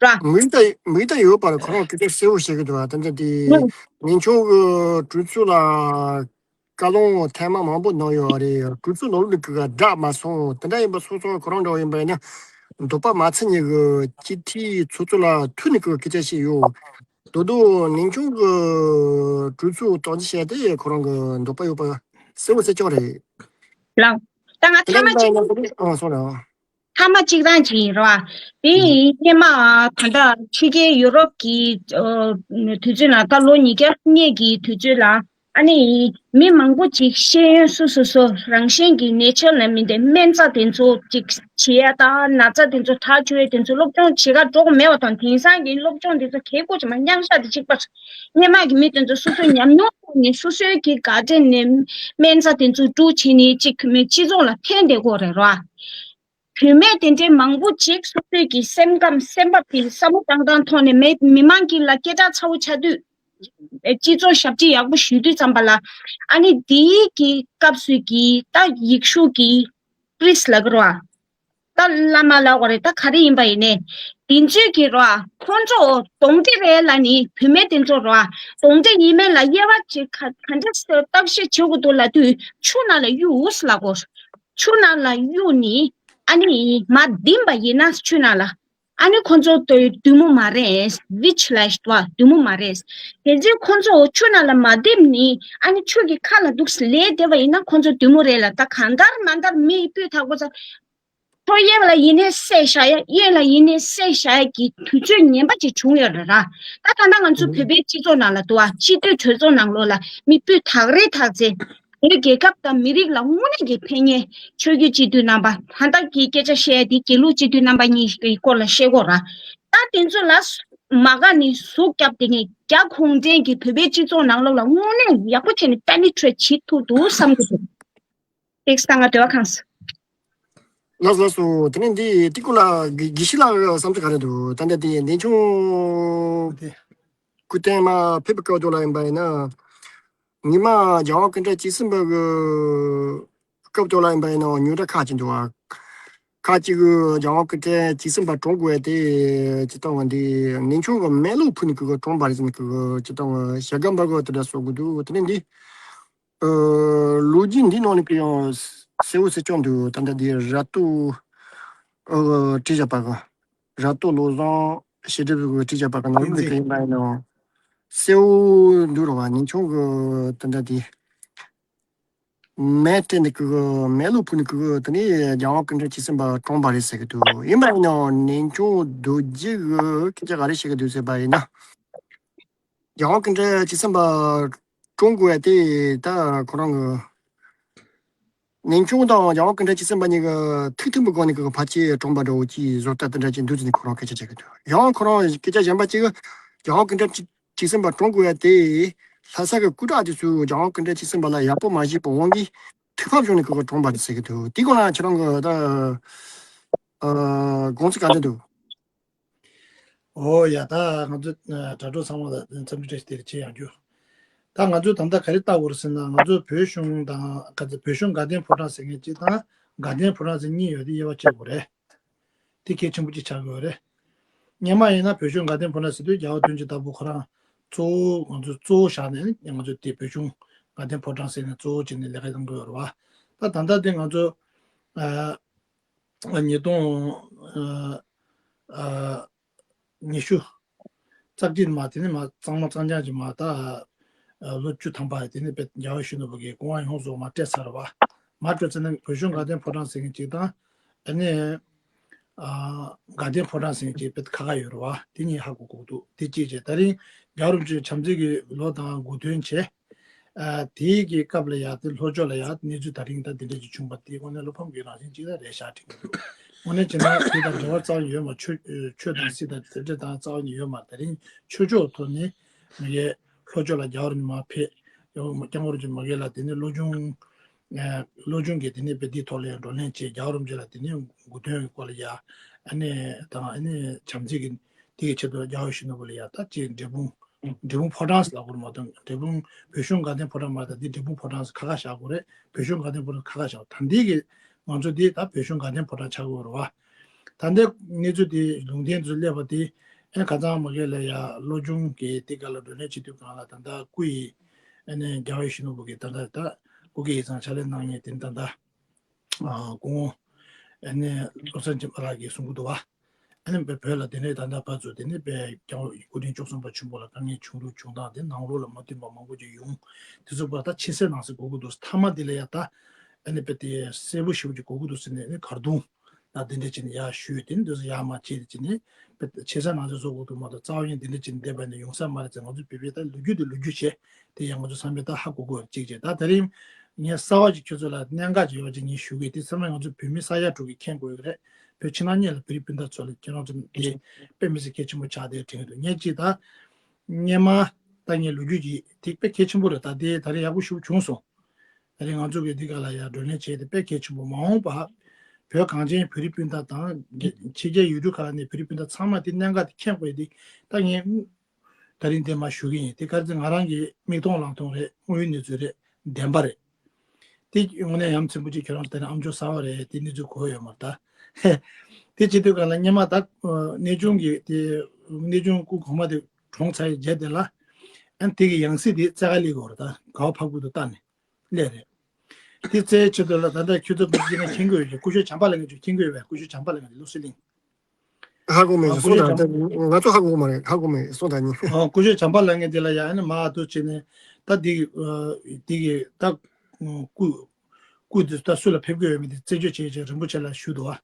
ར། མིག་ལྟ་མིག་ལྟ་ཡོད་པར་ཁོ་རང་སྐད་ཆ་གསལ་པོ་བཤད་ཀྱི་འདུག་བ། ད་ལྟ་དེ་ངན་ཆུང་གི་གྲོས་ཚོགས་ལ་བཀའ་སློབ་ཐེངས་མ་མང་པོ་གནང་ཡོད་རེད། གྲོས་ཚོགས་ནང་ལོགས་ནས་ཀྱི་བསྒྲགས་མ་སོང་། དེ་འདྲ་ཡིན་པ་སོ་སོ་ཁོ་རང་འདྲ་བོ་ཡིན་པ་ཡིན་ན་འདོད་པ་མ་ཚིམ་ནས་ཀྱི་སྤྱི་འཐུས་ཚོགས་གཙོ་ལ་ཐུག་ནས་ཀྱི་སྐད་ཆ་བཤད་ཡོད། དོ་དོ་ངན་ཆུང་གི་གྲོས་ཚོགས་སྟངས་འཛིན་བྱས་ཏེ་ཁོ་རང་གི་འདོད་པ་ཡོད་པ་གསལ་པོ་གསལ་རྐྱང་རེད། ལགས། ད་ང་དེ་ཐ་མ་གཅིག་འདྲ་ཡིན་ན་ཨང་སོང་ར། ཐ་མ་གཅིག་རང་གཅིག་ཡིན་ར། དེ་ཡིན་སྔོན་མ་ད་ལྟ་ཕྱི་རྒྱལ་ཡུ་རོབ་ཀྱི་ཨ་དུས་ཚོད་ནང་ད་ལོ་ཉིས་བརྒྱ་སྔོན་གྱི་དུས་ཚོད་ལ། ཨ་ནི་མི་མང་པོ་ཅིག་ཤེས་ཡོན་སོ་སོ་སོ་རང་བཞིན་གྱི་ནེ་ཅར་ལ་མི་འདི་སྨན་རྩ་དེ་ཚོ་ཅིག་བྱེད་ཡ་དང་ན་ཚ་དེ་ཚོ་དྲག་བཅུག་ཡ་དེ་ཚོ་སློབ་སྦྱོང་བྱེད་ག་འགྲོ་གི་མེད་པ་དང་། དེང་སང་གི་སློབ་སྦྱོང་དེ་ཚོ་གལ་ཀོ་ཅིག་མ་རྙོག་དྲ་དེ་གཅིག་པ། སྔོན་མ་གི་མི་དེ་ཚོ་སོ་སོའི་ཉམས་མྱོང་ཐོག་ནས་སོ་སོའི་གི་ག་དྲན་ནས་སྨན་རྩ་དེ་ཚོ་དཀྲུག་བྱས་ནས་ཅིག་མི་སྤྱི་ཚོགས་ལ་ཕན་བདེ་གོ་རེད་ར། བུད་མེད་དེ་འདྲའི་མང་པོ་ཅིག་སོ་སོའི་གི་སེམས་ཁམས་སེམས་པ་དེ་བསམ་བློ་བཏང་སྟངས་ཐོག་ནས་མི་མི་མང་གི་ལ་སྐད་གྲགས་ཚ་བོ་ཆགས་དུས། ཨེ་སྤྱི་ཚོགས་ཞབས་ཕྱི་ཡག་པོ་ཞུ་དུས་ཙམ་པ་ལ། ཨ་ནི་དེའི་གི་སྐབས་སུ་གི་ད་ཡིག་གཞུག་གི་པི་རི་སི་ལབ་ཀྱི་རེད་བ། ད་བླ་མ་ལབ་དགོས་རེད། ད་ག་རེ་ཡིན་པ་ཡིན་ནའི་དེ་ཚོས་ཀྱི་རེད་བ། ཁོང་ཚོ་གདོན་འདྲེ་རེད་ལབ་ནི་བུད་མེད་དེ་ཚོ་རེད་བ། གདོན་འདྲེ་ཡིན་མིན་ལ་དབྱེ་བ་ཅིག་ག་ག་འདྲ་སེ་བརྟག་ཞིབ་བྱེད་དགོས་འདུག་ལབ་དུས་ཆུ་ནང་ལ་གཡུགས་ལབ་དགོས། ཆུ་ནང་ལ་གཡུགས་ནི། ཨ་ནི་མ་ལྡིང་པ་ཡིན་ན་ཆུ་ནང་ལ། ཨ་ནི་ཁོ་ཚོ་དོ་བདུད་མོ་མ་རེད། ཝིཆ་ལབ་ཤི་ཏོ་བདུད་མོ་མ་རེད། དེ་ཚེ་ཁོ་ཚོ་ཆུ་ནང་ལ་མ་ལྡིང་ནི། ཨ་ནི་ཆུ་གི་ཁ་ལ་འདུག་སེ་ལས་བསྡད་པ་ཡིན་ན་ཁོ་ཚོ་བདུད་མོ་རེད་ལ། ད་གང་ལྟར་མ་ལྟར་མི་སྤུས་དག་པོ་ཚ། ཁོ་གཡས་ལ་ཡིན་ནའི་བསད་བཞག་ཡ། གཡོན་ལ་ཡིན་ནའི་བསད་བཞག་ཡ་གི་དུས་ཚོད་ངན་པ་ཅིག་བྱུང་ཡོད་རེད་ར། ད་ད་ལྟ་ང་ཚོ་བོད་པའི་སྤྱི་ཚོགས་ནང་ལ་འདུག་ཨ། སྤྱི་འཐུས་གྲོས་ཚོགས་ནང་ལོགས་ལ་མི་སྤུས་དག་རེ་དག་ཚེ། བོད་རྒྱལ་ཁབ་དང་མི་རིགས་ལ་དངོས་གནས་ཀྱི་ཕན་ངེས་ཆོས་བརྒྱུད་སྤྱི་འཐུས་རྣམ་པ། ད་ལྟ་གི་སྐད་ཆ་བཤད་དེ་དགེ་ལུགས་སྤྱི་འཐུས་རྣམ་པ་གཉིས་ཀྱི་སྐོར་ལ་བཤད་དགོས་ར། ད་དེ་ཚོ་ལ་མ་དགའ་ནི་ཟུག་བརྒྱབ་དེ་ངས་རྒྱ་གུང་ཁྲན་གྱི་བོད་པའི་སྤྱི་ཚོགས་ནང་ལོགས་ལ་དངོས་གནས་ཡག་པོ་བྱས་ནས་པེ་ནི་ཊི་རེཊ་བྱེད་ཐུབ་འདུག་བསམ་གྱི་འདུག། ཏེགས་ད་ང་དེ་བ་གང་སོ། ལགས་སོ་ལགས་སོ། དེ་ནས་འདི་ཏི་ཀུ་ལ་དགེ་དགེ་བཤེས་ལགས་བསམ་ཚུལ་ག་རེ་འདུག། ད་ལྟ་དེ་འདན་ཆུང་སྐུ་རྟེན་མ་ཕེབས་པའི་སྐབས་དུ་ལ་ཡིན་པ་ཡིན་ན། ཉི་མ་རྒྱལ་དབང་སྐུ་ཕྲེང་བཅུ་གསུམ་པ་གི་སྐབས་དུ་ལ་ཡིན་པ་ཡིན་ན་ཉོ་ད་ཁ་ཅིག་འདུག་བ། ཁ་ཅིག་གི་རྒྱལ་དབང་སྐུ་ཕྲེང་བཅུ་གསུམ་པ་གྲོངས་དགོས་ཏེ་ཅི་ལྟ་བ་འདི་འདན་ཆུང་གི་མེ་ལུག་ཕུ་ནི་གི་གྲོངས་པ་རེད་ཟེར་ནི་གི་ཅི་ལྟ་བ་ཞྭ་སྒམ་པ་གི་དེ་འདྲ་སོགས་གི་འདུག། དེ་ནས་འདི། ཨ། ལོ་རྒྱུས་འདི་ནང་ནས་ཀྱི་ཡང་གསལ་བོ་གསལ་རྐྱང་འདུག། ད་ལྟ་འདི་ར་ཏོ། ཨ། བྲིས་བཞག་པ་གི། ར་ཏོ་བློ་བཟང་ཤེས་སྒྲིབ་གི་བྲིས་བཞག་པ་གི་ནང་ལོགས་ནས་ཀྱི་ཡིན་པ་ཡིན་ནའང་གསལ་བོ་འདུག་རོ་བ། འདན་ཆུང་གི་ད་ལྟ་འདི་མེ་སྤྲད་ནས་ཀྱི་མེ་ལུག་ཕུ་ནས་ཀྱི་དེ་ནས་རྒྱལ་དབང་སྐུ་ཕྲེང་བཅུ་གསུམ་པ་གྲོངས་པ་རེད་ཟེར་གི་འདུག། ཡིན་པ་ཡིན་ནའང་འདན་ཆུང་རྡོ་རྗེ་གི་སྐད་ཆ་ག་རེ་བཤད་གི་འདུག་ཟེར་བ་ཡིན་ན། རྒྱལ་དབང་སྐུ་ཕྲེང་བཅུ་གསུམ་པ་གྲོངས་དགོས་ཡ་དེ་ད་ཁོ་རང་གི་འདན་ཆུང་དང་རྒྱལ་དབང་སྐུ་ཕྲེང་བཅུ་གསུམ་པ་གཉིས་ཀྱི་ཐུག་ཐུག་པའི་སྒོ་ནས་ཀྱི་ཕལ་ཆེར་གྲོངས་པ་འདྲ་བོ་ཅིག་བཟོ་ལྟ་དེ་འདྲ་ཅིག་འདུག་ཟེར་ནས་ཁོ་རང་སྐད་ཆ་བཤད་གི་འདུག། ཡང་ཁོ་རང་སྐད་ཆ་གཞན་པ་ཅིག་རྒྱལ་དབང་སྐུ་ཕྲེང་བཅུ་གསུམ་པ་གྲོངས་དགོས་ཡ་དེ་ལྷ་ས་གི་སྐུ་དྲག་དེ་ཚོས་རྒྱལ་དབང་སྐུ་ཕྲེང་བཅུ་གསུམ་པ་ལ་ཡག་པོ་མ་བྱས་པའི་དབང་གིས་ཐུགས་ཕམ་བྱུང་ནས་ཀྱི་གྲོངས་པ་རེད་ཟེར་གི་འདུག། དེ་སྐོར་ལ་ཁྱེད་རང་གི་ད་ཨ་དགོངས་ཚུལ་ག་འདྲ་འདུག། ཨོ་ཡ། ད་ང་ཚོ་ཨ་དྲ་གྲོགས་ཚང་མ་ལ་འཚམས་འདྲི་བཀྲ་ཤིས་བདེ་ལེགས་ཆེ་ཡང་རྒྱུ། ད་ང་ཚོས་ད་ལྟ་ག་རེ་ལྟ་དགོས་རེད་ཟེར་ན། ང་ཚོ་བོད་གཞུང་དང་ག་ཚོད་བོད་གཞུང་དགའ་ལྡན་ཕོ་བྲང་ཟེར་མཁན་གཅིག་དང་དགའ་ལྡན་ཕོ་བྲང་ཟེར་གཉིས་ཡོད་དེ་དབྱེ་བ་ཕྱེ་དགོས་རེད། དེ་གལ་ཆེན་པོ་གཅིག་ཆགས་ཀྱི་ཡོད་རེད། སྔོན་མ་ཡིན་ན་བོད་གཞུང་དགའ་ལྡན་ཕོ་བྲང་ཟེར་དུས་རྒྱལ་བ་དོན་གྱི་བདག་པོ་ཁོ་རང་གཙོ་བོ་ང་ཚོ་གཙོ་བོ་བཞག་ནས་ང་ཚོ་དེ་བོད་གཞུང་དགའ་ལྡན་ཕོ་བྲང་ཟེར་ནས་གཙོ་བོ་བྱས་ནས་ལས་ཀ་གནང་གི་ཡོད་རེད་བ། ད་ད་ལྟ་དེ་ང་ཚོ་ཨ། ཉིས་སྟོང་ཨ་ཨ་ཉི་ཤུ་རྩ་གཅིག་མ་དེ་ནས་མ་གཙང་མ་གཙང་རྐྱང་གཅིག་མ་ད་ཨ་ལོ་བཅུ་ཐམ་པ་དེ་ནས་དཔེ་རྒྱལ་བ་ཡིད་བཞིན་ནོར་བུ་གི་སྐུ་དབང་ཡོངས་རྫོགས་མ་སྤྲད་ཚར་བ། མ་སྤྲད་ཚར་ན་བོད་གཞུང་དགའ་ལྡན་ཕོ་བྲང་ཟེར་མཁན་གཅིག་དང་། ཨ་ནི་ཨ་དགའ་ལྡན་ཕོ་བྲང་ཟེར་མཁན་གཅིག་དཔེ་ཁ་ཁ་ཡོད་རེད་བ། དེ་གཉིས་ཧ་གོ་དགོས་འདུག་དེ་གཅིག་བྱས། ད་རིང་རྒྱལ་བ་རིན་པོ་ཆེ་བྱམས་བརྩེ་གི་ལོ་དང་དགུང་སྟོན་བྱས། ཨ་དེའི་གི་སྐབས་ལ་ཡ་དེ་ལྷོ་ཕྱོགས་ལ་ཡ་གནས་ཚུལ་ད་རིང་ད་དེ་འདྲ་ཅིག་བྱུང་བ་དེ་དངོས་གནས་བློ་ཕམ་གྱི་རང་བཞིན་ཅིག་ད་རེད་ཤག་དྲན་གྱི་འདུག་དངོས་གནས་བྱས་ན་དེ་དང་འབྲེལ་བ་རྩ་བ་ཉིད་ཡོད་མ། ཆོས་ཆོས་དང་སྲིད་དང་དེ་འདྲ་དང་རྩ་བ་ཉིད་ཡོད་མ། ད་རིང་ཆོས་ཕྱོགས་ཐོག་ནས་མ་གི་ལྷོ་ཕྱོགས་ལ་རྒྱལ་བ་རིན་པོ་ཆེ་མར་ཕེབས། རྒྱལ་བ་སྐྱབས་མགོན་རིན་པོ་ཆེ་མ་གི་ལ་དེ་ནས་བློ་སྦྱོང་ཨ་བློ་སྦྱོང་གི་དེ་ནས་དཔེ་དེའི་ཐོག་ལ་ཡང་བགྲོ་གླེང་བྱས། རྒྱལ་བ་རིན་པོ་ཆེ་ལ་དེ་ནས་དགུང་སྟོན་གྱི་སྐོར་ལ་ཡ་ཨ་ནི་དང་ཨ་ནི་བྱམས་བརྩེ་གི་དེ་གི་ཆེད་དུ་རྒྱལ་བ་ཡིད་བཞིན་ནོར་བུ་ལ་ཡ་ད་ཅིག་འབྲས་སྤུངས་འབྲས་སྤུངས་ཕོ་བྲང་ཟེར་ལབ་དགོས་རེད་མ་གཏོགས། འབྲས་སྤུངས་བོད་གཞུང་དགའ་ལྡན་ཕོ་བྲང་མ་རེད། ད་འདི་འབྲས་སྤུངས་ཕོ་བྲང་ཟེར་ཁ་ཁ་བཞག་དགོས་རེད། བོད་གཞུང་དགའ་ལྡན་ཕོ་བྲང་ཁ་ཁ་བཞག་ད་འདི་གི་ང་ཚོ་འདི་ད་བོད་གཞུང་དགའ་ལྡན་ཕོ་བྲང་ཆགས་ཀྱི་ཡོད་རེད་བ། ད་ལྟའི་གནས་ཚུལ་དེ་ལུང་བསྟན་དུ་སླེབས་པ་དེ་ཨེ་ཁ་སང་མ་གི་ལ་ཡ་བློ་སྦྱོང་གི་དེ་ག་ལ་བགྲོ་གླེང་བྱེད་དུས་སྒང་ལ་ད་ལྟ་སྐུ་ཡི་ཨ་ནི་རྒྱལ་བ་ཡིད་བཞིན་ནོར་བུ་གི་ད་ལྟ་ད་སྐུ་སྒེར་ཡིག་ཚང་ཕྱག་ལས་གནང་མཁན་དེ་ད་ལྟ་ཨ་སྐུ་ངོ་ཨ་ནི་བློ་བཟང་སྐྱིད་པ་ལགས་ཀྱིས་གསུང་གི་འདུག་བ། ཨ་ནི་བོད་ལ་དེ་ནས་ད་ལྟ་བར་དུ་དེ་ནས་དཔེ་རྒྱལ་བ་སྐུ་ཕྲེང་བཅུ་གསུམ་པ་ཆེན་པོ་ལ་དཀའ་ངལ་བྱུང་རུང་བྱུང་སྟངས་དེ་ནང་ལོགས་ལ་མ་མཐུན་པ་མང་པོ་ཅིག་ཡོང་། དེ་ཚོ་བར་ད་ཕྱི་གསལ་ནང་གསལ་དགོས་ཀྱི་འདུག་མཐའ་མ་དེ་ལ་ཡ་ད་ཨ་ནི་དཔེ་དེ་གསལ་པོ་ཞེ་པོ་ཅིག་དགོས་ཀྱི་འདུག་ཟེར་ནས་ཨ་ནི་གར་རྡུང་ད་དེ་འདྲ་བྱས་ནས་ཡར་ཞུས། དེ་ནས་དེ་ཚོ་ཡར་མར་བྱས་ཏེ་བྱས་ནས་དཔེ་ཕྱི་གསལ་ནང་གསལ་བཟོ་དགོས་འདུག་མ་གཏོགས་རྩ་བ་ཉིད་དེ་འདྲ་བྱས་ནས་བསྡད་པ་ནི་ཡོང་ས་མ་རེད་ཟེར། ང་ཚོ་བོད་པའི་ད་ལོ་རྒྱུས་དེ་ལོ་རྒྱུས་བྱས་དེ་ཡང་ང་ཚོ་བསམ་པའི་ད་ཧ་གོ་གོ་གཅིག་བྱས། ད་ད་རིང་ངས་གསར་བ་ཅིག་ཁྱོད་ཚོ་ལ་གནད་འགག་ཅིག་ཡོད་པ་ཅིག་ངས་ཞུ་གི། དེ་ཚང་མས་ང་ཚོ་བོད་མི་ས་ཡ་དྲུག་གིས་མཁྱེན་དགོས་ཀྱི་རེད། བོད་ཕྱི་ནང་གཉིས་ལ་བོད་རིགས་སྤུན་ཟླ་ཚོ་ལ་ཁྱེད་རང་ཚོ་འདི་དཔེ་མི་སྲིད་གལ་ཆེན་པོ་ཆགས་བསྡད་དྲན་གྱི་འདུག་ངས་ཅིག་ད་སྔོན་མ་ད་ངས་ལོ་རྒྱུས་ཀྱི་དེ་དཔེ་གལ་ཆེན་པོ་རེད། ད་དེ་ད་རེས་ཡག་པོ་ཞེ་པོ་བྱུང་སོང་། ད་རེས་ང་ཚོ་གིས་འདི་ག་ལ་ཡ་བགྲོ་གླེང་བྱས་ཏེ་དཔེ་གལ་ཆེན་པོ། མ་འོངས་པ་བོད་གངས་ཅན་བོད་རིགས་སྤུན་ཟླ་དང་ཕྱི་རྒྱལ་ཡུལ་གྲུ་ཁག་ནས་བོད་རིགས་སྤུན་ཟླ་ཚང་མ་དེ་གནད་འགག་དེ་མཁྱེན་དགོས་དེ་ད་ངས་ད་རིང་འདིར་མར་ཞུ་གི་ཡིན། དེ་ག་རེ་ཟེར་ང་རང་གི་མིག་མཐོང་ལག་མཐོང་རེད། དངོས་ཡོད་གནས་ཚུལ་རེད། བདེན་པ་རེད། དེ་དངོས་གནས་ཡ་མཚན་པོ་ཅིག་ཁྱོད་རང་ལྟ་ན་ཨ་མཆོག་གསར་བ་རེད། དེ་གནས་ཚུལ་གོ་ཡོད་མ་རེད་ད། དེ་བྱེད་དུས་ག་ལ་སྔོན་མ་ད་གནས་ཆུང་གི་དེ་གནས་ཆུང་སྐུ་གོང་མ་དེ་གྲོངས་ཚར་བའི་རྗེས་དེ་ལ་ཨ་དེ་གི་ཡང་སྲིད་དེ་རྩེ་ག་ལས་དགོས་རེད། ད་ག་བ་ཕབ་དགོས་འདུག་ལྟ་ནས་སླེབས་རེད། དེ་རྩེ་ཆེད་དུ་ལ་ད་ལྟ་ཁྱོད་ཚོ་ཀུན་གྱིས་ན་མཁྱེན་གྱི་ཡོད་ཀྱི། སྐུ་ཞབས་བྱམས་པ་ལྷ་ངས་ཚོ་མཁྱེན་གྱི་ཡོད་པས། སྐུ་ཞབས་བྱམས་པ་ལྷ་ངས་ཀླུ་སྲིན་གླིང་། ཧ་གོ་མེད། ཨ་སོང་ད་ང་ཚོ་ཧ་གོ་མ་རེད། ཧ་གོ་མེད། སོང་ད་ཉིན། ཨ་སྐུ་ཞབས་བྱམས་པ་ལྷ་ངས་དེ་ལ་ཡ་ཨ་ནི་མ་ཨ་ཐུ་བྱས་ནས་ད་དེ་གི་ཨ་དེ་གི་ད་སྐུ་སྐུ་དེ་ད་སུ་ལ་ཕེབས་ཀྱི་ཡོད་མེད་དེ་རྩད་གཅོད་བྱས་བྱས་རིན་པོ་ཆེ་ལ་ཞུས་འདུག་བ།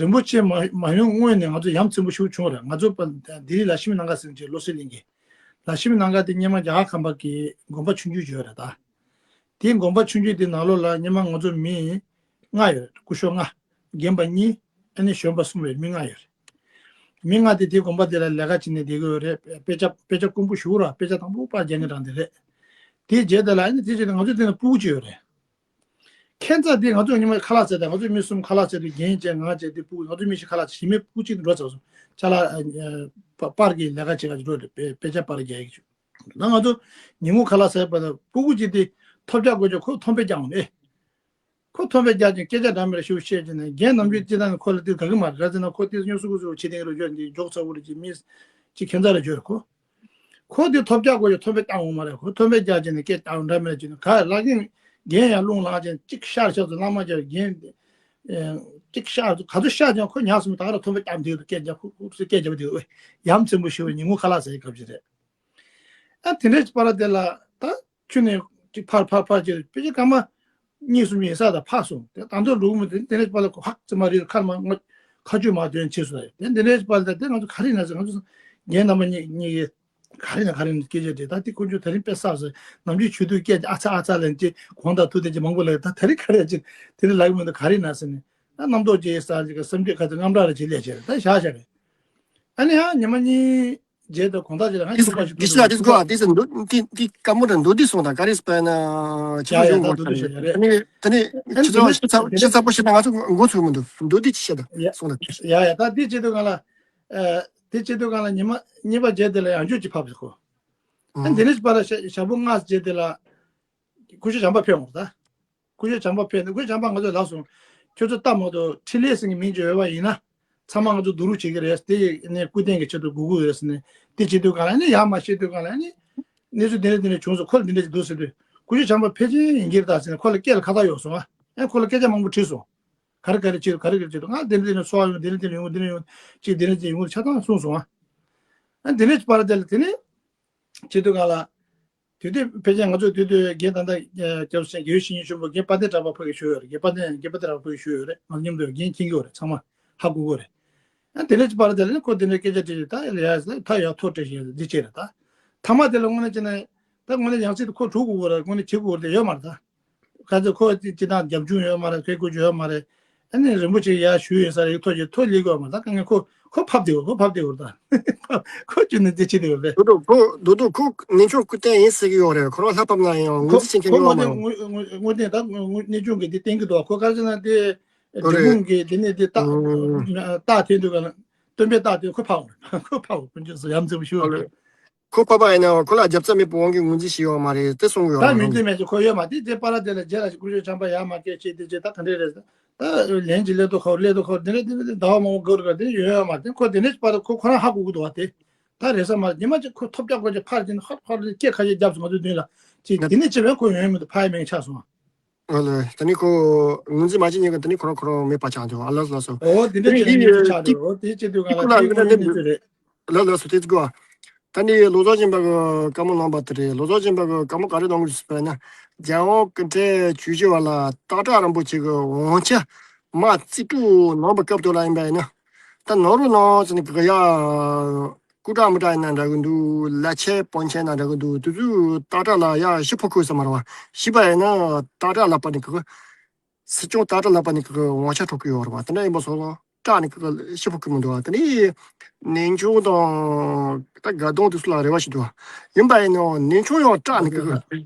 རིན་པོ་ཆེ་མ་མ་ཡོང་སྔོན་ནས་ང་ཚོ་ཡ་མཚན་པོ་ཞེ་པོ་བྱུང་རེད། ང་ཚོ་པ་ལྡི་ལི་ལ་ཤི་མི་ནང་ག་ཟེར་གྱི་ལོ་སི་ལིང་གི་ལ་ཤི་མི་ནང་ག་དེ་སྔོན་མ་རྒྱ་གར་ཁམས་པ་གི་དགོན་པ་ཆུང་ཆུང་ཅིག་ཡོད་རེད་ད། དེའི་དགོན་པ་ཆུང་ཆུང་དེ་ནང་ལོགས་ལ་སྔོན་མ་ང་ཚོ་མི་ལྔ་ཡོད་རེད། སྐུ་ཞབས་ལྔ། རྒན་པ་གཉིས། ཨ་ནི་གཞོན་པ་གསུམ་རེད། མི་ལྔ་ཡོད་རེད། མི་ལྔ་དེ་དེའི་དགོན་པ་དེ་ལ་ལས་ཀ་བྱེད་ནས་བསྡད་ཀྱི་ཡོད་རེད། དཔེ་ཆ་དཔེ་ཆ་དཀོན་པོ་ཞེ་པོ་ར་དཔེ་ཆ་དང་པོ་པར་རྒྱག་མཁན་རང་དེ་རེད། དེའི་རྗེས་དེ་ལ་ཨ་ནི་དེ་བྱས་ནས་ང་ཚོ་དེ་ན་སྤུ་གུ་ཅིག་ཡོད་རེད། ཁྱད་མཚར་དེ་ང་ཚོ་ཉི་མ་ཁ་ལག་བཟས་དང་ང་ཚོ་མི་གསུམ་ཁ་ལག་བཟས་དུས་རྒན་བྱས་ང་བྱས་དེ་སྤུ་གུ་ང་ཚོ་མི་བཞི་ཁ་ལག་བཟས། གཞན་མི་སྤུ་གུ་གཅིག་འགྲོ་ཚར་སོང་། ཅ་ལག་ཨ་པ་པར་གྱི་ལས་ཀ་བྱེད་ག་ཅིག་འགྲོ་རེད། དཔེ་དཔེ་ཆ་པར་རྒྱག་ཡག་ཅིག་ད་ང་ཚོ་ཉིན་གུང་ཁ་ལག་བཟས་པ་དང་སྤུ་གུ་གཅིག་དེ་ཐོབ་རྒྱག་དགོས་ཀྱང་ཁོ་མཐོང་དཔེ་རྒྱག་འོང་ནས། ཁོ་མཐོང་དཔེ་རྒྱག་ཅིང་སྐད་ཆ་འདྲ་མི་འདྲ་ཞིག་བཤད་ཅིང་ནས་རྒན་ནམ་རྒྱུན་སྤྱི་བཏང་གི་ཁོ་ལ་དེ་དགའ་གི་མ་རེད། ར་ཟེར་ན་ཁོ་དེ་སྨྱོ་སུ་གུ་སུ་བྱེད་དེ་རུ་འཇོག་འདི་འཇོག་ཚ་བོ་རེད་ཅིག་མི་ཅིག་ཁྱད་མཚར་རེ་བརྗོད་རེད་ཁོ། ཁོ་དེ་ཐོབ་རྒྱག་དགོས་ཀྱང་མཐོང་དཔེ་རྒྱག་འོང་མ་རེད། ཁོ་མཐོང་དཔེ་རྒྱག་ཅིང་ནས་སྐད་རྒྱག་འདྲ་མི་འདྲ་ཅིག་ནས་ག་ལ་གིན་རྒན་ཡང་རླུང་ལངས་ཅིང་གཅིག་ཤར་ཤར་དུ་བླ་མ་རྒྱ་རྒན་ཅིག་ཤར་དུ་ག་ཚོད་ཤར་ཀྱང་ཁོ་ཉག་སུ་མི་ད་ག་ར་མཐོང་དཔེ་རྒྱག་འདི་རུ་སྐད་རྒྱག་ཁོ་ཁོ་སུ་སྐད་རྒྱག་པ་དེ་ཡ་མཚན་པོ་ཞེ་པོ་ཉིན་གུང་ཁ་ལག་ཟ་ཡི་སྐབས་ཅིག་རེད། ཨ་དེ་འདྲའི་པར་དེ་ལ་ད་ཁྱོད་ནས་ཅིག་ཕར་ཕར་ཕར་ཅིག་དཔེ་ཆ་སྐར་མ་གཉིས་གསུམ་ཡིན་ས་ད་ཕར་སོང་། དེ་ད་དུང་འགྲོ་གི་མི་འདུག་དེ་འདྲའི་པར་ལ་ཧག་ཙི་མ་རེད། ཁར་མ་ངོ་ཁ་ཆུ་མ་དོན་ཆེ་སོང་། དེ་འདི་འདྲའི་པར་ད་དེ་ང་ཚོ་ག་རེ་ན་ཟེར། ང་ཚོ་རྒན་རྣམ་པ་གཉིས་གཉིས་ཀྱི་ག་རེ་ན་ག་རེ་ན་སྐད་ཆ་དེ་ད་དེ་ཁོ་ཚོ་ད་རིང་དཔེ་བསགས་སོང་། ནམ་རྒྱུན་ཆུ་དུས་སྐད་ཆ་ཨ་ཚ་ཨ་ཚ་ལན་ཅིག་གོང་དང་ཐུག་དེ་ཅིག་མང་པོ་ལ་ད་ད་རིང་ག་རེ་ཅིག་དེ་རིང་ལབ་གི་མི་འདུག་ག་རེ་ན་ཟེར་ནས་ད་རྣམ་རྟོག་ཅིག་ས་ཅིག་གི་སེམས་ཁྲལ་ཁ་ཚ་དངངས་སྐྲག་རེ་ཅིག་སླེབས་བྱས་རེད། ད་བཞག་བཞག་རེད། ཨ་ནི་ཡང་ཉི་མ་གཉིས་རྗེས་དུ་དགོང་དག་ཅིག་ལ་ང་ཚོ་ཚོགས་པ་ཞིག་འདི་ཞིག་ལ་འདི་སྐོར་འདི་ཚོ་འདུག་འདི་འདི་སྐམ་པོ་དང་འདུག་འདི་སོང་དང་ག་རེ་སྤེལ་ན་ཡ་ཡ་ད་འདུག་འདི་ཞིག་ཡ་རེད། ཨ་ནི་ད་ནི་ཨ་ནི་ཁྱེད་ཚོ་ཞིབ་ཚགས་ཞིབ་ཚགས་པོ་ཞིག་ན་ང་ཚོ་མགོ་ཚོས་མི་འདུག་འདུག་འདི་ཅི་བཤད་དང་ཡ་སོང་དང་ཡ་ཡ་ད་འདི་བྱེད་དུས་གང་ལ་ཨ་འདི་བྱེད་དུས་གང་ལ་ཉི་མ་གཉིས་པ་རྗེས་དེ་ལ་ཡང་བསྐྱར་ཅིག་ཕབ་ཟེར་གོ། ཨ་འདི་ནས་པར་ཞག་པོ་ལྔ་རྗེས་དེ་ལ་སྐུ་ཞབས་བྱམས་པ་ཕེབས་འོང་ད། སྐུ་ཞབས་བྱམས་པ་ཕེབས་ནས་སྐུ་ཞབས་བྱམས་པ་ང་ཚོ་ལབ་སོང་། ཁྱོད་ཚོ་སྟབས་མ་གཏོགས་འཕྲིན་ལས་ཟེར་མཁན་མིང་ཅིག་ཡོད་པ་ཡིན་ན། ཚང་མ་ང་ཚོ་བསྡུ་རུབ་བྱེད་ཀྱི་རེད། དེ་ནས་སྐུ་རྟེན་གྱི་ཆེད་དུ་དགོས་ཀྱི་ཡོད་ཟེར་ནས་དེ་བྱེད་དུས་གང་ལ་ནི་ཡར་མར་བཤད་དུས་གང་ལ་ནི། གནས་ཚུལ་འདི་འདྲ་འདི་འདྲ་བྱུང་སོང་། ཁོ་ལ་འདི་འདྲ་ཞིག་འདུག་ཟེར་དུས་སྐུ་ཞབས་བྱམས་པ་ཕལ་ཆེར་ཡིན་གྱི་རེད་ད་ཟེར་ནས་ཁོ་ལ་སྐད་ལ་ཁ་བཏགས་ཡོད་སོང་ཨ། ཨེ་ཁོ་ལ་སྐད་ཆ་མང་པོ་དྲིས་སོང་། ག་རེ་ག་རེ་བྱེད་དུ་ག་རེ་ག་རེ་བྱེད་དུ་ང་དེ་འདྲ་དེ་ནས་སོ་བ་ཡོང་དེ་འདྲ་དེ་ནས་ཡོང་དེ་འདྲ་ཡོང་ཅིག་དེ་འདྲ་དེ་ཡོང་ཆ་ཚང་གསུངས་སོང་ཨ། ཨ་དེ་ནས་པར་དེ་ལ་དེ་ནས་བྱེད་དུས་ག་ལ། དེ་དུས་ཕལ་ཆེར་ང་ཚོ་དེ་དུས་རྒན་ད་ལྟ་རྒྱལ་སྲས་དགེ་བའི་བཤེས་གཉེན་ཆེན་པོ་རྒན་དཔལ་ལྡན་གྲགས་པ་ཕ་གི་ཞུ་ཡོད་རེད། རྒན་དཔལ་ལྡན་རྒན་དཔལ་ལྡན་གྲགས་པ་ཕ་གི་ཞུ་ཡོད་རེད། ང་མཉམ་དུ་རྒན་མཁྱེན་གྱི་ཡོད་རེད་ཚང་མ་ཧ་གོ་གི་རེད། ཨ་དེ་ནས་པར་དེ་ལ་ནི་ཁོ་དེ་འདྲའི་སྐད་ཆ་དྲིས་ད་ཡ་ལ་ཡ་ད་ཡ་ཐོ་སྤྲད་བཞིན་འདི་བྱས་རེད་ད། ཐ་མ་དེ་ལ་དངོས་གནས་བྱས་ན་ད་དངོས་གནས་ཡང་སྲིད་དུ་ཁོ་གྲུབ་དགོས་རེད། དངོས་གནས་བྱེད་དགོས་རེད་ཡོད་མ་རེད་ད། ག་ཚོད་ཁོ་ཅི་ཅི་དང་རྒྱབ་ལྗོངས་ཡོད་མ་རེད། ཁོའི་ཀུ་ཅི་ཡོད་མ་རེད། ཨ་ནི་རིན་པོ་ཆེ་ཡར་ཞུ་ཡོད་ས་རེད། ཐོ་ཅི་ཐོ་ལི་གོ་མ་ད་གང་ག་ཁོ་ཁོ་ཕབ་དེ་གོ་ཁོ་ཕབ་དེ་གོ་ད་ཁོ་ཅི་ནི་དེ་ཅི་དེ་གོ་བས། དོ་དོ་ཁོ་དོ་དོ་ཁོ་གནས་ཆུང་སྐུ་རྟེན་ཡིན་ཟེར་གི་ཡོད་རེད། ཁོ་རང་ལྷ་ཕབ་ན་ཡང་ངོས་འཛིན་བྱེད་མཁན་ཡོད་མ་རེད། ངོས་ངོས་ངོས་བསྟན་ད་ངོས་ངོས་གནས་ཆུང་གི་དེ་བསྟན་གི་འདུག་ཁོ་ག་རེ་ཟེར་ན་དེ་འབྲས་སྤུངས་གི་དེ་ནས་དེ་རྟགས་རྟགས་དེ་འདུག་ག་ན་སྟོན་པའི་རྟགས་དེ་ཁོ་ཕབ་ཁོ་ཕབ་ཁོ་ཅི་ཟེར་ཡ་མཚན་པོ་ཞུ་བ་རེད། ཁོ་པ་པ་ཡིན་ན་ཁོ་ལ་རྒྱབ་རྩ་མེད་པའི་དབང་གིས་ངོས་འཛིན་བྱས་ཡོད་མ་རེད་དེ་གསུང་གི་ཡོད་ད་རེད་མིང་ཁོ་དེ་མེད་ཅེས་ཁོ་ཡོད་མ་དེ་དེ་པ་ར་དེ་ལ་རྗེས་ལ་སྐུ་ཞབས་བྱམས་པ་ཡར་མ་སྐད་ཆེ་དེ་རྗེས་ད་ག་འདྲས་རེད། ད་ལན་གྱི་སླེབས་དུ་ཁོ་སླེབས་དུ་ཁོ་དེ་འདྲས་དེ་འདྲས་ཟླ་བ་མང་པོ་འགོར་ག་དེ་ཡོད་ཡོད་མ་དེ་ཁོ་དེ་འདྲས་པ་ར་ཁོ་ཁོ་རང་ཧ་གོ་གི་འདུག་བ་དེ་ད་རེས་ས་མ་ཉི་མ་གཅིག་ཁོ་ཐོབ་རྒྱག་དགོས་ཀྱི་ཕར་ཕྱིན་ཧ་ཕར་སྐད་ཁ་ཤས་རྒྱབ་སོང་ང་ཚོའི་མདུན་ལ་ཅིག་དེ་ནས་ཅི་བས་ཁོ་ཡོང་མི་འདུག་ཕ་ཡི་མིང་ཆགས་སོང་། ཨ་ལས། ད་ནི་ཁོ་ངོས་འཛིན་མ་བྱེད་མཁན་གྱི་ད་ནི་ཁོ་རང་ཁོ་རང་མེད་པ་ཆགས་འདུག་ཨ་ལགས་ལགས་སོ། ཨོ་དེ་འདྲ་ད་ནི་བྱས་ན་ངོས་འཛིན་ཆགས་འདུག་ཨོ་དེ་བྱེད་དུས་ག་ལ་དེ་ངོས་འཛིན་ཆགས་རེད། ལགས་ལགས་སོ་དེ་ཚོ་གོ། ད་ནི་ལོ་ཙཱ་ཆེན་པོ་གི་བཀའ་མོལ་གནང་པ་དེ་རེད། ལོ་ཙཱ་ཆེན་པོ་གི་བཀའ་མོལ་ག་རེ་གནང་གི་ཟེར་བ་ན། རྒྱལ་དབང་སྐུ་ཕྲེང་བཅུ་བཞི་པ་ལ་སྟག་བྲག་རིན་པོ་ཆེ་གི་དབང་ཆ་མ་རྩིས་སྤྲོད་གནང་པའི་སྐབས་དེ་ལ་ཡིན་པ་ཡིན་ན། ད་ནོར་བུ་ནང་ཚན་གི་ཡ། སྐུ་དྲག་མི་དྲག་ཡིན་ན་འདྲ་གི་འདུག་ལ་ཆེ་པོ་ཆེ་ན་འདྲ་གི་འདུག་དེ་ཚོས་སྟག་བྲག་ལ་ཡ་ཤི་ཕོ་ཁོས་ས་མ་རེད་བ། ཤི་བ་ཡིན་ན་སྟག་བྲག་ལ་པ་ནི་གི་སྲིད་སྐྱོང་སྟག་བྲག་ལ་པ་ནི་གི་དབང་ཆ་འཕྲོག་གི་ཡོད་རེད་བ། དེ་འདྲ་ཡིན་པ་སོང་ཙང་སྐྲག་ནི་གི་ཤི་ཕོ་ཁོས་མི་འདུག་བ། དེ་ནི་གནས་ཆུང་དང་ད་དགའ་གདོང་དེ་ཚོ་ལ་རེ་བ་ཞིག་འདུག་བ། ཡིན་པ་ཡིན་ནའང་གནས་ཆུང་ཡང་སྐྲག་ནི་གི་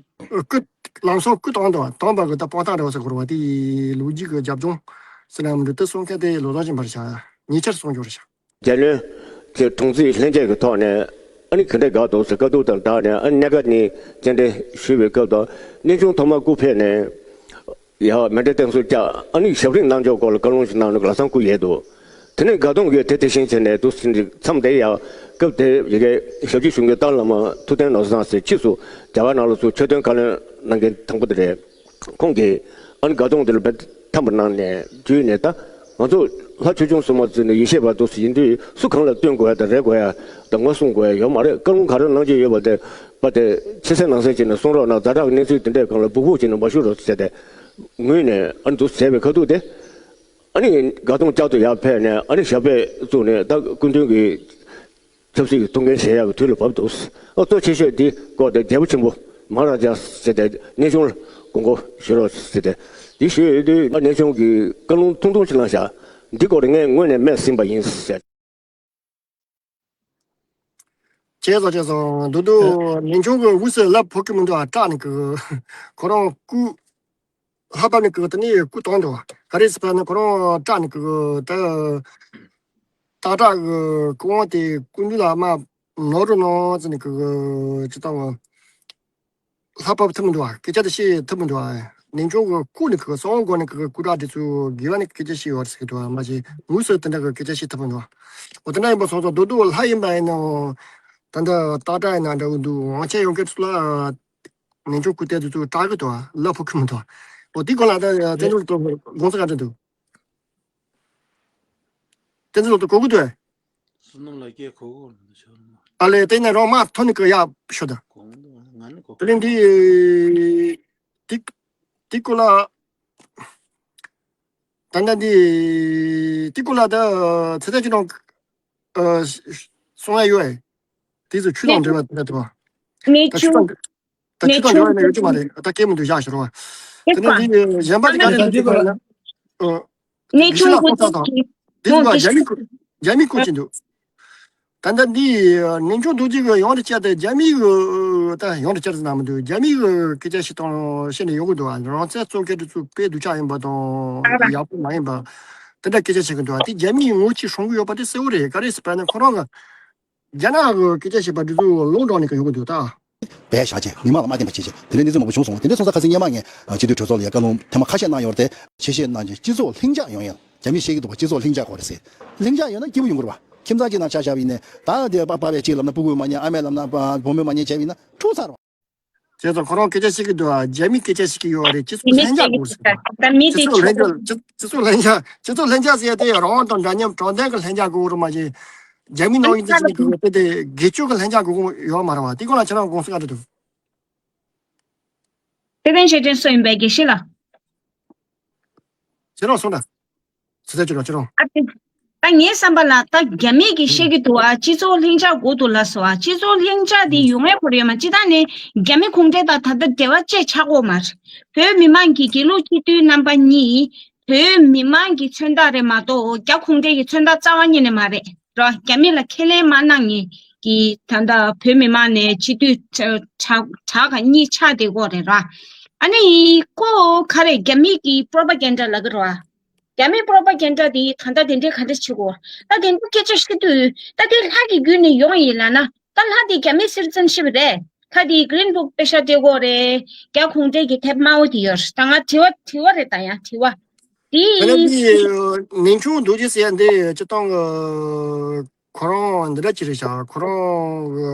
སྐུ་ལམ་སང་སྐུ་བཏང་འདུག་བ། བཏང་པ་གི་ད་དཔང་རྟགས་རེད་བ་ཟེར་དགོས་རེད་བ། དེ་ལོ་རྒྱུས་གི་རྒྱབ་ལྗོངས་ཟེར་ན་མི་འདུག་དེ་གསུང་མཁན་དེ་ལོ་ཙཱ་ཆེན་པོ་རེད་ཤག་ཉེ་ཆར་གསུང་རྒྱུ་རེད་ཤག་རྒྱལ་བློན་གྱི་དྲུང་རྩིས་ལྷན་རྒྱས་ཀྱི་ཐོག་ནས་ཨ་ནི་ག་འདྲ་དགའ་འདུག་ཟེར་དཀའ་སྡུག་དང་བདག་ནས་ཨ་ནི་གནད་འགག་ནི་བཅར་འདྲི་ཞུས་པའི་སྐབས་དུ་གནས་ཆུང་ཐོག་མར་སྐུ་ཕེབས་ནས་ཡ་མཎྜལ་རྟེན་གསུམ་བཅག་ཨ་ནི་ཞབས་རིམ་གནང་ཕྱོགས་སྐོར་ལ་བཀའ་ལུང་ཞིག་གནང་ནས་ལམ་སང་སྐུ་ཡལ་འདུག་དེ་ནས་དགའ་གདོང་གིས་དེ་དེ་བཞིན་བྱས་ནས་འདུག་ཟེར་མཚམས་དེ་ཡ་སྐབས་དེ་ཡ་གི་ཞབས་ཕྱི་ཞུ་མཁན་ཏཱ་བླ་མ་ཐུབ་བསྟན་ནོར་བཟང་ཟེར་ཕྱིས་སུ་རྒྱ་གར་ནང་ལ་ཚུར་ཆོས་དོན་བཀའ་བློན་གནང་མཁན་དང་པོ་དེ་རེད། ཁོང་གིས་ཨ་ནི་དགའ་གདོང་དེ་ལ་དཔེ་འཐམ་པ་གནང་ནས་བརྒྱུད་ནས་ད་ང་ཚོ་ལྷ་ཆོས་སྐྱོང་སྲུང་མ་བརྩིས་ནས་ཡེ་ཤེས་པ་འདུག་ཟེར་ཡིན་དུས་སུ་གང་ལ་བསྟུན་དགོས་ཡ་དང་རེ་དགོས་ཡ་དང་ངོ་སྲུང་དགོས་ཡ་ཡོད་མ་རེད། བཀའ་ལུང་ག་རེ་གནང་རྒྱུ་ཡོད་པ་དེ་པ་དེ་ཕྱི་གསལ་ནང་གསལ་བྱས་ནས་གསུང་རོགས་གནང་། ཛ་དྲག་གི་གནས་ཚུལ་དེ་འདྲས་སྒང་ལ་སྦུག་སྦུག་བྱས་ནས་མ་ཞུ་རོགས་ཟེར་ཏེ་ངུས་ནས་ཨ་ནི་འདུག་ཟེར་བའི་ཁ་ཐུག་དེ་ཨ་ནི་དགའ་གདོང་བསྐྱར་དུ་ཡར་ཕེབས་ནས་ཨ་ནི་ཞབས་པད་བཙུགས་ནས་ད་སྐུ་མདུན་གྱི་ཆབ་སྲིད་ཀྱི་ཐུགས་འགན་བཞེས་ཡག་གི་དུས་ལ་བབས་འདུག་ཨ་གཙོ་ཆེ་ཤོས་འདི་སྐོར་དེ་རྒྱལ་པོ་ཆེན་པོ་མ་ཧཱ་རཱ་ཛ་ཟེར་ཏེ་གནས་ཆུང་ལ་དགོངས་སྐོར་ཞུ་རོགས་ཟེར་ཏེ་འདི་ཞུས་ཡོད་དུས་ཨ་གནས་ཆུང་གིས་བཀའ་ལུང་ཐུང་ཐུང་ཞིག་གནང་བཞག་འདི་སྐོར་ངས་ངོས་ནས་སྨྲས་ཟིན་པ་ཡིན་ཟེར། བྱས་སོང་བྱས་སོང་། འདུག་འདུག་གནས་ཆུང་གི་དབུས་སུ་ལབ་ཕོ་ཁི་མི་འདུག་ཨ་སྐྲག་ནི་གི་ཁོ་རང་སྐུ། ལྷག་པར་ནི་གི་དེ་ནས་སྐུ་བཏང་འདུག་ག་རེ་ཟེར་བ་ནི་ཁོ་རང་སྐྲག་ནི་གི་ད། སྟག་བྲག་གི་སྐུ་དབང་དེ་སྐུ་མདུན་ལ་མ་ནོར་རུ་ནང་ཙི་ནི་གི་ཅི་ལྟ་བ། ལྷག་པར་ཐུབ་མི་འདུག་ཨ། སྐད་ཆ་དེ་བཤད་ཐུབ་མི་འདུག་ཨ། གནས་ཆུང་གི་སྐུ་ནི་གི་གསང་བ་སྒོ་ནས་གི་སྐུ་དྲག་དེ་ཚོ་དགེ་བ་ནི་སྐད་ཆ་བཤད་ཡོད་ཟེར་གི་འདུག་ཨ། མ་གཞི་དངོས་སུ་དེ་འདྲ་གི་སྐད་ཆ་བཤད་ཐུབ་མི་འདུག་ཨ། འོ་དེ་འདྲ་ཡིན་པ་སོང་ཙང་རྡོ་རྡོ་ལྷ་ཡིན་པ་ཡིན་ནའང་ད་ལྟ་སྟག་བྲག་ཡིན་ན་འདྲ་བོ་འདུག་དབང་ཆ་ཡོད་མཁན་ཚོ་ལ་གནས་ཆུང་སྐུ་དྲག་དེ་ཚོ་སྐྲག་གི་འདུག་ཨ། ལབ་ཕོད་ཀྱི་མི་འདུག་ཨ། འོ་དེ་སྐོར་ལ་ད་བསྟན་འཛིན་ལགས་དགོངས་ཚུལ་ག་འདྲ་འདུག་བསྟན་འཛིན་ལགས་དང་གོ་གི་འདུག་ཨེ། བསོད་ནམས་ལགས་ཀྱིས་གོ་གི་མི་འདུག་ཆོག་ཨ་ལས་དེ་ནས་རང་མ་ཐོན་ནི་གི་ཡག་ཤོ་ད། གོ་གི་འདུག་ང་ནི་གོ་དེ་ལས་འདི་དེ་དེ་སྐོར་ལ་ད་ལྟ་འདི་དེ་སྐོར་ལ་ད་ཚེ་ཐར་ཁྱེད་རང་ཨ་གསུང་ཡ་ཡོད་ཨེ། དེ་ཚོ་ཆུ་དང་འབྲེལ་བ་དེ་འདྲ་དུ་བ། ད་ཆུ་དང་ད་ཆུ་དང་འབྲེལ་བ་ནས་ཡོད་ཀྱི་མ་རེད། ད་སྐད་མི་འདུག་བཞག་ཤོར་བ། དེ་ནས་འདི་གཞན་པ་དེ་ག་ད་ཅིག་འདི་སྐོར་ལ་ཨ། གནས་ཆུང་སྐུ་ཚེ་ཡིན། འདི་ནི་རྒྱ་མི་རྒྱ་མི་སྐུ་ཅི་འདུག་ད་ལྟ་འདི་གནས་ཆུང་རྡོ་རྗེ་གི་ཡང་དུ་བཅར་ཏེ་རྒྱ་མི་གི་ད་ཡང་དུ་བཅར་ཟེར་ན་མི་འདུག་རྒྱ་མི་གི་སྐད་ཆ་ཞིག་དང་བཤད་ནས་ཡོང་གི་འདུག་ཨ། རང་བཙན་རྩོད་མཁན་དེ་ཚོ་དཔེ་སྡུག་ཅག་ཡིན་པ་དང་ཡག་པོ་མ་ཡིན་པ་དེ་འདྲ་སྐད་ཆ་བཤད་གི་འདུག་ཨ། དེ་རྒྱ་མིའི་ངོ་ཅིག་སྲུང་གི་ཡོད་པ་དེ་གསལ་བོ་རེད། ག་རེ་ཟེར་བ་ན་ཁོ་རང་གི་རྒྱ་ནག་གི་སྐད་ཆ་བཤད་པ་དེ་ཚོ་ལུང་དྲངས་ནས་ཀྱང་ཡོང་གི་འདུག་ད། བས་བཞག་བྱས་མི་མང་ལ་མ་བརྟེན་པ་བྱས་བྱས་དེ་འདྲ་གནས་ཚུལ་མང་པོ་བྱུང་སོང་། དེ་འདྲ་སོང་ཙང་ཁ་སང་སྔོན་མ་ངས་སྤྱི་འཐུས་གྲོས་ཚོགས་ལ་ཡ་བཀའ་ལུང་ཐེངས་མ་ཁ་ཤས་གནང་ཡོད་རེད་དེ། ཆེ་བཤད་གནང་རྗེས་སྤྱི་ཚོགས་ལྷིང་འཇགས་ཡོང་ཡ། རྒྱ་མིས་བཤད་ཀྱི་འདུག་པ་སྤྱི་ཚོགས་ལྷིང་འཇགས་དགོས་རེད་ཟེར། ལྷིང་འཇགས་ཡོད་ན་སྐྱིད་པོ་ཡོང་གི་རེད་པ། ཁྱིམ་ཚང་གཅིག་ནང་ཆ་བཞག་པ་ཡིན་ནའི་ད་དེ་པ་པ་བས་གཅིག་ལབ་ན་སྤུ་གུས་མ་ཉན། ཨ་མས་ལབ་ན་བུ་མོས་མ་ཉན་བྱས་པ་ཡིན་ན་འཁྲུག་ཚར་བ། བྱས་ཙང་ཁོ་རང་སྐད་ཆ་བཤད་ཀྱི་འདུག་ཨ། རྒྱ་མིས་སྐད་ཆ་བཤད་ཀྱི་ཡོད་རེད། སྤྱི་ཚོགས་ལྷན་རྒྱས་དགོས་ཟེར་བ། ད་མི་སྤྱི་དེ་ཚོགས་ལྷན་རྒྱས་སྤྱི་སྤྱི་ཚོགས་ལྷན་རྒྱས་སྤྱི་ཚོགས་ལྷན་རྒྱས་ཟེར་ཡ་དེ་རང་དབང་དང་འདྲ་མཉམ་དྲང་བདེན་གྱི་ལྷན་རྒྱས་དགོས་རེད་མ་གཞི། རྒྱ་མིའི་ནང་བཞིན་དེ་བྱེད་ཀྱི་འདུག་དེ་དེ་སྒེར་གཅོད་ཀྱི་ལྷན་རྒྱས་དགོས་ཀྱི་ཡོད་མ་རེད་བ། དེ་སྐོར་ལ་ཁྱེད་རང་དགོངས་ཚུལ་ག་འདྲ་འདུག་དེ་ལན་ཞེ་དྲན་སོ་ཡིན་པའི་དགེ་བཤེས་ལགས། ཁྱེད་རང་གསུངས་དང་། ཚེ་ཚེ་ཁྱེད་རང་ཁྱེད་རང་། ཨ་ཙི། ད་ངའི་བསམ་པ་ལ་ད་རྒྱ་མི་གིས་བཤད་ཀྱི་འདུག་ཨ། སྤྱི་ཚོགས་ལྷིང་འཇགས་དགོས་འདུག་ལབ་སོང་ཨ། སྤྱི་ཚོགས་ལྷིང་འཇགས་དེ་ཡོང་ཡ་ཁོ་ར་ཡོད་མ་སྤྱི་བཏང་ནས་རྒྱ་མི་ཁོང་ཁྲོ་དང་ད་ལྟ་འབྲེལ་བ་བཅད་ཆགས་ཀྱི་ཡོད་མ་རེད། བོད་མི་མང་གི་དགེ་ལུགས་སྤྱི་འཐུས་རྣམ་པ་གཉིས་བོད་མི་མང་གི་མཚོན་རྟགས་རེད་མ་གཏོགས་རྒྱ་ཁོང་ཁྲོ་གི་མཚོན་རྟགས་རྩ་བ་ཉིད་ནས་མ་རེད་རོ། རྒྱ་མི་ལ་ཁས་ལེན་མ་གནང་མཁན་གྱི་ད་ལྟ་བོད་མི་མང་ནས་སྤྱི་འཐུས་བྲག་བྲག་ག་གཉིས་ཆགས་བསྡད་ཀྱི་ཡོད་རེད་ར། ཨ་ནི་ཀོ་ག་རེ་རྒྱ་མི་གི་པྲོ་པ་གན་ཌ་ལབ་ཀྱི་རེད་བ། རྒྱ་མིའི་པྲོ་པ་གན་ཌ་དེ་ད་ལྟ་དེ་འདྲའི་ག་འདྲ་བྱེད་དགོས། ད་དེ་འདྲའི་སྐད་ཆ་བཤད་དུས་ད་དེ་ལྷ་གི་བརྒྱུད་ནས་ཡོང་ཡིན་ལབ་ན་ད་ལྷ་དེ་རྒྱ་མིའི་སི་ཊི་ཛེན་ཤིབ་རེད། ལྷ་དེ་གི་རིན་སྦུག་པེ་ཤ་སྤྲད་དགོས་རེད། རྒྱ་གུང་ཁྲན་གྱི་དེབ་དམར་པོ་དེ་ཡོད་རེད། ད་ང་དྲི་བ་དྲི་བ་རེད་ད་ཡང་དྲི་བ། དེ་ད་ལྟ་དེ་ནན་ཆུང་རྡོ་རྗེ་ཟེར་ཡ་འདི་སྤྱི་བཏང་གི་ཁོ་རང་འདི་འདྲ་ཅིག་རེད་ཤག་ཁོ་རང་གི་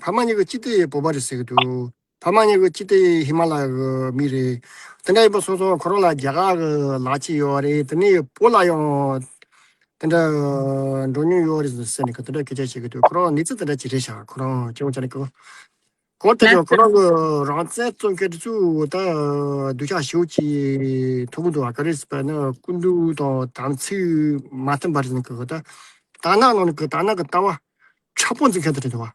ཕ་མ་གཉིས་ཀྱི་གཅིག་དེ་བོད་པ་རེད་ཟེར་གི་འདུག་ཕ་མ་གཉིས་ཀྱི་གཅིག་དེ་ཧི་མ་ལ་ཡ་གི་མི་རེད། དེ་འདྲ་ཡིན་པ་སོང་ཙང་ཁོ་རང་ལ་རྒྱ་གར་གི་ལག་ཁྱེར་ཡོད་རེད། དེ་ནས་བོད་ལ་ཡང་དེ་འདྲ་འགྲོ་མྱོང་ཡོད་རེད་ཟེར་ནས་གི་དེ་འདྲ་སྐད་ཆ་བཤད་གི་འདུག་ཁོ་རང་གནས་ཚུལ་དེ་འདྲ་ཅིག་རེད་ཤག་ཁོ་རང་སྐྱེ་བོ་ཅག་ནས་གི་གོ་དེ་ལགས་ཀྱང་ཁོ་རང་གི་རང་བཙན་རྩོད་མཁན་དེ་ཚོ་ད་སྡུག་ཅག་ཞེ་པོ་ཅིག་ཐུག་གི་འདུག་ག་རེ་ཟེར་བ་ན་སྐུ་མདུན་དང་དམ་ཚིག་མ་མཐུན་པ་རེད་ཟེར་ནས་གི་ད་དར་ནག་ནང་ནས་གི་དར་ནག་གི་ལྟ་བ། ཕྲ་པོ་འཛིན་མཁན་དེ་རེད་བ།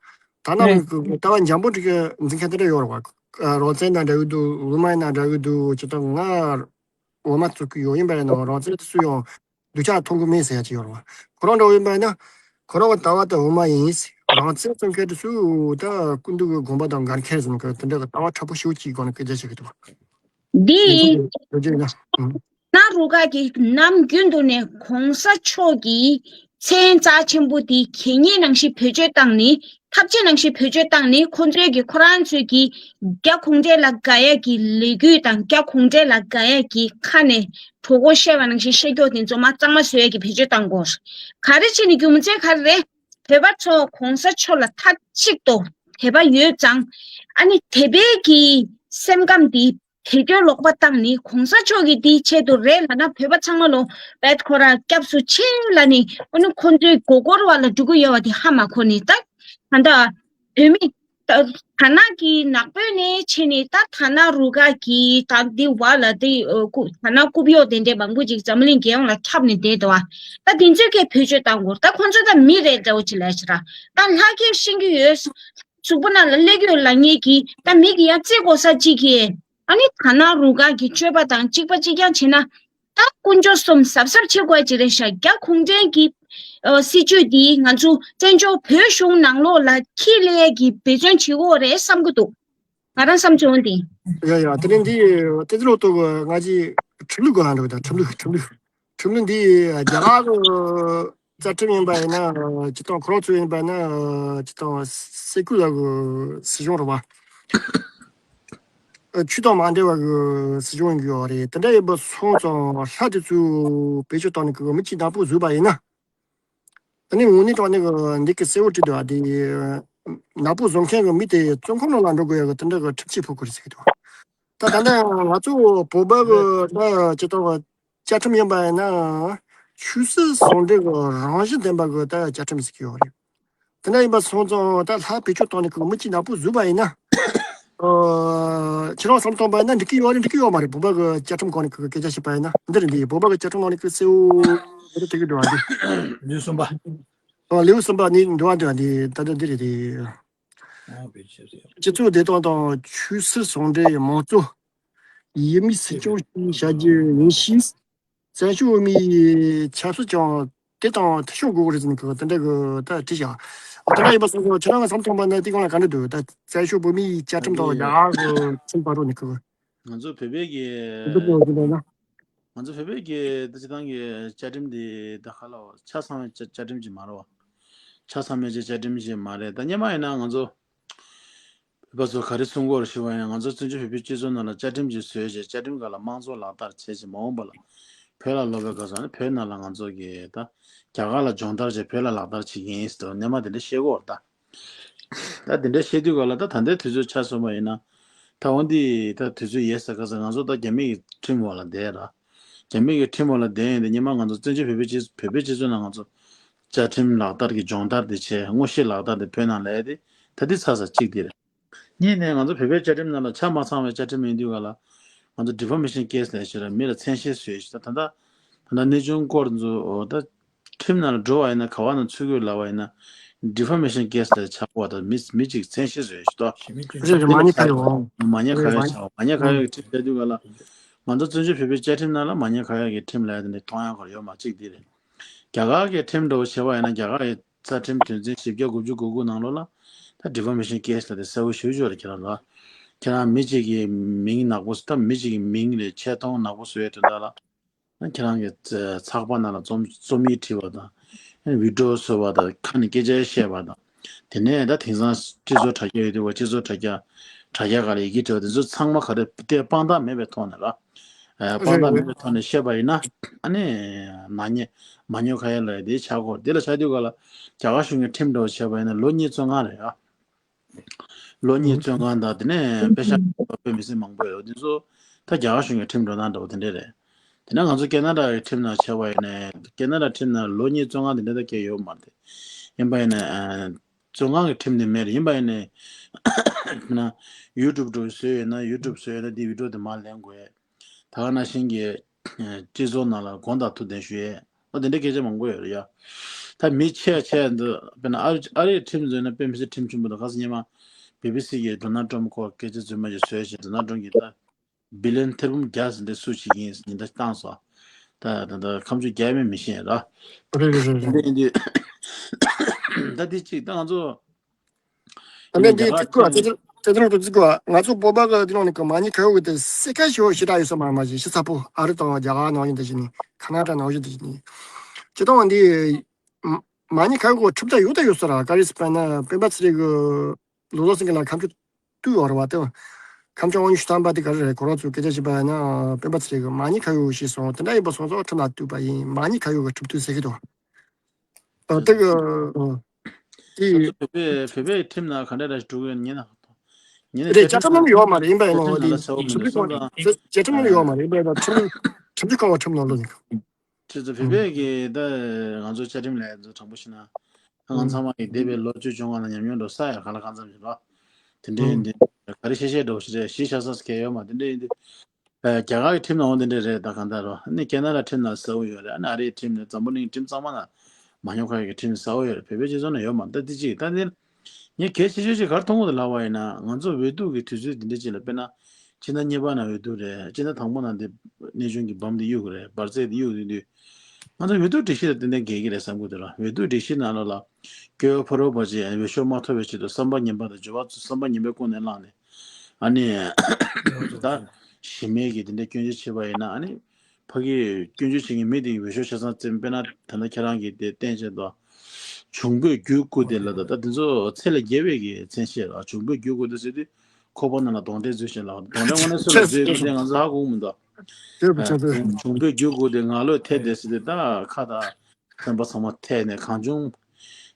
ད་ནང་ལྟ་བ་འཇམ་པོ་འགྲིག་གི་འཛིན་མཁན་དེ་འདྲ་ཡོད་རེད་བ། རང་བཙན་ན་འདྲ་གི་འདུག་དབུ་མ་ན་འདྲ་གི་འདུག་ཅི་ལྟར་ང་དབུ་མ་བཙུགས་ཀྱི་ཡོད་ཡིན་པ་ཡིན་ནའང་རང་བཙན་དེ་སུ་ཡང་སྡུག་ཅག་མཐོང་གི་མེད་ཟེར་ཡ་ཅིག་ཡོད་རེད་བ། ཁོ་རང་འདྲ་བོ་ཡིན་པ་ཡིན་ན་ཁོ་རང་གི་ལྟ་བ་དེ་དབུ་མ་ཡིན། རང་བཙན་རྩོད་མཁན་དེ་ཚོ་ད་སྐུ་མདུན་གྱི་དགོངས་པ་དང་འགལ་མཁན་རེད་ཟེར་ནས་དེ་འདྲ་གི་ལྟ་བ་ཕྲ་པོ་ཞེ་པོ་ཅིག་སྒང་ནས་སྐད་ཆ་བཤད་ཀྱི་འདུག་འདི་ཡིན་ཟེར་ན། ན་རུ་ཀ་གིས་ནམ་རྒྱུན་དུ་ནས་གོང་ས་མཆོག་གི་མཚན་རྩ་ཆེན་པོ་དེ་གད་སྙིགས་ནང་བཞིན་བེད་སྤྱོད་བཏང་ནས་ཐབས་ཇུས་ནང་བཞིན་བེད་སྤྱོད་བཏང་ནས་ཁོང་ཚོའི་གི་ཁོ་རང་ཚོའི་གི་རྒྱ་གུང་ཁྲན་ལ་དགའ་ཡ་གི་ལས་འགུལ་དང་རྒྱ་གུང་ཁྲན་ལ་དགའ་ཡ་གི་ཁ་ནས་གྲོགས་པོ་བཤད་པ་ནང་བཞིན་བཤད་ཀྱོག་དེ་ཚོ་མ་གཙང་མ་བཟོ་ཡ་གི་བེད་སྤྱོད་བཏང་དགོས། ག་རེ་བྱས་ནས་རྒྱུ་མཚན་ག་རེ་རེད། བོད་པ་ཚོ་གོང་ས་མཆོག་ལ་མཐའ་གཅིག་ཏུ་དད་པ་ཡོད་ཙང་། ཨ་ནི་དད་པའི་གི་སེམས་ཁམས་འདི་བེད་སྤྱོད་ལོག་པ་བཏང་ནི་གོང་ས་མཆོག་གི་དེའི་ཆེད་དུ་རེད་ལབ་ན་བོད་པ་ཚང་མ་ལོ་བེད་ཁོ་ར་སྐྱབས་སུ་མཆི་ལབ་ནི་ཨ་ནི་ཁོང་ཚོའི་མགོ་སྐོར་བ་ལ་འགྲོ་གི་ཡོད་བ་དེ་ཧ་མ་གོ་ནི་ད། ད་ལྟ་བོད་མི་ད་ད་ནག་གི་ནག་པོའི་ནས་ཆེ་ནི་ད་ད་ནག་རུ་ཁག་གི་ད་འདི་བ་ལ་དེ་ཨ་ཀུ་ད་ནག་རྐུབ་གཡོག་དེ་འདྲས་མང་པོ་ཅིག་འཛམ་གླིང་རྒྱལ་ཡོངས་ལ་ཁྱབ་ནས་བསྡད་འདུག་བ། ད་དེ་ཚོས་ཀྱི་བེད་སྤྱོད་བཏང་དགོས། ད་ཁོང་ཚོ་ད་མི་རེད་འདྲ་བོ་ཅིག་ལས་ཤི་ར། ད་ལྷ་སྐད་ཤེས་ཀྱི་ཡོད། གཟུགས་པོ་ནང་ལ་སླེབས་ཡོད་ལབ་མཁན་གྱི་ད་མི་གི་ཡང་བརྩི་དགོས་ས་གཅིག་གི། ཨ་ནི་ད་ནག་རུ་ཁག་གི་སྤྱོད་པ་དང་གཅིག་པ་གཅིག་རྐྱང་བྱེད་ན། ད་དཀོན་མཆོག་གསུམ་གཟབ་གཟབ་བྱེད་དགོས་ཅིག་རེད་ཤག་རྒྱ་གུང་ཁྲན་གྱི་ཨ་སྲིད་བྱུས་འདི་ང་ཚོ་བཙན་བྱོལ་བོད་གཞུང་ནང་ལོགས་ལ་ཁྱི་ལས་ཀྱི་འབད་བརྩོན་བྱེད་དགོས་རེད་བསམ་གྱི་འདུག་ང་རང་བསམ་ཚུལ་འོང་དེ། ཡ་ཡ་དེ་རིང་འདི་ཏི་ཏི་ལོ་ཏོ་གི་ང་ཅི་ཁྲིམས་ལུགས་གོ་ཧང་འགྲོ་གི་ད་ཁྲིམས་ལུགས་ཁྲིམས་ལུགས། ཁྲིམས་ལུགས་འདི་རྒྱ་གར་གྱི་རྩ་ཁྲིམས་ཡིན་པ་ཡིན་ན་ཅི་ཏང་ཁོ་རང་ཚོ་ཡིན་པ་ན་ཅི་ཏང་སེ་ཀུ་ལ་གི་སྲིད་གཞུང་རེད་བ། ཆོས་དང་མ་འབྲེལ་བ་གི་སྲིད་གཞུང་ཡིན་གི་ཡོད་རེད། དེ་འདྲ་ཡིན་པ་སོང་ཙང་ལྷ་དེ་ཚོས་བེད་སྤྱོད་བཏང་ནས་གི་མི་གཅིག་ནག་པོ་བཟོས་པ་ཡིན་ན། ཨ་ནི་དངོས་གནས་དྲང་གནས་ཀྱི་འདི་གི་གསལ་བོ་བྲིས་འདུག་ཨ། དེ་ནག་པོ་བཟོ་མཁན་གྱི་མི་དེ་བཙོན་ཁང་ནང་ལ་འགྲོ་དགོས་ཡ་གི་དེ་འདྲ་གི་ཁྲིམས་ཆད་ཕོག་གི་རེད་ཟེར་གི་འདུག་ད་ད་ལྟ་ང་ཚོ་བོད་པ་གི་ད་ཅི་ལྟར་བཅའ་ཁྲིམས་ཡིན་པ་ཡིན་ན་ཆོས་སྲིད་ཟུང་འབྲེལ་གྱི་རང་བཞིན་ལྡན་པ་གི་ད་བཅའ་ཁྲིམས་ཟེར་གི་ཡོད་རེད། དེ་འདྲ་ཡིན་པ་སོང་ཙང་ད་ལྷ་བེད་སྤྱོད་བཏང་ནས་གི་མི་གཅིག་ནག་པོ་བཟོས་པ་ཡིན་ན། ཨོ། ཁྱེད་རང་བསམ་བཏང་པ་ཡིན་ན་འགྲིག་གི་ཡོད་རེད་འགྲིག་གི་ཡོད་མ་རེད། བོད་པ་གི་བཅའ་ཁྲིམས་སྒང་ནས་གི་སྐད་ཆ་བཤད་པ་ཡིན་ན་འདི་རེད། འདི་བོད་པ་གི་བཅའ་ཁྲིམས་ནང་ནས་གི་གསལ་བོ་རེད་དེ་གི་འགྲོ་བ་འདི། ལེའུ་གསུམ་པ། ཨོ་ལེའུ་གསུམ་པ་ནི་འགྲོ་བ་འདི་འདི་ད་ལྟ་འདི་རེད་དེ། སྤྱི་ཚོགས་བདེ་ཐང་དང་ཆོས་སྲིད་ཟུང་འབྲེལ་མང་གཙོ། ཡུལ་མིའི་སྲིད་སྐྱོང་ཞིག་བྱ་རྒྱུ་ཡིན་ཞེས། བཙན་བྱོལ་བོད་མིའི་ཆབ་སྲིད་ཀྱང་དེ་དང་འཐུས་ཤོར་དགོས་རེད་ཟེར་ནས་གི་དེ་འདྲ་གི་ད་བྲིས་བཞག་དེ་འདྲ་ཡིན་པ་སོང་ཙང་ཁྱེད་རང་གི་བསམ་བཏང་པ་ན་དེ་སྒང་ལ་ག་འདྲ་འདུག་ད་བཙན་བྱོལ་བོད་མིའི་བཅའ་ཁྲིམས་དང་རྒྱ་གར་གི་ཁྲིམས་བར་རོ་ནས་གི་ང་ཚོ་བོད་པའི་གི་འདི་པོ་འདི་འདྲ་ན། ང་ཚོ་བོད་པའི་གི་ད་སྤྱི་བཏང་གི་བཅའ་ཁྲིམས་དེ་ད་ག་ལ་ཆ་ཚང་བའི་བཅའ་བཅའ་ཁྲིམས་ཅིག་མ་རེད་བ། ཆ་ཚང་བའི་བཅའ་ཁྲིམས་ཅིག་མ་རེད། ད་སྔོན་མ་ཡིན་ན་ང་ཚོ། བོད་པ་ཚོ་ག་རེ་གསུང་གི་ཡོད་རེད་ཞུ་བ་ཡིན་ན། ང་ཚོ་བཙན་བྱོལ་བོད་པའི་སྤྱི་ཚོགས་ནང་ལ་བཅའ་ཁྲིམས་ཅིག་བཟོས་བྱས་བཅའ་ཁྲིམས་སྒང་ལ་དམངས་གཙོ་ལག་བསྟར་བྱས་བྱས་མ་འོངས་པ་ལ་བོད་ལ་ལོག་པའི་སྐབས་སུ་ནི་བོད་ནང་ལ་ང་ཚོ་གིས་ད་རྒྱ་གར་ལ་སྦྱོང་བརྡར་བྱས་བོད་ལ་ལག་བསྟར་བྱེད་ཀྱི་ཡིན་ཟེར་དུས་སྔོན་མ་དེ་འདྲ་བཤད་ཀྱི་ཡོད་རེད་ད། ད་དེ་འདྲ་བཤད་དུས་སྒང་ལ་ད་ད་ལྟའི་དུས་ཚོད་ཆ་མཚོན་པ་ཡིན་ན་ ད་འོ་འདི་ད་དུས་ཚོད་ཡོལ་ཟ་ག་ཟེར། ང་ཚོ་ད་རྒྱ་མི་གི་ཁྲིམས་འོག་ལ་བསྡད་ར། རྒྱ་མི་གི་ཁྲིམས་འོག་ལ་བསྡད་ཡིན་དེ། སྔོན་མ་ང་ཚོ་བཙན་བྱོལ་བོད་པའི་སྤྱི་བོད་པའི་སྤྱི་ཚོགས་ནང་ང་ཚོ་བཅའ་ཁྲིམས་ལག་བསྟར་གྱི་སྦྱོང་བརྡར་དེ་བྱས། ངོ་ཤེས་ལག་བསྟར་དེ་བོད་ནང་ལ་ཡོད་དེ། ད་འདི་ཚར་ས་གཅིག་དེ་རེད། གཉིས་ནས་ང་ཚོ་བོད་པའི་བཅའ་ཁྲིམས་ནང་ལ་ཆ་མ་ཚང་བའི་བཅའ་ཁྲིམས་ཡིན་དུས་ག་ལ། ང་ཚོ་defamation case ལབ་ཞིག་ར། མི་ལ་མཚན་ཤས་བཟོས་ཤིག་ད་ད་ད་ད་གནས་ཆུང་སྐོར་ཚོ་ད་ཁྲིམས་ནང་ལ་འགྲོ་བ་ཡིན་ན། ག་བ་ནང་ཚུད་དགོས་ལབ་པ་ཡིན་ན། defamation case ལ་ཆགས་པ་དང་། མི་མི་གཅིག་མཚན་ཤས་བཟོས་ཤིག་ད། རེད་རེད། མ་ཉེས་ཁ་གཡོག་མ་ཉེས་ཁ་གཡོག་ཆགས་པ། མ་ཉེས་ཁ་གཡོག་གི་ཁྲིམས་བྱ་དུས་ག་ལ། ང་ཚོ་བཙན་བྱོལ་བོད་པའི་བཅའ་ཁྲིམས་ནང་ལ་མ་ཉེས་ཁ་གཡོག་གི་ཁྲིམས་ལབ་ཡ་དེ་འདྲ་མཐོང་ཡ་ག་ལ་ཡོད་མ། གཅིག་འདི་རེད། རྒྱ་གར་གྱི་ཁྲིམས་འདྲ་བོ་བྱས་པ་ཡིན་ན། རྒྱ་གར་གྱི་རྩ་ཁྲིམས་དོན་ཚན་བཞི་བརྒྱ་དགུ་བཅུ་གོ་དགུ་ནང་ལོགས་ལ་ད་defamation case ལབ་དེ་གསལ་པོ་ཞེ་པོ་ཅིག་ཡོད་རེད། ཁྱེད་རང་ལ། ཁྱེད་རང་མི་གཅིག་གི་མིང་ནག་པོ། ད་མི་གཅིག་གི་མིང་རེད། ཆེ་མཐོང་ནག་པོ་བཟོ་ཡའི་དོན་དག་ལ། ཁྱེད་རང་གི་ཚ་ཚགས་པར་ནང་ལ་རྩོམ་རྩོམ་ཡིག་བྲིས་པ་དང་། video བཟོས་པ་དང་། ཁ་ནས་སྐད་ཆ་བཤད་པ་དང་། དེ་ནས་ད་དེང་སང་སྤྱི་ཚོགས་དྲ་རྒྱ་ཡོད་དུས་པ། སྤྱི་ཚོགས་དྲ་རྒྱ་དྲ་རྒྱ་སྒང་ལ་ཡི་གེ་བྲིས་པ་དེ་ཚོ་ཚང་མ་ག་རེ་དེ་དཔང་རྟགས་མེད་པའི་ཐོག་ནས་ར། ཨ། དཔང་རྟགས་མེད་པའི་ཐོག་ནས་བཤད་པ་ཡིན་ན། ཨ་ནི་ནག་ཉེས་མ་ཉེས་ཁ་གཡོག་ལབ་ཡ་དེ་ཆགས་ཀྱི་ཡོད་རེད། དེ་ལ་ཆ་དུས་ག་ལ་རྒྱ་གར་གཞུང་གི་ཁྲིམས་འདྲ་བོ་བྱས་པ་ཡིན་ན་ལོ་གཉིས་བཙོན་ཁང་རེད་ཨ། ལོ་གཉིས་བཙོན་ཁང་དང་། དེ་ནས་པེ་ཤ་བོད་མི་སེར་མང་པོ་ཡོད། དེ་ཚོ་ད་རྒྱ་གར་གཞུང་གི་ཁྲིམས་འགྲོ་སྟངས་འདྲ་བོ་དེ་འདྲས་རེད། དེ་ནས་ང་ཚོ་ཁེ་ན་ཌ་གི་ཁྲིམས་ནང་བྱས་པ་ཡིན་ན། ཁེ་ན་ཌ་ཁྲིམས་ནང་ལོ་གཉིས་བཙོན་ཁང་དེ་འདྲ་ད་གང་ཡང་ཡོད་མ་རེད། ཡིན་པ་ཡིན་ན། ཨ། བཙོན་ཁང་གི་ཁྲིམས་དེ་མེད་རེད། ཡིན་པ་ཡིན་ན། ཡུ་ཊུབ་འདྲ་བོ་བཟོས་ཡོད་ན། ཡུ་ཊུབ་བཟོས་ཡོད་ན་དེ་video དེ་མར་ལེན་དགོས། ད་ག་ནང་བཞིན་གྱི་སྤྱི་ཚོགས་ནང་ལ་དགོངས་དག་ཐུགས་གཏན་ཞུ་ཡས། ཨོ་དེ་འདྲའི་སྐད་ཆ་མང་པོ་ཡོད་རེད་ཡ། ད་མི་ཆེ་ཆེ་འདི་དཔེར་ན་ཨ་ཨ་རིའི་ཁྲིམས་བཟོས་ན་དཔེ་མི་སྲིད་ཁྲིམས་ཆེན་པོ་འདུག་ཁ་སང་ཉི་མ་བི་བི་སི་གིས་ཌོ་ནལ་ཊམ་སྐོར་སྐད་ཆ་རྫུན་མ་ཞིག་བཟོས་བྱས། ཌོ་ནལ་ཊམ་གྱིས་ད་བི་ལི་ཡོན་ཐེར་འབུམ་བརྒྱ་ཟེར་འདི་སུ་བྱེད་ཀྱི་ཡིན་ཟེར་ཉེན་བརྡ་བཏང་སོང་། ད་ད་ད་ཁ་མཆུ་རྒྱག་མིན་མི་ཤེས་ར། རེད་རེད་རེད་རེད། འདི་འདི་ད་འདི་གཅིག་ད་ང་ཚོ། ཨ་ནི་འདི་རྒྱ་གར་ཚིག་གོ་ཁྲིམས། ཚེ་ཚེ་རིང་དུ་ཚིག་གོ་ང་ཚོ་བོད་པ་གི་འདི་ནང་ནས་གི་མ་ཉེས་ཁ་གཡོག་གི་དེ་སེ་ཁ་ཞོ་ཞེ་དྲག་ཡོད་ས་མ་མ་ཞིག་ཞིབ་ཚགས་པོ། ཨ་རི་དང་རྒྱ་གར་ནང་བཞིན་དེ་བཞིན་ནི་ཁ་ན་ཌ་ནང་བཞིན་དེ་བཞིན་ནི་སྤྱི་དང་འདི་མ་ཉེས་ཁ་གཡོག་གི་ཁྲིམས་ཐག་ཡོད་ད་ཡོད་ས་ར། ག་རེ་ཟེར་བ་ན་སྤེན་པ་ཚེ་རིང་གི་ལོ་ཙཱ་ཟེར་མཁན་ལ་ཁ་མཆུ་བཏུས་ཡོད་རེད་བ། དེ་ཁ་མཆུ་དབང་ཡོད་ཞུ་ཐམ་པ་དེ་ག་རེ་རེད། ཁོ་རང་ཚོས་སྐད་ཆ་བཤད་པ་ཡིན་ན་སྤེན་པ་ཚེ་རིང་གི་མ་ཉེས་ཁ་གཡོག་ཞེས་སོང་། དེ་འདྲ་ཡིན་པ་སོང་ཙང་ཁྲིམས་ཐག་བཏུས་པ་ཡིན། མ་ཉེས་ཁ་གཡོག་གི་ཁྲིམས་ཐག་ཟེར་གི་འདུག་ཨ། དེ་གི་ཨ། དེ་ང་ཚོ་བོད་པའི་བོད་པའི་ཁྲིམས་ནང་ག་འདྲ་འདྲ་ཞིག་འགྲོ་གི་ཡོད་ཉེ་ན་ཉེ་ན་རེད། བཅའ་ཁྲིམས་ནང་ཡོད་མ་རེད། ཡིན་པ་ཡིན་ནོ་དེ་ཁྲིམས་ཁྲིམས་སྒྲིག་ཁང་བཅའ་ཁྲིམས་ནང་ཡོད་མ་རེད། ཡིན་པ་ཡིན་ན་ཁྲིམས་ཁྲིམས་སྒྲིག་ཁང་བ་ཁྲིམས་ནང་ལོ་ནི། ཁྲིམས་སུ་བོད་པའི་གི་ད་ང་ཚོ་བཅའ་ཁྲིམས་ལ་ཚོ་དྲང་པོ་ཞུ་ན། ང་ཚང་མ་ཡི་འདས་པའི་ལོ་བཅུ་བཅོ་ལྔ་ལ་ཉམས་མྱོང་འགྲོ་ས་ཡ་ག་ལ་གང་འཚམ་ཞིག་རོ། དེ་འདྲའི་འདི་ག་རེ་བཤད་བཤད་འགྲོ་ཞིག་རེད། གཞི་ཆགས་ས་སྐད་ཡོད་མ་དེ་འདྲའི་འདི། ཨ། རྒྱ་གར་གྱི་ཁྲིམས་ནང་འོ་དེ་འདྲ་རེད། ད་གང་ལྟར་རོ། ཨ་ནི་ཁེ་ན་ཌ་ཁྲིམས་ནང་གསལ་པོ་ཡོད་རེད། ཨ་ནི་ཨ་རིའི་ཁྲིམས་ནས་འཛམ་བུ་གླིང་ཁྲིམས་ཚང་མ་ནང་མ་ཉོ་ཁ་ཡོད་ཀྱི་ཁྲིམས་གསལ་པོ་ཡོད་རེད། བོད་པའི་སྤྱི་ཚོགས་ནང་ཡོད་མ་རེད། ད་འདི་གཅིག་ད་འདི་ངས་གལ་ཆེ་ཤོས་ཅིག་ག་རེ་མཐོང་གི་འདུག་ལབ་པ་ཡིན་ན། ང་ཚོ་འོས་བསྡུ་གི་དུས་ཚོད་འདི་འདྲ་ཅིག་ལ་དཔེར་ན་སྤྱི་ཟླ་གཉིས་པ་ནང་འོས་བསྡུ་རེད། སྤྱི་ཟླ་དང་པོ་ནང་འདི་གནས་ཆུང་གི་བམ་འདི་གཡུག་གི་རེད། འབར་རྫས་འདི་གཡུག་དུས་དུས་ང་ཚོ་འོས་བསྡུ་སྒྲིག་གཞི་ལ་ཏན་ཏན་འགལ་གྱི་རེད་བསམ་གྱི་འདུག་ར། འོས་བསྡུ་སྒྲིག་གཞི་ནང་ལོགས་ལ་སྐྱོ་བོ་ཕོ་རོག་བར་གྱི་འོས་ཤོག་མ་ཐོབ་པའི་ཆེད་དུ་བསམ་པ་ངན་པ་དང་འགྱུར་བ་བསམ་པ་ངན་པའི་ཀུན་ནས་བསླངས་ནས། ཨ་ནི་ད་གཞི་མེད་ཀྱི་དེ་འདྲའི་སྐྱོན་བརྗོད་བྱས་པ་ཡིན་ན། ཨ་ནི་ཕ་གིའི་སྐྱོན་བརྗོད་བྱེད་མཁན་མི་དེ་ཡི་འོས་ཤོག་ཆ་ཚང་བཙེམ། དཔེར་ན་ད་ལྟ་ཁྱེད་རང་གིས་དེ་བསྟན་བྱས་དོ། འབྱུང་པོས་རྒྱུད་བསྐུལ་ཏེ་ལབ་དང་། ད་དེ་ཚོ་ཚད་ལས་བརྒལ་བའི་གི་མཚན་བཤད་ར། འབྱུང་པོས་རྒྱུད་བསྐུལ་ཏེ་ཟེར་དུས་ཁོག་པ་ནང་ལ་གདོན་འདྲེ་འཛུལ་བཞིན་ལ། གདོན་འདྲེ་དངོས་གནས་སུ་ལ་འཛུལ་མི་འདུག་ང་ཚོ་ཧ་གོ་གི་མི་འདུག་ཨ། འབྱུང་པོས་རྒྱུད་བསྐུལ་ཏེ་ང་བློས་ཐེབས་ཏེ་ཟེར་དུས་ད་ཁ་ད། སེམས་པ་ཚང་མ་ཐད་ནས་གང་བྱུང་།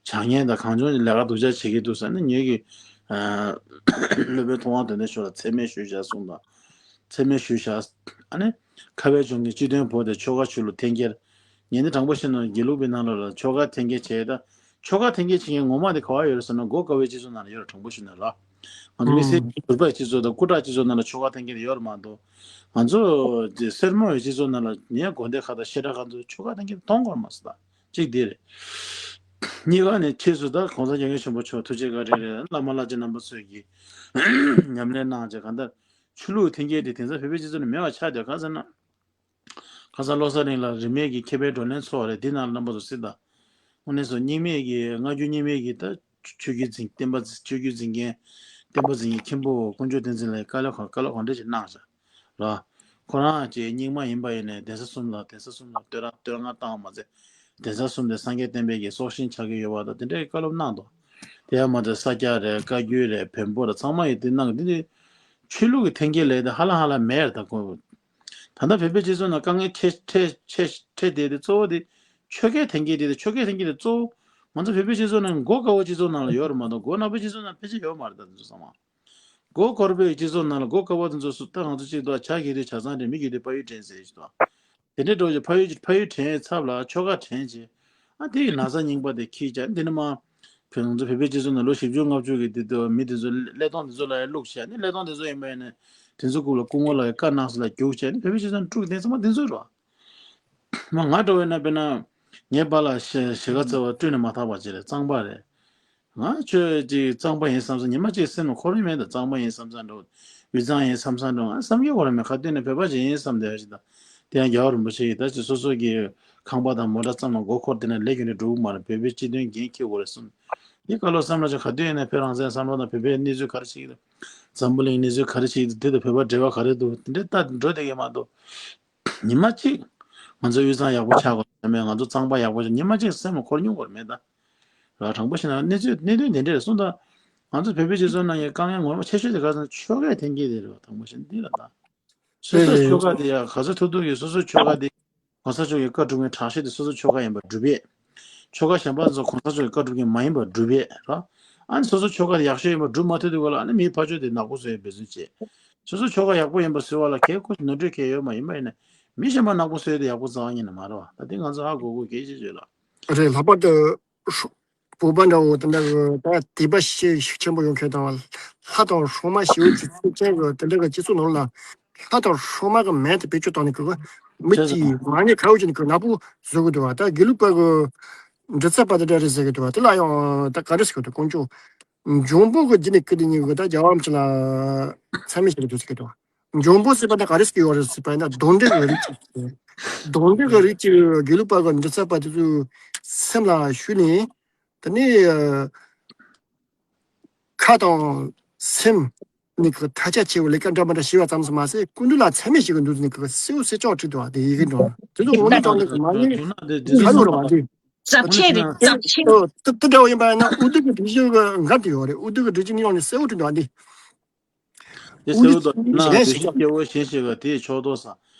བྱ་ངན་དང་གང་བྱུང་ལས་ཀ་སྡུག་ཅག་བྱེད་ཀྱི་འདུག་ཟེར་ནས། ངེད་ཀྱི་ཨ་སློབ་དཔོན་མཐོང་བ་དོན་ལྡན་མཆོག་ལ་མཚན་སྨད་ཞུས་བཞག་གསུངས་དང་། མཚན་སྨད་ཞུས་བཞག་ཨ་ནི་ཁ་བའི་གཞུང་གི་སྤྱི་དོན་བོར་ཏེ་ཆོལ་ཁ་ཆོས་ལུགས་འཐེན་འཁྱེར། ངས་འདི་དྲང་པོ་བཤད་ན་དགེ་ལུགས་པའི་ནང་ལོགས་ལ་ཆོལ་ཁ་འཐེན་འཁྱེར་བྱས། ད་ཆོལ་ཁ་འཐེན་འཁྱེར་བྱེད་མཁན་ངོ་མ་དེ་ག་བ་ཡོད་རེད་ཟེར་ན། མགོ་དཀར་བའི་སྤྱི་ཚོགས་ནང་ལ་ཡོད་རེད། དྲང་པོ་བཤད་ན་ར། ང་ཚོ་མི་སེར་གྱི་ཟུར་པའི་སྤྱི་ཚོགས་དང་སྐུ་དྲག་སྤྱི་ཚོགས་ནང་ལ་ཆོལ་ཁ་འཐེན་འཁྱེར་ཡོད་རེད་མ་གཏོགས། ང་ཚོ་སེར་མོ་བའི་སྤྱི་ཚོགས་ནང་ལ་ངའི་དགོན་སྡེ་ཁག་དང་བཤད་གྲྭ་ཁག་ཚོ་ཆོལ་ཁ་འཐེན་འཁྱེར་མཐོང་གི་ཡོད་མ་རེད་ད། གཅིག་དེ་རེད། གཉིས་པ་ནས་ཕྱིས་སུ་ད་གོང་ས་སྐྱབས་མགོན་ཆེན་པོ་མཆོག་ཐུགས་རྗེ་བཀའ་དྲིན་རེད། བླ་མ་བླ་ཆེན་རྣམ་པ་ཚོས་ཀྱིས་ཉམས་ལེན་གནང་བྱས། གང་ལྟར་ཆོས་ལུགས་འཐེན་འཁྱེར་དེ་དེང་སང་བོད་པའི་སྤྱི་ཚོགས་ནས་མེད་པ་ཆགས་བསྡད། གང་ཟེར་ན། ཁ་སང་བློ་གསལ་གླིང་ལ་རིས་མེད་ཀྱི་མཁས་པའི་བགྲོ་གླེང་ཚོགས་རེད། འདི་ནང་རྣམ་པ་ཚོ་གཟིགས་དང་། དངོས་གནས་སུ་རྙིང་མའི་གི་སྔ་འགྱུར་རྙིང་མའི་གི་ད་ཆོས་བརྒྱུད་འཛིན་བསྟན་པ་ཆོས་བརྒྱུད་འཛིན་མཁན་བསྟན་པ་འཛིན་མཁན་མཁན་པོ་དཀོན་མཆོག་བསྟན་འཛིན་ལགས་བཀའ་སློབ་གང་བཀའ་སློབ་གང་འདྲ་ཞིག་གནང་བཞག་ར། ཁོ་རང་ཅིག་རྙིང་མ་ཡིན་པ་ཡིན་ནའི་གདན་ས་གསུམ་ལ། གདན་ས་གསུམ་ལ་བསྟོད་ར་བསྟོད་བསྔགས་བཏང་བ་མ་ཟད། གདན་ས་གསུམ་དེ་སངས་རྒྱས་བསྟན་པའི་གི་སྲོག་ཤིང་ཆགས་ཀྱི་ཡོད་པ་དང་དེ་འདྲའི་བཀའ་སློབ་གནང་འདུག་དེ་ཡང་མ་ཚད་ས་སྐྱ་རེད། བཀའ་བརྒྱུད་རེད། བོན་པོ་རེད། ཚང་མ་ཡིས་དེ་གནང་གི། འདི་ནི་ཆོས་ལུགས་ཀྱི་འཐེན་འཁྱེར་ལས་དེ་ཧ་ལམ་ཧ་ལམ་མེད་རེད་ད་ཁོ། ད་ལྟ་བོད་པའི་སྤྱི་ཚོགས་ནང་དཀའ་ངལ་འཕྲད་འཕྲད་འཕྲད་འཕྲད་བསྡད་དེ་གཙོ་བོ་དེ་ཆོལ་ཁའི་འཐེན་འཁྱེར་དེ་རེད། ཆོལ་ཁའི་འཐེན་འཁྱེར་དེ་གཙོ་བོ་ང་ཚོ་བོད་པའི་སྤྱི་ཚོགས་ནང་མགོ་དཀར་པོ་སྤྱི་ཚོགས་ནང་ལ་ཡོད་རེད་མ་གཏོགས། མགོ་ནག་པོའི་སྤྱི་ཚོགས་ནང་ཕལ་ཆེར་ཡོད་མ་རེད། ད་དེ་ཚོ་ཚང་མ། མགོ་འཁོར་བའི་སྤྱི་ཚོགས་ནང་ལ་མགོ་དཀར་པོ་དེ་ཚོ་སུ་ད་ང་ཚོ་གཅིག་ཏུ་ཆ་གི་དུས་ཆ་ཚང་རེད། མི་གི་དུས་ཕ་ཡུལ་དྲན་ཟེར་ཞིག་ཏུ། དེ་འདྲའི་འགྲོ་ཞིག་ཕ་ཡུལ་ཕ་ཡུལ་དྲན་ཚབ་ལ་ཆོལ་ཁ་དྲན་ཅིག་ཨ་དེ་ཡི་ན་ཚ་རྙིང་པ་དེ་ཁྱི་བྱས་འདི་ནི་མ། བོད་ང་ཚོ་བོད་པའི་སྤྱི་ཚོགས་ནང་ལོ་བཞི་བཅུ་ལྔ་བཅུ་གི་དེ་དུ་མི་དེ་ཚོ་ཀླད་སྟོང་དེ་ཚོ་ལ་ཡང་བླུགས་བྱས་ནི་ཀླད་སྟོང་དེ་ཚོ་ཡིན་པ་ཡིན་ན་དེ་ཚོ་སྐུ་ལ་སྐུ་ངོ་ལ་ཡང་བཀའ་གནང་ས་ལ་རྒྱུགས་བྱས་ནི་བོད་པའི་སྤྱི་ཚོགས་ནང་དཀྲུག་དེ་ཚང་མ་དེ་ཚོ་རེད་བ། མ་ང་འགྲོ་བས་ན་དཔེར་ན། ངའི་པཱ་ལགས་ཞེ་ཞེ་དགའ་རྩེ་བ་སྤྲུལ་ནས་མ་ཐག་པ་ཅིག་རེད། གཙང་པ་རེད། ང་ཁྱོད་ཅིག་གཙང་པ་ཡིན་བསམ་སོང་། ཉི་མ་གཅིག་སེམས་ལ་འཁོར་ཡིན་མེད་ད། གཙང་པ་ཡིན་བསམ་བསམ་འགྲོ། དབུས་གཙང་ཡིན་བསམ་བསམ་འགྲོ། ང་བསམ་གྱི་འཁོར་མེད། ག་དུས་ནས་བོད་པ་ཞིག་ཡིན་བསམ་བསྡད་པ་ཞིག་ད། དེ་ཡང་རྒྱལ་བ་རིན་པོ་ཆེ་ཡིས་ད་ཅིག་སོ་སོ་གི་ཁང་པ་དང་མོ་ཊ་ཙམ་ལ་མགོ་འཁོར་དེ་ན་ལས་རྒྱུ་ནས་འགྲོ་གི་མ་རེད། བོད་པའི་སྤྱི་དོན་འགན་འཁྱེར་དགོས་རེད་གསུངས། འདི་བཀའ་སློབ་བསམ་བློ་ཅིག་ག་དུས་ཡིན་ནས་བོད་རང་བཙན་བསམ་བློ་དང་བོད་པའི་གནས་ཚུལ་ག་རེ་ཞིག་འཛམ་བུ་གླིང་གནས་ཚུལ་ག་རེ་ཞིག་འདི་དང་བོད་པ་འབྲེལ་བ་ག་རེ་འདུག་དེ་འདྲའི་ལྟ་འགྲོ་བསྡད་ཀྱི་མ་གཏོགས། ཉི་མ་གཅིག་ང་ཚོ་དབུས་གཙང་ཡག་པོ་ཆགས་དགོས་ཡ་མེད། ང་ཚོ་གཙང་པ་ཡག་པོ་ཆགས། ཉི་མ་གཅིག་སེམས་ལ་འཁོར་མྱོང་དགོས་མེད་ད། ར་དྲང་པོ་བཤད་ན་གནས་ཚུལ་གནད་དོན་དེ་འདྲ་རེད་གསུངས་ད། ང་ཚོ་བོད་པའི་སྤྱི་ཚོགས་ནང་གི་དཀའ་ངལ་ངོ་མ་ཆེ་ཤོས་དེ་ག་ཚོད་ཆོལ་ཁའི་འཐེན་འཁྱེར་དེ་རེད་བ། དྲང་པོ་བཤད་ན་འདི་ལ་ད། སོ་སོའི་ཆོལ་ཁ་དེ་ཡ་ག་ཚོད་ཐུབ་ཐུབ་ཀྱིས་སོ་སོའི་ཆོལ་ཁ་དེ། གོང་ས་མཆོག་གི་བཀའ་སྒྲུབ་མཁན་དྲག་ཤོས་དེ་སོ་སོའི་ཆོལ་ཁ་ཡིན་པ་སྒྲུབ་ཡས། ཆོལ་ཁ་གཞན་པ་ཚོ་གོང་ས་མཆོག་གི་བཀའ་སྒྲུབ་མཁན་མ་ཡིན་པ་སྒྲུབ་ཡས་ར། ཨ་ནི་སོ་སོ་ཆོལ་ཁ་ཡག་ཤོས་ཡིན་པ་སྒྲུབ་མ་ཐུབ་དུས་སྐབས་ལ་ཨ་ནི་མིའི་ཕར་ཕྱོགས་དེ་ནག་པོ་བཟོ་ཡས་འབད་བརྩོན་བྱེད། སོ་སོ་ཆོལ་ཁ་ཡག་པོ་ཡིན་པ་བཟོས་པ་ལ་གལ་ཁོ་ནོར་འཁྲུལ་གལ་ཡོད་མ་ཡིན་པ་ཡིན་ན། མི་གཞན་པ་ནག་པོ་བཟོས་ཏེ་ཡག་པོ་རྩ་བ་ཉིད་ནས་མ་རེད་བ། ད་དེ་ང་ཚོ་ཧ་གོ་དགོས་གལ་ཆེ་ཤོས་ལ། རེད། ལྷག་པར་དུ་ཧྲུ་བོད་པ་འདྲ་བོ་དེ་འདྲ་གི་ད་དད་པ་ཤེས་ཤུགས་ཆེན་པོ་ཡོད་མཁན་དང་། ལྷ་དང་སྲུང་མ་ཞེ་པོ་ཅིག་བརྩི་མཁན་གི་དེ་འདྲ་གི་སྤྱི་ཚོགས་ནང་ལ། ལྷ་དང་སྲུང་མ་གི་མེད་དེ་བེད་སྤྱོད་བཏང་ནས་གི་མི་གཅིག་མ་ཉེས་ཁ་འུ་ཅན་གི་ནག་པོ་བཟོ་གི་འདུག་བ། ད་དགེ་ལུགས་པ་གི་འབྲི་རྩལ་པ་དེ་འདྲ་རེད་ཟེར་གི་འདུག་བ། དེ་ལ་ཡང་ད་ག་འདྲ་ཟེར་གི་འདུག་དཀོན་མཆོག་འབྱུང་པོ་གི་རྒྱུད་ནས་སྐུ་དེ་ཉིད་གི་ད་རྒྱལ་བ་རིན་པོ་ཆེ་ལ་མཚན་སྨད་བྱེད་གི་འདུག་ཟེར་གི་འདུག་འབྱུང་པོ་ཟེར་བ་ད་ག་རེ་ཟེར་གི་ཡོད་རེད་ཟེར་བ་ཡིན་ན། གདོན་འདྲེ་གི་རིགས་ཅིག་གདོན་འདྲེ་གི་རིགས་ཅིག་དགེ་ལུགས་པ་གི་འབྲི་རྩལ་པ་དེ་ཚོའི་སེམས་ལ་ཞུགས་ནས། དེ་ནས་ཁ་དང་སེམས་ནས་གི་ཐལ་ཆ་ཆེ་བའི་ལས་ཀ་འདྲ་མི་འདྲ་བྱས་པ་ཙམ་ཞིག་མ་ཟད། སྐུ་མདུན་ལ་མཚན་སྨད་བྱེད་གི་འདུག་ནས་གི་གསལ་པོ་གསལ་ལྕོག་བྲིས་འདུག་བ། དེ་ཡི་གེ་འདྲ་བ་དེ་ཚོ་ངོ་མ་དྲང་གནས་གི་མ་ཉེས་ཁ་ཡོད་རེད་བ། འདི་ཛ་ཆེ་རེད། ཛ་ཆེ་དེ་དེ་འདྲ་བ་ཡིན་པ་ཡིན་ན་ཨུ་ཏུ་གི་སྒྲིག་གཞི་གི་འགབ་དེ་ཡོད་རེད། ཨུ་ཏུ་གི་སྒྲིག་གཞི་ནི་ཡོང་ནས་གསལ་པོ་བྲིས་འདུག་བ། འདི། དེ་ཨུ་གསལ་པོ་འདུག་ན་དེ་བཞིན་སྐྱེ་བོ་གཞན་ཞིག་ག་དེའི་ཕྱོགས་གཏོགས་སམ།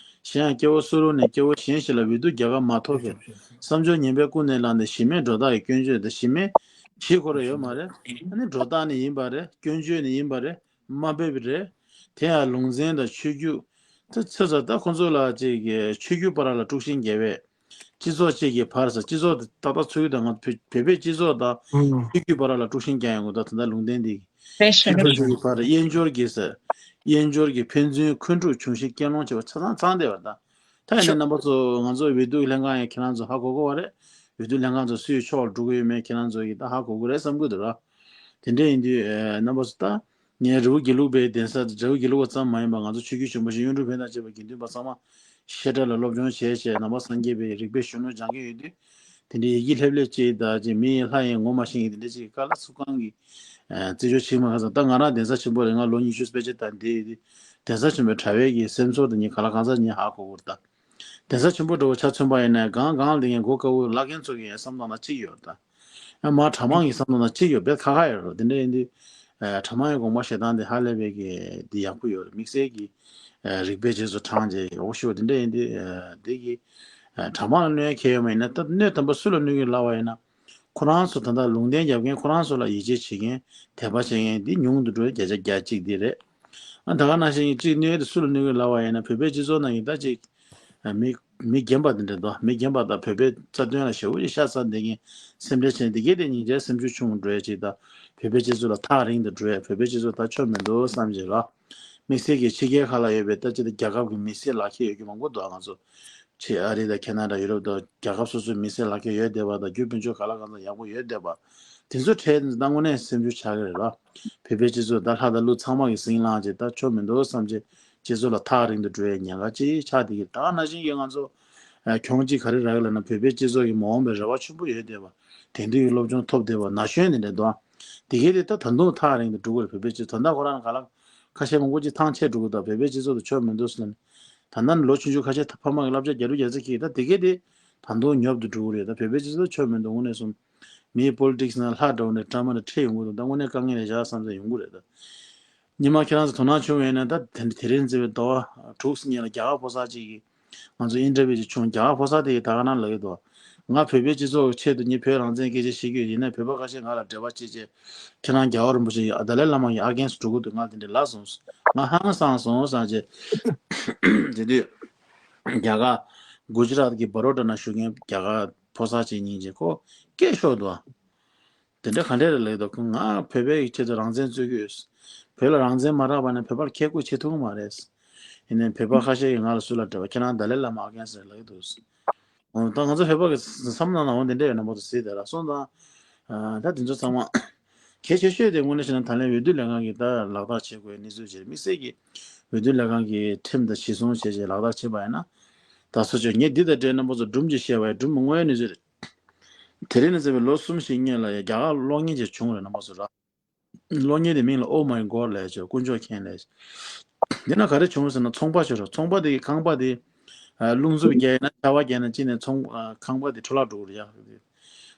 གཞན་ཡང་སྐྱེ་བོ་སུ་རུང་ནས་སྐྱེ་བོ་གཞན་ཞིག་ལ་འོས་བསྡུ་རྒྱལ་ཁ་མ་ཐོབ་པའི་བསམ་སྦྱོར་ངན་པའི་ཀུན་ནས་བསླངས་ཏེ། གཞི་མེད་སྒྲོ་བཏགས་ཀྱི་སྐྱོན་བརྗོད་དེ། གཞི་མེད་གཞི་ཁོ་རང་ཡོད་མ་རེད། ཨ་ནི་སྒྲོ་བཏགས་ནི་ཡིན་པ་རེད། སྐྱོན་བརྗོད་ནི་ཡིན་པ་རེད། དམའ་འབེབས་རེད། དེ་ཡང་ལུང་ཚན་དང་ཆོས་བརྒྱུད། དེ་ཚོ་ཚོ་ད་ཁོང་ཚོ་ལ་ཅིག་གི་ཆོས་བརྒྱུད་བར་ལ་དཀྲུག་ཤིང་རྒྱག་པའི། སྤྱི་ཚོགས་གཅིག་གི་བར་ས་སྤྱི་ཚོགས་དེ་ཏག་ཏག་ཚུགས་ཀྱི་འདུག་ང་བོད་བོད་པའི་སྤྱི་ཚོགས་དང་ཆོས་བརྒྱུད་བར་ལ་དཀྲུག་ཤིང་རྒྱག་ཡོང་གི་འདུག་ད་ལྟ་ལུང་བསྟན་འདི་གི་སྤྱི་ཚོགས་གཅིག་གི་བར་དབྱེན་སྦྱོར་གྱི་ས། དབྱེན་སྦྱོར་གྱི་ཕན་ཚུན་འཁོན་འཁྲུག་འབྱུང་ཞིང་སྐྱེ་སློང་བྱེད་པ་ཆ་ཚང་ཚང་བསྡད་པ་དང་། ད་ཡིན་ནའི་རྣམ་པ་ཚོ་ང་ཚོ་འོས་བསྡུ་ལྷན་ཁང་ཡང་ཁྱེད་རང་ཚོ་ཧ་གོ་གོ་བ་རེད། འོས་བསྡུ་ལྷན་ཁང་ཚོ་སུའི་ཕྱོགས་ལ་འགྲོ་གི་ཡོད་མེད་ཁྱེད་རང་ཚོ་གིས་ད་ཧ་གོ་གི་རེད་བསམ་གི་འདུག་ར། དེ་འདྲ་ཡིན་དུས་ཨེ་རྣམ་པ་ཚོ་ད། ངས་རི་བོ་དགེ་ལུགས་པའི་གདན་ས་དེ་རི་བོ་དགེ་ལུགས་པ་ཙམ་མ་ཡིན་པར་ང་ཚོ་ཆོས་བརྒྱུད་ཆེན་པོ་ཞིག་གཡུང་དྲུང་བོན་དང་བཅས་པ་དགེ་འདུན་པ་ཚང་མ་བཤད་གྲྭ་ལ་སློབ་སྦྱོང་བྱས་བྱས་ནང་པ་སངས་རྒྱས་པའི་རིག་པའི་གཞོན་ནུ་སྦྱང་གི་ཡོད་དུས། དེ་འདྲའི་ཡི་གེ་ལྷེབ་ལྷེབ་ཅིག་དང་ཅིག་མི་ཡི་ལྷ་ཡིན་ངོ་མ་ཤེས་མཁན་དེ་འདྲ་ཅིག་གི་བཀའ་ལ་ཚུགས་ཁང་གི་རྩིས་འཇོག་བྱེད་མ་ཁ་ཚ། ད་ང་རང་གདན་ས་ཆེན་པོ་རེད། ང་ལོ་ཉི་ཤུ་ཕལ་ཆེར་ད་འདི་གདན་ས་ཆེན་པོའི་གྲྭ་པའི་གི་སེམས་ཚོར་དེ་ཉིད་ག་ལ་གང་ཟག་ཉིད་ཧ་གོ་གི་རེད་ད། གདན་ས་ཆེན་པོ་འདྲ་བོ་ཆ་མཚོན་པ་ཡིན་ན་གང་གང་ལ་དེ་ངས་མགོ་དཀར་པོ་ལག་འཁྱེར་ཚོ་གི་བསམ་བློ་ན་གཅིག་ཡོད་རེད་ད། ཡང་མ་གྲྭ་མང་གི་བསམ་བློ་ན་གཅིག་ཡོད་པས་ཁ་ཁ་ཡོད་རེད། དེ་འདྲ་ཡིན་དུས། ཨ་གྲྭ་མང་གི་དགོངས་པ་བཞེས་སྟངས་དེ་ཧ་ལས་པའི་གི་འདི་ཡག་པོ་ཡོད་རེད། དམིགས་བསལ་གྱི་ཨ་རིག་པའི་རྗེས་སུ་འབྲངས་བྱས་ཡག་པོ་ཞུ་བ་དེ་འདྲ་ཡིན་དུས། ཨ་འདི་གི་ཨ་གྲྭ་མང་ལ་གནོད་ཡ་གང་ཡང་ཡོད་མ་ཡིན་ན། ད་གནོད་དམ་པ་སུ་ལ་གནོད་ཀྱི་ལབ་པ་ཡིན་ན། ཁོ་རང་ཚོ་ད་ལྟ་ལུང་བསྟན་རྒྱབ་མཁན། ཁོ་རང་ཚོ་ལ་ཡིད་ཆེས་བྱེད་མཁན། དད་པ་བྱེད་མཁན་འདི་ཉུང་དུ་འགྲོ་བའི་བརྒྱ་ཆ་བརྒྱ་གཅིག་འདི་རེད། ཨ་ད་ག་ནང་བཞིན་གཅིག་གནོད་དེ་སུ་ལ་གནོད་ཀྱི་ལབ་པ་ཡིན་ན། བོད་པའི་སྤྱི་ཚོགས་ནང་གི་ད་ཅིག་མི་མི་རྒན་པ་དེ་འདྲ་འདུག་མི་རྒན་པ་དང་བོད་པའི་རྩ་དོན་ལ་ཞེ་པོ་ཅིག་ཤ་ཚ་བསྡད་མཁན། སེམས་ཁྲལ་བྱེད་མཁན་དེ་གས་དེ་སྙིང་རྗེ་སེམས་ཤུགས་ཆུང་འགྲོ་ཡ་ཅིག་དང་། བོད་པའི་སྤྱི་ཚོགས་ལ་ཐག་རིང་དུ་འགྲོ་ཡ། བོད་པའི་སྤྱི་ཚོགས་ད་ཆོ་མི་འདུག་བསམ་བྱས་ལ། དམིགས་བསལ་གྱི་ཕྱི་རྒྱལ་ཁག་ལ་ཡོད་པའི་ད་ཅི་ད་རྒྱལ་ཁབ་ཀྱི་མི་སེར་ལག་ཁྱེར་ཡོད་རྒྱུ་མང་པོ་འདུག་ང་ཚོ་ཕྱི་ཨ་རི་དང་ཁེ་ན་ཌ་ཡུ་རོབ་དང་རྒྱལ་ཁབ་སོ་སོའི་མི་སེར་ལག་ཁྱེར་ཡོད་བསྡད་པ་དང་། རྒྱུ་སྤུན་ཆུ་ག་ལ་གང་འཚམ་ཡག་པོ་ཡོད་བསྡད་པ། དེ་ཚོ་འཕྲད་ད་དངོས་གནས་སེམས་ཤུགས་ཆག་གི་རེད་ལ། བོད་པའི་སྤྱི་ཚོགས་ད་ལྷ་དང་ཀླུ་ཚང་མ་གི་ཟིང་ལངས་བྱས་ད་ཆོ་མི་འདུག་བསམ་བྱས་སྤྱི་ཚོགས་ལ་ཐག་རིང་དུ་འགྲོ་བའི་ཉེན་ཁ་ཅིག་ཆགས་བསྡད་ཀྱི་རེད། ད་ག་ནང་བཞིན་གྱི་ང་ཚོ་ཨ་གྱོང་གཅིག་ག་རེ་རག་གི་ལབ་ན། བོད་པའི་སྤྱི་ཚོགས་ཀྱི་མ་འོངས་པའི་རེ་བ་ཆེན་པོ་ཡོད་བསྡད་པ། དེང་དུས་ཀྱི་སློབ་སྦྱོང་ཐོབ་བསྡད་པ་ན་གཞོན་དེ་འདྲ་འདུག་དེ་གས་དེ་ད་ད་དུང་ཐག་རིང་དུ་འགྲོ་གི་རེད། བོད་པའི་སྤྱི་ཚོགས་ད་ལྟ་ཁོ་རང་ག་ལ་ཁ་ཤས་མང་པོ་ཅིག་ཐང་ཆད་འགྲོ་གི་འདུག་བོད་པའི་སྤྱི་ཚོགས་དེ་ཆོ་མི་འདུག་ཟེར་ནས། ད་ལྟ་ནི་ལོ་ཆུང་ཆུང་ཁ་ཤས་ད་ཕ་མ་གི་བསླབ་བྱ་རྒྱག་རུ་རྒྱག་ཚེ་ཁྱེད་ད་དེ་གས་དེ་ད་དུང་ཉོབ་ཏུ་འགྲོ་གི་རེད། ད་བོད་པའི་སྤྱི་ཚོགས་ཆོ་མི་འདུག་དངོས་གནས་སོང་། མིའི་པོ་ལི་ཊིག་སི་ནང་ལྷ་འདྲ་བོ་ནས་ཊ་མ་འདྲ་འཕྲད་ཡོང་གི་འདུག་ད་དངོས་གནས་དཀའ་ངལ་རེད་བཞག་བསམ་ས་ཡོང་གི་རེད་ད། ཉི་མ་ཁྱེད་རང་ཚོ་དོ་སྣང་བྱུང་བ་ཡིན་ན། ད་དེ་དེ་རིང་འཛིན་པའི་ཟླ་བ་དྲུག་ཉིན་ལ་རྒྱ་གར་ཕོ་གསར་ཅིག་གིས་ང་ཚོ་ཨིན་ཊར་བིའུ་ཅིག་བྱུང་། རྒྱ་གར་ཕོ་གསར་དེ་གིས་ད་ག་ནང་ལབ་ཀྱི་འདུག་ང་བོད་པའི་སྤྱི་ཚོགས་ཀྱི་ཆེད་དུ་ངས་བོད་རང་བཙན་སྐད་ཆ་བཤད་ཀྱི་ཡོད། ཡིན་ན་བོད་པ་ཁ་ཤས་ང་ལ་འབྲེལ་བ་བྱེད་བྱས་ཁྱེད་རང་རྒྱལ་བ་རིན་པོ་ཆེ་ཡི་ཨ་ཏཱ་ལའི་བླ་མ་ཡི་ཨ་གྷན་སི་འགྲོ་གི་འདུག་ང་དེ་འདྲ་ལབ་སོང་། ང་ཧང་སངས་སོང་སངས་བྱས། དེ་དུས་རྒྱ་གར་གུ་ཇི་རཱཏ་གི་བ་རོ་ཌ་ན་བཞུགས་མཁན་རྒྱ་གར་ཕོ་གསར་ཅིག་ཉིན་ཅིག་ཁོ་སྐད་ཤོར་འདུག་དེ་འདྲ་ག་འདྲ་རེད་ལབ་དུས། ང་བོད་པའི་ཆེད་དུ་རང་བཙན་རྩོད་ཀྱི་ཡོད། བོད་ལ་རང་བཙན་མ་རག་པ་ན་བོད་པར་ཁེ་ཁུར་བྱེད་ཐུབ་ཀྱི་མ་རེད། ཡིན་ནའི་བོད་པ་ཁ་ཤས་ཀྱིས་ང་ལ་སུ་ལ་འདྲི་བ་ཁྱེད་རང་ཏཱ་ལའི་བླ་མ་ཨ་གྷན་སི་རེད་ལབ་ཀྱི་འདུག་འོ་ད་ང་ཚོ་བོད་པ་གི་བསམ་བློ་ནང་འོ་དེ་འདྲ་ཡོད་ན་མ་གཏོགས་ཟེར་དེ་ལ་སོང་ཙང་། ཨ་ད་དེ་ཚོ་ཚང་མ་གལ་ཆེ་ཤོས་དེ་དངོས་གནས་བཤད་ན་ད་ལན་འོས་བསྡུ་ལས་ཁང་གིས་ད་ལག་བསྟར་བྱེད་དགོས་གནས་ཚུལ་བྱས། དམིགས་བསལ་གྱི་འོས་བསྡུ་ལས་ཁང་གིས་ཁྲིམས་དང་གཞི་བཟུང་བྱས་བྱས་ལག་བསྟར་བྱས་པ་ཡིན་ན། ད་སོ་ཆོས་ངས་འདི་དང་འབྲེལ་རྣམ་པ་ཚོ་སྒྲུང་ཅིག་བཤད་པ་ཡིན། སྒྲུང་དངོས་ཡོད་གནས་ཚུལ་རེད། དེ་རིང་ནས་བརྩིས་པའི་ལོ་གསུམ་བཞི་སྔོན་ལ་ཡ་རྒྱ་གར་གློག་བརྙན་ཅིག་བྱུང་རེད། རྣམ་པ་ཚོ་ར། གློག་བརྙན་དེ་མིང་ལ་Oh My God ལབ་ཡ་ཅིག་དཀོན་མཆོག་མཁྱེན་ལབ་ཡ་ཅིག་འདི་ན་ག་རེ་བྱུང་ཟེར་ན་ཚོང་པ་ཞིག་རེད། ཚོང་པ་དེ་གི་ཁང་པ་དེ་ཨ་རླུང་འཚུབ་བརྒྱབ་ཡིན་ན་ཆར་པ་བརྒྱབ་ན་གཅིག་ནས་ཚོང་ཨ་ཁང་པ་དེ་འཕྲོ་བརླག་འགྲོ་གི་རེད་ཡ།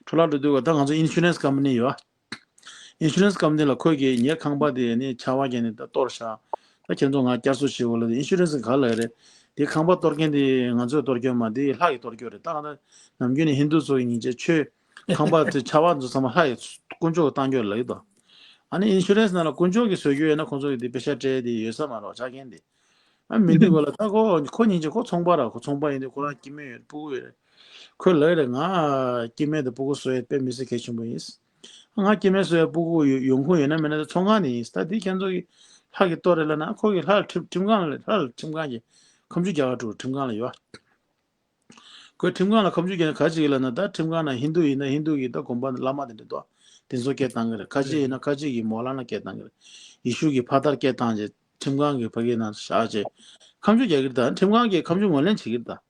འཕྲོ་བརླག་འགྲོ་དུས་ད་ང་ཚོ་ཨིན་ཤུ་རན་སི་ཀམ་པ་ནི་ཡོད་ཨ། ཨིན་ཤུ་རན་སི་ཀམ་པ་ནི་ལ་ཁོས་ཀྱིས་ངའི་ཁང་པ་དེ་ནི་ཆར་པ་བརྒྱབ་ནས་ད་གཏོར་བཞག་ད་ཁྱེད་ཚོ་ང་བསྐྱར་གསོ་བྱེད་དགོས་ལབ་དུས། ཨིན་ཤུ་རན་སི་ག་ལ་རེད། དེ་ཁང་པ་གཏོར་མཁན་དེ་ང་ཚོས་གཏོར་རྒྱུ་མ་དེ་ལྷ་གིས་གཏོར་རྒྱུ་རེད། ད་ང་ད་ནམ་རྒྱུན་ནས་ཧིན་དུ་ཚོ་གི་ཉིན་བྱེད་ཆོས་ཁང་པ་དེ་ཆར་པ་ཚོ་ཚང་མ་ལྷ་ཡི་དཀོན་མཆོག་གིས་བཏང་རྒྱུ་ལབ་ཀྱི་འདུག་ཨ་ནི་ཨིན་ཤུ་རན་སི་ནང་ལ་དཀོན་མཆོག་གིས་བཟོ་རྒྱུ་ཡོད་ན་ཁོང་ཚོ་གིས་དེ་པེ་ཤ་སྤྲད་དེ་ཡོད་ས་མ་རེད་ཆ་རྐྱེན་དེ། ཨ་མི་འདུག་གོ་ལ་ད་ཁོ་ཁོ་ཉིན་བྱེད་ཁོ་ཚོང་པ་ར། ཁོ་ཚོང་པ་ཡིན་དུས་ཁོ་རང་སྐྱེ་དམན་ཡོད་རེད། སྤུ་གུ་ཡོད་རེད། ཁོས་ལབ་ཀྱི་རེད། ང་སྐྱེ་དམན་དང་སྤུ་གུ་གསོ་ཡས་དཔེ་མི་སྲིད་གལ་ཆེན་པོ་ཡིན། ང་སྐྱེ་དམན་གསོ་ཡས་སྤུ་གུ་ཡོང་ཁུངས་ཡོད་ན་མེད་ན་ད་ཚོང་ཁང་ནས་ཡིན། ད་དེ་ཁྱེད་ཚོ་གིས་ལྷ་གིས་གཏོར་རེད་ལབ་ན་ཁོ་གིས་ལྷ་ལ་ཁྲིམས་ཁྲིམས་ཁང་ལ་ལྷ་ལ་ཁྲིམས་ཁང་གི་ཁ་མཆུ་རྒྱག་ག་འགྲོ་ཁྲིམས་ཁང་ལ་ཡོད། ཁོས་ཁྲིམས་ཁང་ལ་ཁ་མཆུ་རྒྱག་ན་ག་ཅིག་ལབ་ན། ད་ཁྲིམས་ཁང་ནང་ཧིན་དུ་ཡིན་ན་ཧིན་དུ་གི་ད་དགོན་པ་བླ་མ་དེ་འདྲ་འདུག་དེ་ཚོ་སྐད་བཏང་གི་རེད། ཁ་ཅིག་ཡིན་ན་ཁ་ཅིག་གི་མོ་ལ་ན་སྐད་བཏང་གི་རེད། ཡེ་ཤུ་གི་ཕ་དར་སྐད་བཏང་རྗེས་ཁྲིམས་ཁང་གི་ཕ་གི་ནང་བཞག་རྗེས་ཁ་མཆུ་རྒྱག་གི་རེད། ད་ཁྲིམས་ཁང་གིས་ཁ་མཆུ་ངོས་ལེན་བྱེད་ཀྱི་རེད། ད་བྱེད་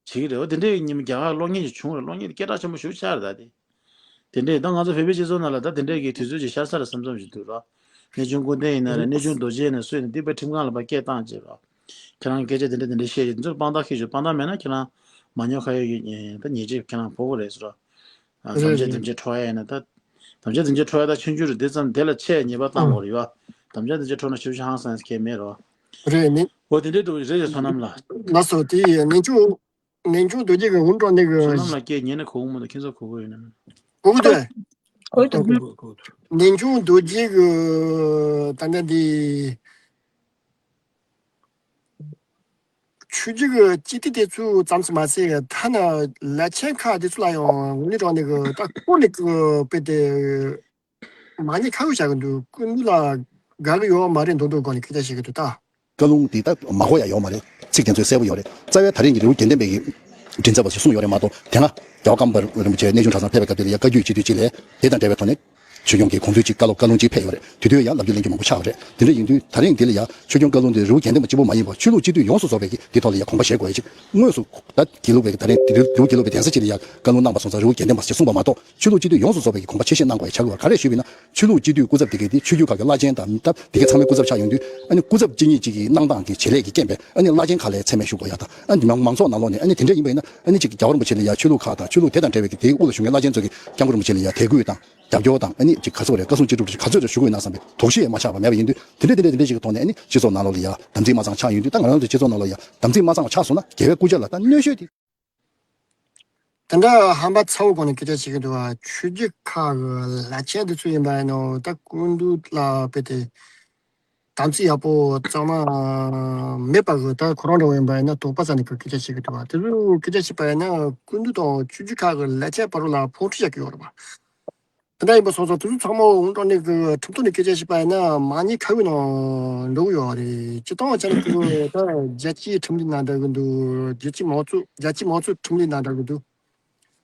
ཀྱི་རེད། འོ་དེ་འདྲའི་ཉིན་མོ་རྒྱ་གར་གློག་བརྙན་ཅིག་བྱུང་རེད། གློག་བརྙན་དེ་སྐད་གྲགས་ཆེན་པོ་ཞེ་པོ་ཆགས་རེད། ད་དེ་དེ་འདྲའི་ད་ང་ཚོ་བོད་པའི་སྤྱི་ཚོགས་ནང་ལ་ད་དེ་འདྲའི་གི་དུས་ཚོད་ཅིག་ཤར་ས་རེད་བསམ་བསམ་ཞིག་འདུག་ར། གནས་ཆུང་སྐུ་ལྡན་ཡིན་ན་རེད། གནས་ཆུང་རྡོ་རྗེ་ཡིན་ན་སུ་ཡིན་ན་འདི་པའི་ཁྲིམས་ཁང་ལ་ཕར་སྐད་བཏང་བྱས་ར། ཁྱེད་རང་གི་སྐད་ཆ་དེ་འདྲ་དེ་འདྲ་བཤད་ཡོད། འདི་ཚོ་དཔང་རྟགས་ཁྱེར་ཤོག་དཔང་རྟགས་མེད་ན་ཁྱེད་རང་མ་ཉོ་ཁ་ཡོད་ཀྱི་ད་ཉེས་ཆད་ཁྱེད་རང་ཕོག་གི་རེད་ཟེར་ར། ཨ་དམ་བཅའ་དེ་འདྲ་འཕྲོག་ཡ་ཡིན་ན་ད། དམ་བཅའ་དེ་འདྲ་འཕྲོག་ཡ་ད་ཆུང་ཆུང་རེད། དེ་ཙམ་དེ་ལ་ཆེས་ཉེས་པ་བཏང་དགོས་རེད་ཡ། དམ་བཅའ་དེ་འདྲ་འཕྲོག་ན་ཞེ་པོ་ཅིག་ཧང་སང་ཡ་གལ་མེད་རོ། རེད་ནི། འོ་དེ་འདྲ་འགྲོ་གི་རེད་ཡ། བསོད་ནམས་ལགས། ལགས་སོ། དེ་ཡི་གནས་ཆུང་གནས་ཆུང་རྡོ་རྗེ་གི་འུར་འགྲོ་ནི་གི། བསོད་ནམས་ལགས་སྐད་ཉན་ན་གོ་གི་མ་འདུག་ཁྱེད་ཚོ་གོ་གི་ཡོད་ན་མེད། གོ་གི་འདུག་གོ་གི་འདུག་གནས་ཆུང་རྡོ་རྗེ་གི་ད་ལྟ་འདི། ཆོས་བརྒྱུད་ཀྱི་སྤྱི་འཐུས་དེ་ཚོ་ཙམ་ཞིག་མ་ཟད་ཐ་ན་བླ་ཆེན་ཁག་དེ་ཚོ་ལ་ཡང་ངོས་ལེན་རང་ནས་ཀྱི་ད་ཁོ་ནས་ཀྱི་དཔེ་དེ་མ་ཉེས་ཁག་ཡོད་བྱ་གི་འདུག་སྐུ་མདུན་ལ་དགའ་གི་ཡོད་མ་རེད་མདོག་མདོག་སྒང་ནས་སྐད་ཆ་བཤད་གི་འདུག་ད། བཀའ་ལུང་འདི་ད་མ་གོ་ཡ་ཡོད་མ་རེད། ཚིག་དེ་ཚོ་གསལ་པོ་ཡོད་རེད། རྩ་བའི་ད་རེས་ཀྱི་རི་བོ་དགེ་ལྡན་པའི་གི་མགྲིན་ཚབ་པ་ཞིག་གསུངས་ཡོད་རེད་མ་གཏོགས། དེ་སྔ་རྒྱལ་བ་ཀརྨ་པ་རིན་པོ་ཆེ་གནས་ཆུང་གྲྭ་ཚང་ཕེབས་པའི་སྐབས་དེ་ལ་ཡ་བཀའ་བརྒྱུད་སྤྱི་འཐུས་གཅིག་ལས་དེ་དང་འབྲེལ་བའི་ཐོག་ནས། ཆོས་སྐྱོང་གི་དགོངས་ཚུལ་གཅིག་བཀའ་སློབ་བཀའ་ལུང་གཅིག་ཕེབས་ཡོད་རེད། དེ་དུས་ཡང་ལབ་རྒྱུ་ལེན་རྒྱུ་མང་པོ་ཆགས་པ་རེད། དེ་འདྲ་ཡིན་དུས་ད་རེས་འདི་ལ་ཡང་ཆོས་སྐྱོང་བཀའ་ལུང་འདི་རི་བོ་དགེ་ལྡན་པ་གཅིག་པུ་མ་ཡིན་པར་ཆོས་ལུགས་སྤྱི་འཐུས་ཡོངས་སུ་རྫོགས་པའི་གི་འདི་ཐོག་ལ་ཡང་དགོངས་པ་བཞེས་དགོས་ཡ་ཅིག་དངོས་སུ་ད་དགེ་ལུགས་པའི་ད་རེས་འདི་རི་བོ་དགེ་ལུགས་པའི་གདན་ས་ཅིག་ལ་ཡང་བཀའ་ལུང་གནང་བ་སོང་ཙང་རི་བོ་དགེ་ལྡན་པ་ཞེས་གསུངས་པ་མ་གཏོགས་ཆོས་ལུགས་སྤྱི་འཐུས་ཡོངས་སུ་རྫོགས་པའི་གི་དགོངས་པ་ཆེ་བཞེས་གནང་དགོས་ཡ་ཆགས་ཀྱི་ཡོད། ག་རེ་ཞུས་པ་ཡིན་ན་ཆོས་ལུགས་སྤྱི་འཐུས་སྐུ་ཚབ་དེ་གའི་དེ་ཆོས་བརྒྱུད་ཁག་གི་བླ་ཆེན་དང་ད་དེ་གའི་ཚང་མའི་སྐུ་ཚབ་ཆགས་ཡོང་དུས་ཨ་ནི་སྐུ་ཚབ་གཅིག་གཉིས་གཅིག་གི་གནང་སྟངས་ཀྱི་བྱེད་ལས་ཀྱི་རྐྱེན་པས་ཨ་ནི་བླ་ཆེན་ཁག་ལ་མཚན་སྨད་ཞུ་དགོས་ཡ་དང་ཨ་ནི་མང་མང་ཚོགས་ནང་ལོགས་ནས་ཨ་ནི་དེ་འདྲ་ཡིན་པ་ཡིན་ན་ཨ་ནི་ཅིག་རྒྱལ་བ་རིན་པོ་ཆེ་ལ་ཡ་ཆོས་ལུགས་ཁག་དང་ཆོས་ལུགས་དེ་དང་འབྲེལ་བའི་གི་དེའི་དབུ་ལ་བཞུགས་མཁན་བླ་ཆེན་ཚོ་གི་སྐྱབས་མགོན་རིན་པོ་ཆེ་ལ་ཡ་དད་གུས་དང་། རྒྱབ་སྐྱོར་དང་ཨ་ནི་ཅིག་ག་ཚོད་རེད། བཀའ་གསུང་ཅི་སྒྲུབ་ཅིག་ག་ཚོད་རེད་ཞུ་དགོས་ན་བསམ་པའི་དོགས་གཞི་ཡང་མ་ཆགས་པ་མེད་པ་ཡིན་དུས་དེ་འདྲ་དེ་འདྲ་དེ་འདྲ་ཞིག་གི་ཐོག་ནས་ཨ་ནི་སྤྱི་ཚོགས་ནང་ལོགས་ལ་ཡ་དམ་ཚིག་མ་ཚང་ཆགས་ཡོང་དུས་ད་ང་རང་ཚོའི་སྤྱི་ཚོགས་ནང་ལོགས་ལ་ཡ་དམ་ཚིག་མ་ཚང་བ་ཆགས་སོང་ན་རྒྱལ་བའི་སྐུ་ཕྱྭ་ལ་ད་གནོད་ཤོས་དེ། དེ་འདྲ་ཧམ་པ་ཚ་བོ་སྒང་ནས་སྐད་ཆ་བཤད་ཀྱི་འདུག་བ། ཆོས་བརྒྱུད་ཁག་གི་བླ་ཆེན་དེ་ཚོ་ཡིན་པ་ཡིན་ནོ་ད་སྐུ་མདུན་ལ་དཔེ་དེ་དམ་ཚིག་ཡག་པོ་གཙང་མ་མེད་པ་གི་ད་ཁོ་རང་འདྲ་བོ་ཡིན་པ་ཡིན་ན་དོགས་པ་ཚ་ནས་སྐད་ཆ་བཤད་ཀྱི་འདུག་བ། དེ་ཚོ་སྐད་ཆ་བཤད་པ་ཡིན་ན་སྐུ་མདུན་དང་ཆོས་བརྒྱུད་ཁག་གི་བླ་ཆེན་བར་ལ་ཕོག་ཐུག་བྱ་གི་ཡོད་རེད་བ། དེ་འདྲ་ཡིན་པ་སོང་ཙང་དེ་ཚོ་ཚང་མ་འོང་གྲོང་ནས་གི་ཁྲིམས་ཐོག་ནས་སྐད་ཆ་བཤད་པ་ཡིན་ན་མ་ཉེས་ཁ་གཡོགས་ནང་འགྲོ་གི་ཡོད་རེད། སྤྱི་བཏང་བྱས་ན་གི་ད་རྒྱལ་སྤྱིའི་ཁྲིམས་ལུགས་ནང་འདྲ་གི་འདུག་རྒྱལ་སྤྱི་མང་གཙོ་རྒྱལ་སྤྱི་མང་གཙོའི་ཁྲིམས་ལུགས་ནང་འདྲ་གི་འདུག་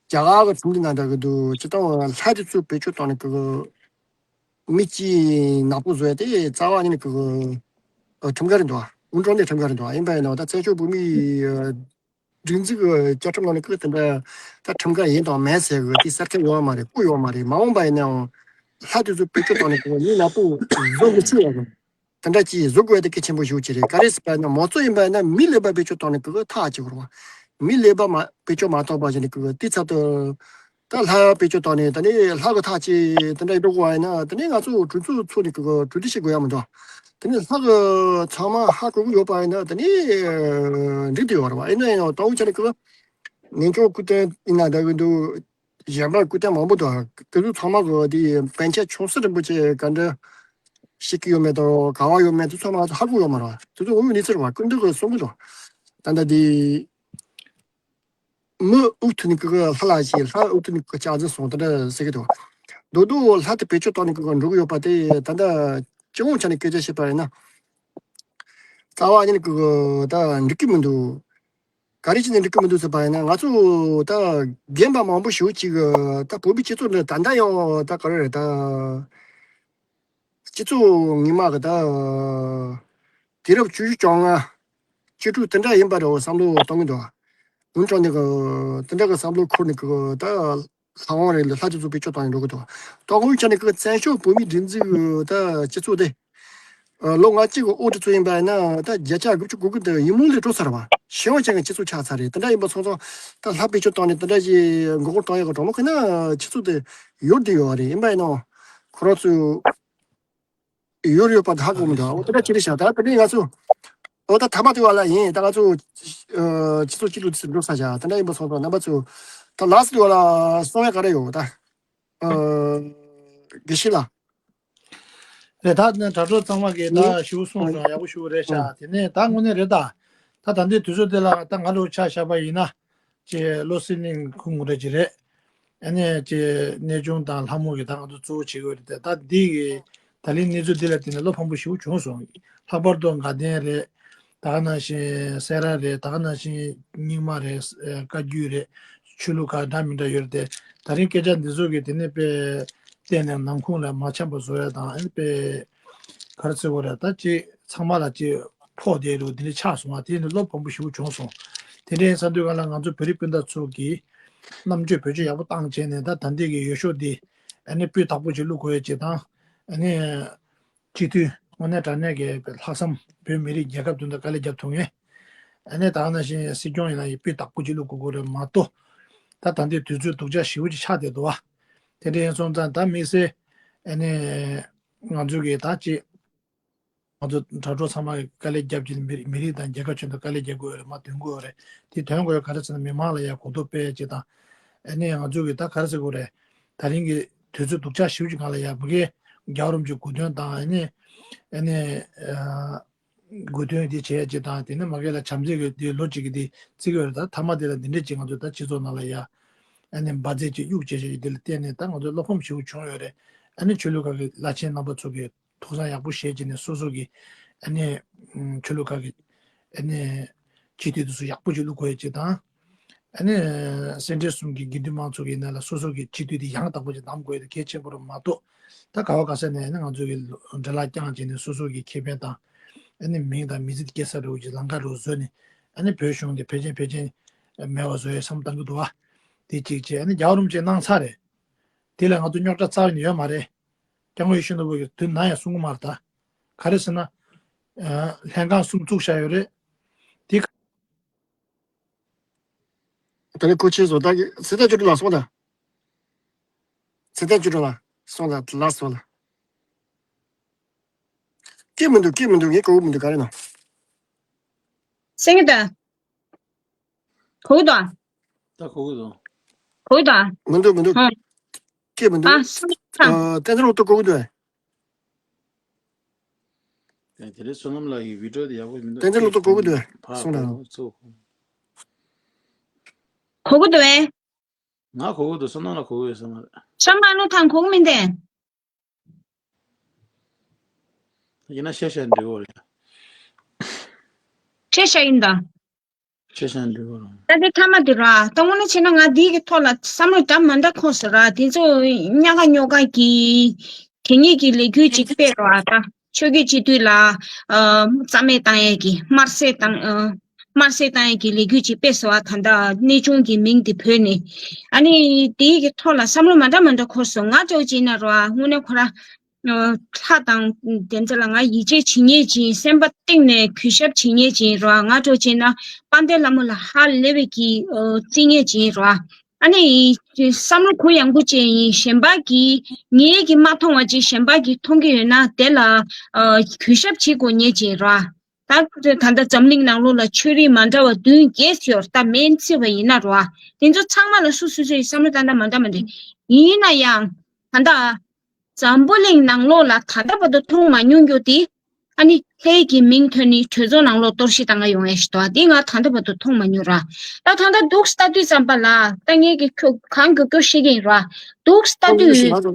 རྒྱ་གར་གི་ཁྲིམས་ལུགས་ནང་འདྲ་གི་འདུག་སྤྱི་བཏང་ལྷ་དེ་ཚོ་བེད་སྤྱོད་བཏང་ནས་གི་མི་གཅིག་ནག་པོ་བཟོ་ཡ་དེ་རྩ་བ་ཉིད་ནས་གི་ཁྲིམས་འགལ་རེད་འདུག་འོང་གྲོང་ནས་ཁྲིམས་འགལ་རེད་འདུག་ཡིན་པ་ཡིན་ན་ད་བཙན་བྱོལ་བོད་མིའི་སྒྲིག་འཛུགས་ཀྱི་བཅའ་ཁྲིམས་ནང་ནས་ཀྱི་དེ་འདྲ་ད་ཁྲིམས་འགལ་ཡིན་དང་མིན་ཟེར་གི་དེ་གསལ་ཁ་ཡོད་མ་རེད། སྐུ་ཡོད་མ་རེད། མ་འོངས་པ་ཡིན་ནའང་ལྷ་དེ་ཚོ་བེད་སྤྱོད་བཏང་ནས་ཀྱི་མི་ནག་པོ་བཟོ་དགོས་ཚུལ་ཡོད་གི། དེ་འདྲ་ཅིག་བཟོ་དགོས་དེ་གལ་ཆེན་པོ་ཞིག་ཅིག་རེད། ག་རེ་ཟེར་བ་ཡིན་ན་མང་གཙོ་ཡིན་པ་ཡིན་ན་མི་ལེགས་པ་བེད་སྤྱོད་བཏང་ནས་ཀྱི་ཐག་གཅོད་དགོས་རེད་བ། མི་ལེགས་པ་མ་བེད་སྤྱོད་མ་བཏང་པ་བྱས་ནས་ཀྱི་དེ་ཚབ་ཏུ། ད་ལྷ་བེད་སྤྱོད་བཏང་ནས་ད་ནི་ལྷ་གི་ཐག་བཅད་དེ་འདྲ་ཡིན་འགྲོ་དགོས་པ་ཡིན་ན་ད་ནི་ང་ཚོ་གྲོས་ཚོགས་ཚོགས་ནས་ཀྱི་གྲོས་བསྡུར་བྱེད་དགོས་ཡ་མི་འདུག་དེ་ནི་ལྷ་གི་ཚང་མ་ཧ་གོ་གི་ཡོད་པ་ཡིན་ན་ད་ནི་འགྲིག་བསྡད་ཡོད་རེད་བ། ཡིན་ན་ཡང་དང་པོ་ཆ་ནས་ཀྱི་ ངན་སྐྱོག་སྐུ་རྟེན་ཡིན་ན་འདྲ་གི་འདུག་གཞན་པ་སྐུ་རྟེན་མང་པོ་འདུག་དེ་ཚོ་ཚང་མ་གི་དེ་པཎ་ཆེན་ཆོས་སྲིད་རིན་པོ་ཆེ་ག་འདྲ་ཞིག་གི་ཡོད་མེད་དང་ག་བ་ཡོད་མེད་དེ་ཚང་མ་ཧ་གོ་ཡོད་མ་རེད། དེ་ཚོ་འོས་མི་ཚེ་རེད་བ། སྐུ་མདུན་གི་གསུང་གི་འདུག་ད་ལྟ་དེ། མི་དབུགས་ཐུག་ནས་ཀི་ཀི་ལྷ་ལ་ཞེས། ལྷ་དབུགས་ཐུག་ནས་ཀི་ཀི་ལྕགས་འཛིན་སོང་། དེ་འདྲ་ཟེར་གི་འདུག་རྡོག་རྡོག་ལྷ་དེ་བེད་སྤྱོད་བཏང་ནས་ཀི་ཀི་འགྲོ་གི་ཡོད་པ་དེ་ད་ལྟ་སྤྱི་ཡོངས་ཆ་ནས་སྐད་ཆ་བཤད་པ་ཡིན་ན། རྩ་བ་ཉིད་ནས་ཀི་ཀི་ད་འགྲིག་གི་མི་འདུག་ག་རེ་བྱས་ནས་འགྲིག་གི་མི་འདུག་ཟེར་པ་ཡིན་ན། ང་ཚོ་ད་རྒན་པ་མང་པོ་ཞེ་པོ་ཅིག་གི་ད་བོད་པའི་སྤྱི་ཚོགས་འདི་ད་ལྟ་ཡང་ད་ག་རེ་རེད། ད་སྤྱི་ཚོགས་ངོ་མ་གི་ད་དུས་རབས་བཅུ་བཅོ་ལྔ། བཅུ་དྲུག་དེ་འདྲ་ཡིན་པ་རེད་བསམ་བློ་གཏོང་གི་འདུག་འུན་ཀྲང་ནས་གི་དེ་འདྲ་གི་བསམ་བློ་འཁོར་ནས་གི་ད་ལྷ་དབང་རེད་ལ་ལྷ་དེ་ཚོ་བེད་སྤྱོད་བཏང་ནས་འགྲོ་གི་འདུག་ཏོག་དབུས་ཆ་ནས་གི་བཙན་བྱོལ་བོད་མིའི་སྒྲིག་འཛུགས་གི་ད་སྤྱི་ཚོགས་དེ། ཨ། ལོ་ལྔ་གཅིག་གི་འོག་དེ་ཚོ་ཡིན་པ་ཡིན་ན་ད་བརྒྱ་ཆ་དགུ་བཅུ་གོ་དགུ་དེ་ཡིད་སྨོན་ལས་གྲོལ་ཚར་བ། ཤེས་ཡོན་ཅན་གྱི་སྤྱི་ཚོགས་ཆགས་ཚར་རེད། དེ་འདྲ་ཡིན་པ་སོང་ཙང་ད་ལྷ་བེད་སྤྱོད་བཏང་ནས་དེ་འདྲ་ཞིག་མགོ་སྐོར་བཏང་ཡག་གི་གྲོགས་མོ་ཁོ་ན་སྤྱི་ཚོགས་དེ་ཡོད་དེ་ཡོད་རེད། ཡིན་པ་ཡིན་ནའང་ཁོ་རང་ཚོས་ཡོད་ཡོད་པ་ད་ཧ་གོ་མི་འདུག་འོ་དེ་འདྲ་ཅི་རེད་ཤག་ད་དེ་ནས་ང་ཚོ་འོ་ད་ཐ་མ་དེ་བ་ལ་ཡིན། ད་ང་ཚོ་ཨ་སྤྱི་ཚོགས་སྤྱི་འཐུས་དེ་འགྲོ་ས་ཤག་དེ་འདྲ་ཡིན་པ་སོང་ཙང་རྣམ་པ་ཚོ་ད་ལ་སི་དེ་བ་ལ་གསུང་ཡ་ག་རེ་ཡོད་ད། ཨ། དགེ་བཤེས་ལགས། རེད། ད་ནི་དྲ་གྲོགས་ཚང་མ་གིས་ད་ཞུ་གསུངས་སོང་། ཡག་པོ་ཞུ་རེད་ཤག་དེ་ནས་ད་དངོས་གནས་རེད་ད། ད་ད་ལྟའི་དུས་ཚོད་དེ་ལ་ད་ང་ལོ་ཆ་བཞག་པ་ཡིན་ན། ཅེ་བློ་སེང་ཁུ་ངུ་རེད་ཅེ་རེད། ཨ་ནི་ཅེ་གནས་ཆུང་དང་ལྷ་མོ་གིས་ད་ང་ཚོ་གཙོ་བོ་བྱེད་དགོས་རེད་དེ། ད་འདི་གི་ད་ལན་གནས་ཚུལ་འདི་ལ་བརྟེན་ནས་བློ་ཕམ་པོ་ཞེ་པོ་བྱུང་སོང་། ལྷག་པར་དུ་དགའ་ལྡན་རེད། ད་ག་ནང་བཞིན་སེ་ར་རེད། ད་ག་ནང་བཞིན་རྙིང་མ་རེད། ཨ་བཀའ་བརྒྱུད་རེད། ཆོས་ལུགས་ཁག་འདྲ་མི་འདྲ་ཡོད་རེད་དེ། ད་རིང་སྐད་ཆ་འདི་ཚོ་གི་དེ་ནས་དཔེ་བལྟས་ནས་ནང་ཁུངས་ལ་མ་འཆམ་པ་བཟོ་ཡ་དང་། ཨ་ནི་དཔེ་ག་རེ་ཟེར་དགོས་རེད། ད་ཅིག་ཚང་མ་ལ་ཅིག་ཕོག་བསྡད་རུ་འདི་འདྲ་ཆགས་སོང་བ། དེ་ནི་བློ་ཕམ་པོ་ཞེ་པོ་བྱུང་སོང་། དེ་འདྲ་ཡིན་ས་དུས་ག་ལ་ང་ཚོ་བོད་རིགས་སྤུན་ཟླ་ཚོ་གིས་རྣམ་དཔྱོད་བེད་སྤྱོད་ཡག་པོ་བཏང་བྱས་ནས་ད་ད་ལྟའི་གི་འོས་ཤོག་འདི་ཨ་ནི་སྤུས་དག་པོ་ཅིག་བླུག་དགོས་ཡ་ཅིག་དང་། ཨ་ནི། སྤྱི་འཐུས་དངོས་གནས་དྲང་གནས་ཀྱི་ལྷག་བསམ་བོད་མི་རིགས་རྒྱལ་ཁབ་དོན་དུ་དཀའ་ལས་རྒྱབ་ཐུབ་མཁན། ཨ་ནི་ད་ག་ནང་བཞིན་སྲིད་སྐྱོང་ཡིན་ན་ཡང་སྤུས་དག་པོ་ཅིག་བླུག་དགོས་ཀྱི་རེད་མ་གཏོགས། ད་ད་ལྟའི་དུས་ཚོད་སྡུག་ཅག་ཞེ་པོ་ཅིག་ཆགས་བསྡད་འདུག་བ། དེ་འདྲ་ཡིན་སོང་ཙང་ད་དམིགས་བསལ་ཨ་ནི་ང་ཚོ་གི་ད་ཅིག་ང་ཚོ་དྲ་གྲོགས་ཚང་མ་གི་དཀའ་ལས་རྒྱབ་ཀྱི་མི་མི་རིགས་དང་རྒྱལ་ཁབ་ཆེད་དུ་དཀའ་ལས་རྒྱག་དགོས་རེད་མ། དོན་དགོས་རེད། དེ་དོན་དགོས་ག་རེ་ཟེར་ན་མི་མང་ལ་ཡ་གོ་རྟོགས་སྤེལ་ཅིག་དང་། ཨ་ནི་ང་ཚོ་གི་ད་ག་རེ་ཟེར་དགོས་རེད། ད་རིང་གི་དུས་ཚོད་སྡུག་ཅག་ཞེ་པོ་ཅིག་སྒང་ལ་ཡ་ཕ་གིའི་རྒྱལ་བ་རིན་པོ་ཆེའི་གོ་སྟོན་དང་། ཨ་ནི་ཨ་ནི་ཨ་གོ་སྟོན་དེ་བྱས་ཅིག་དང་། དེ་ནས་མ་གི་ལ་བྱམས་བརྩེ་གི་དེ་ལོ་གཅིག་གི་དེ་བརྩི་གི་ཡོད་རེད། ད་མཐའ་མ་དེ་ལ་འདི་འདྲས་ཅིག་ང་ཚོ་ད་སྤྱི་ཚོགས་ནང་ལ་ཡ་ཨ་ནི་འབར་རྫས་ཅིག་གཡུག་བྱས་བྱས་ཀྱི་དེ་ལ་བརྟེན་ནས་ད་ང་ཚོ་བློ་ཕམ་ཞེ་པོ་བྱུང་ཡོད་རེད། ཨ་ནི་ཆོས་ལུགས་ཁག་གི་བླ་ཆེན་རྣམ་པ་ཚོ་གི་ཐོག་སང་ཡག་པོ་བྱས་བྱས་ནས་སོ་སོ་གི་ཨ་ནི་ཆོས་ལུགས་ཁག་གི་ཨ་ནི་སྤྱི་འཐུས་དེ་ཚོ་ཡག་པོ་ཅིག་བླུག་དགོས་ཡ་ཅིག་དང་། ཨ་ནི་སེ་འབྲས་གསུམ་གྱི་དགེ་འདུན་དམངས་ཚོགས་ཀྱི་ནང་ལ་སོ་སོ་གི་སྤྱི་འཐུས་དེ་ཡང་དག་པོ་ཅིག་བདམས་དགོས་ཡ་དེ་གལ་ཆེན་པོ་རེད་མ་གཏོགས། ད་ག་བ་ག་ས་ནས་ཨ་ནི་ང་ཚོ་གི་འབྲེལ་ལག་བརྐྱངས་བྱས་ནས་སོ་སོ་གི་ཁེ་ཕན་དང་ཨ་ནི་མིང་དང་མི་ཚེ་དེ་སྐྱེལ་ས་རེད་ཅིག་ལམ་ཁ་རུ་བཟོས་ནས་ཨ་ནི་བོད་གཞུང་དེ་ཕལ་ཆེར་ཕལ་ཆེར་མེད་པ་བཟོ་ཡ་བསམ་བཏང་གི་འདུག་བ། དེ་གཅིག་བྱས། ཨ་ནི་རྒྱལ་བ་རིན་པོ་ཆེ་གནང་ཚར་རེད། དེ་ལ་ང་ཚོ་རྙོག་དྲ་རྩ་བ་ནས་ཡོད་མ་རེད། སྐྱབས་མགོན་ཡིད་བཞིན་ནོར་བུ་གིས་དུས་ནམ་ཡང་གསུང་གི་མ་རེད་ད། ག་རེ་ཟེར་ན། ཨ་ལྷན་ཁང་གསུམ་བཙུགས་བཞག་ཡོད་རེད། དེ་ག་ད་ནི་ཁོ་ཆེ་བཟོ་ད་གི་ཚེ་བརྟན་ཆོས་སྒྲོན་ལགས་སོང་ད། ཚེ་བརྟན་ཆོས་སྒྲོན་ལགས་སོང་ད་ལགས་སོང་ད། སྐད་མི་འདུག་སྐད་མི་འདུག་ངས་གོ་གི་མི་འདུག་ག་རེ་ན། སེང་གེ་ད། གོ་གི་འདུག་ད་གོ་གི་འདུག་གོ་གི་འདུག་མི་འདུག་མི་འདུག་ཧ། སྐད་མི་འདུག་ཨ་སེང་གེ་ད། ཨ་བསྟན་འཛིན་སློབ་གྲོགས་གོ་གི་འདུག་དེ་དེ་རིང་བསོད་ནམས་ལགས་ཀྱི་བི་ཌིའོ་དེ་ཡག་པོ་མི་འདུག་བསྟན་འཛིན་སློབ་གྲོགས་གོ་གི་འདུག་ཕ་སོང་ད། གོ་ཚོ་གོ་གི་འདུག་ཨེ། ང་གོ་གི་འདུག་བསོད་ནམས་ལགས་གོ་གི་ཡོད་ས་མ་རེད། ཤམ་མ་ནུ་ཐང་གོ་གི་མིན་ཏེ། ཡིན་ན་ཤ་ཤ་འགྲིག་གོ་རེད། ཤ་ཤ་ཡིན་ད། ཤ་ཤ་འགྲིག་གོ་རེད། ད་དེ་ཐ་མ་དེ་ར། ད་དངོས་གནས་བྱས་ན་ང་འདི་གི་ཐོག་ལ་བསམ་བློ་འདྲ་མ་འདྲ་འཁོར་སོང་ར། དེ་ཚོ་ཉག་ག་ཉོག་ག་གི་དེ་ཉིད་ཀྱི་ལས་འགུལ་ཅིག་སྤེལ་ར། ད་ཆོས་བརྒྱུད་སྤྱི་འཐུས་ལ་ཨ་རྩ་མེད་བཏང་ཡས་ཀྱི་དམར་གསོད་བཏང་ཨ་དམར་གསོད་བཏང་ཡས་ཀྱི་ལས་འགུལ་ཅིག་སྤེལ་སོང་བ། ད་ལྟ་གནས་ཆུང་གི་མིང་དེ་བོས་ནས། ཨ་ནི་དེའི་གི་ཐོག་ལ་བསམ་བློ་མ་འདྲ་མ་འདྲ་འཁོར་སོང་། ང་ཚོ་ཅིག་ན་རོ་ཨ་དངོས་གནས་ཁོ་ར་ཨ་ལྷ་དང་དེ་ཚོ་ལ་ང་ཡིད་ཆེས་བྱེད་མཁན་ཅིག་ཡིན། སེམས་པ་གཏིང་ནས་གུས་ཞབས་བྱེད་མཁན་ཅིག་ཡིན་རོ་ཨ། ང་ཚོ་ཅིག་ན་དཔལ་ལྡན་ལྷ་མོ་ལ་ཧ་ལས་པའི་གི་ཨ་བརྩི་མཁན་ཅིག་ཡིན་རོ་ཨ། ཨ་ནི་བསམ་བློ་གུ་ཡངས་པོ་ཅན་ཡིན། གཞན་པ་གིས་ངེད་ཀྱིས་མ་མཐོང་བ་ཅིག་གཞན་པ་གིས་མཐོང་གི་ཡོད་ན་དེ་ལ་ཨ་གུས་ཞབས་བྱེད་དགོས་མཁན་ཅིག་ཡིན་རོ་ཨ། ད་ད་ལྟ་འཛམ་གླིང་ནང་ལོགས་ལ་ཆོས་རིགས་མ་འདྲ་བ་བདུན་བརྒྱད་ཡོད་རེད། ད་མིང་བརྩི་བ་ཡིན་ན་རེད་བ། དེ་ཚོ་ཚང་མ་ལ་སུ་སུ་སུ་ཡི་བསམ་བློ་བཏང་ན་མ་འདྲ་མ་འདྲ་ཡིན་ན་ཡང་། ད་ལྟ་འཛམ་བུ་གླིང་ནང་ལོགས་ལ་ད་ལྟ་བར་དུ་མཐོང་མ་མྱོང་རྒྱུ་དེ། ཨ་ནི་ལྷའི་གི་མིང་ཐོན་ནས་གྲོས་ཚོགས་ནང་ལོགས་གཏོར་བཤིག་བཏང་ག་ཡོང་ཡ་ཞིག་འདུག་བ། དེ་ང་ད་ལྟ་བར་དུ་མཐོང་མ་མྱོང་ར། ད་ད་ལྟ་འདུག་ལྟ་དུས་ཙམ་པ་ལ་ད་ངས་ཀྱི་ཁྱོད་གང་མགྱོགས་མགྱོགས་ཤེས་ཀྱི་ཡིན་ར། འདུག་ལྟ་དུས་ཨོ་ཡོད་ཤག་ང་ཚོ་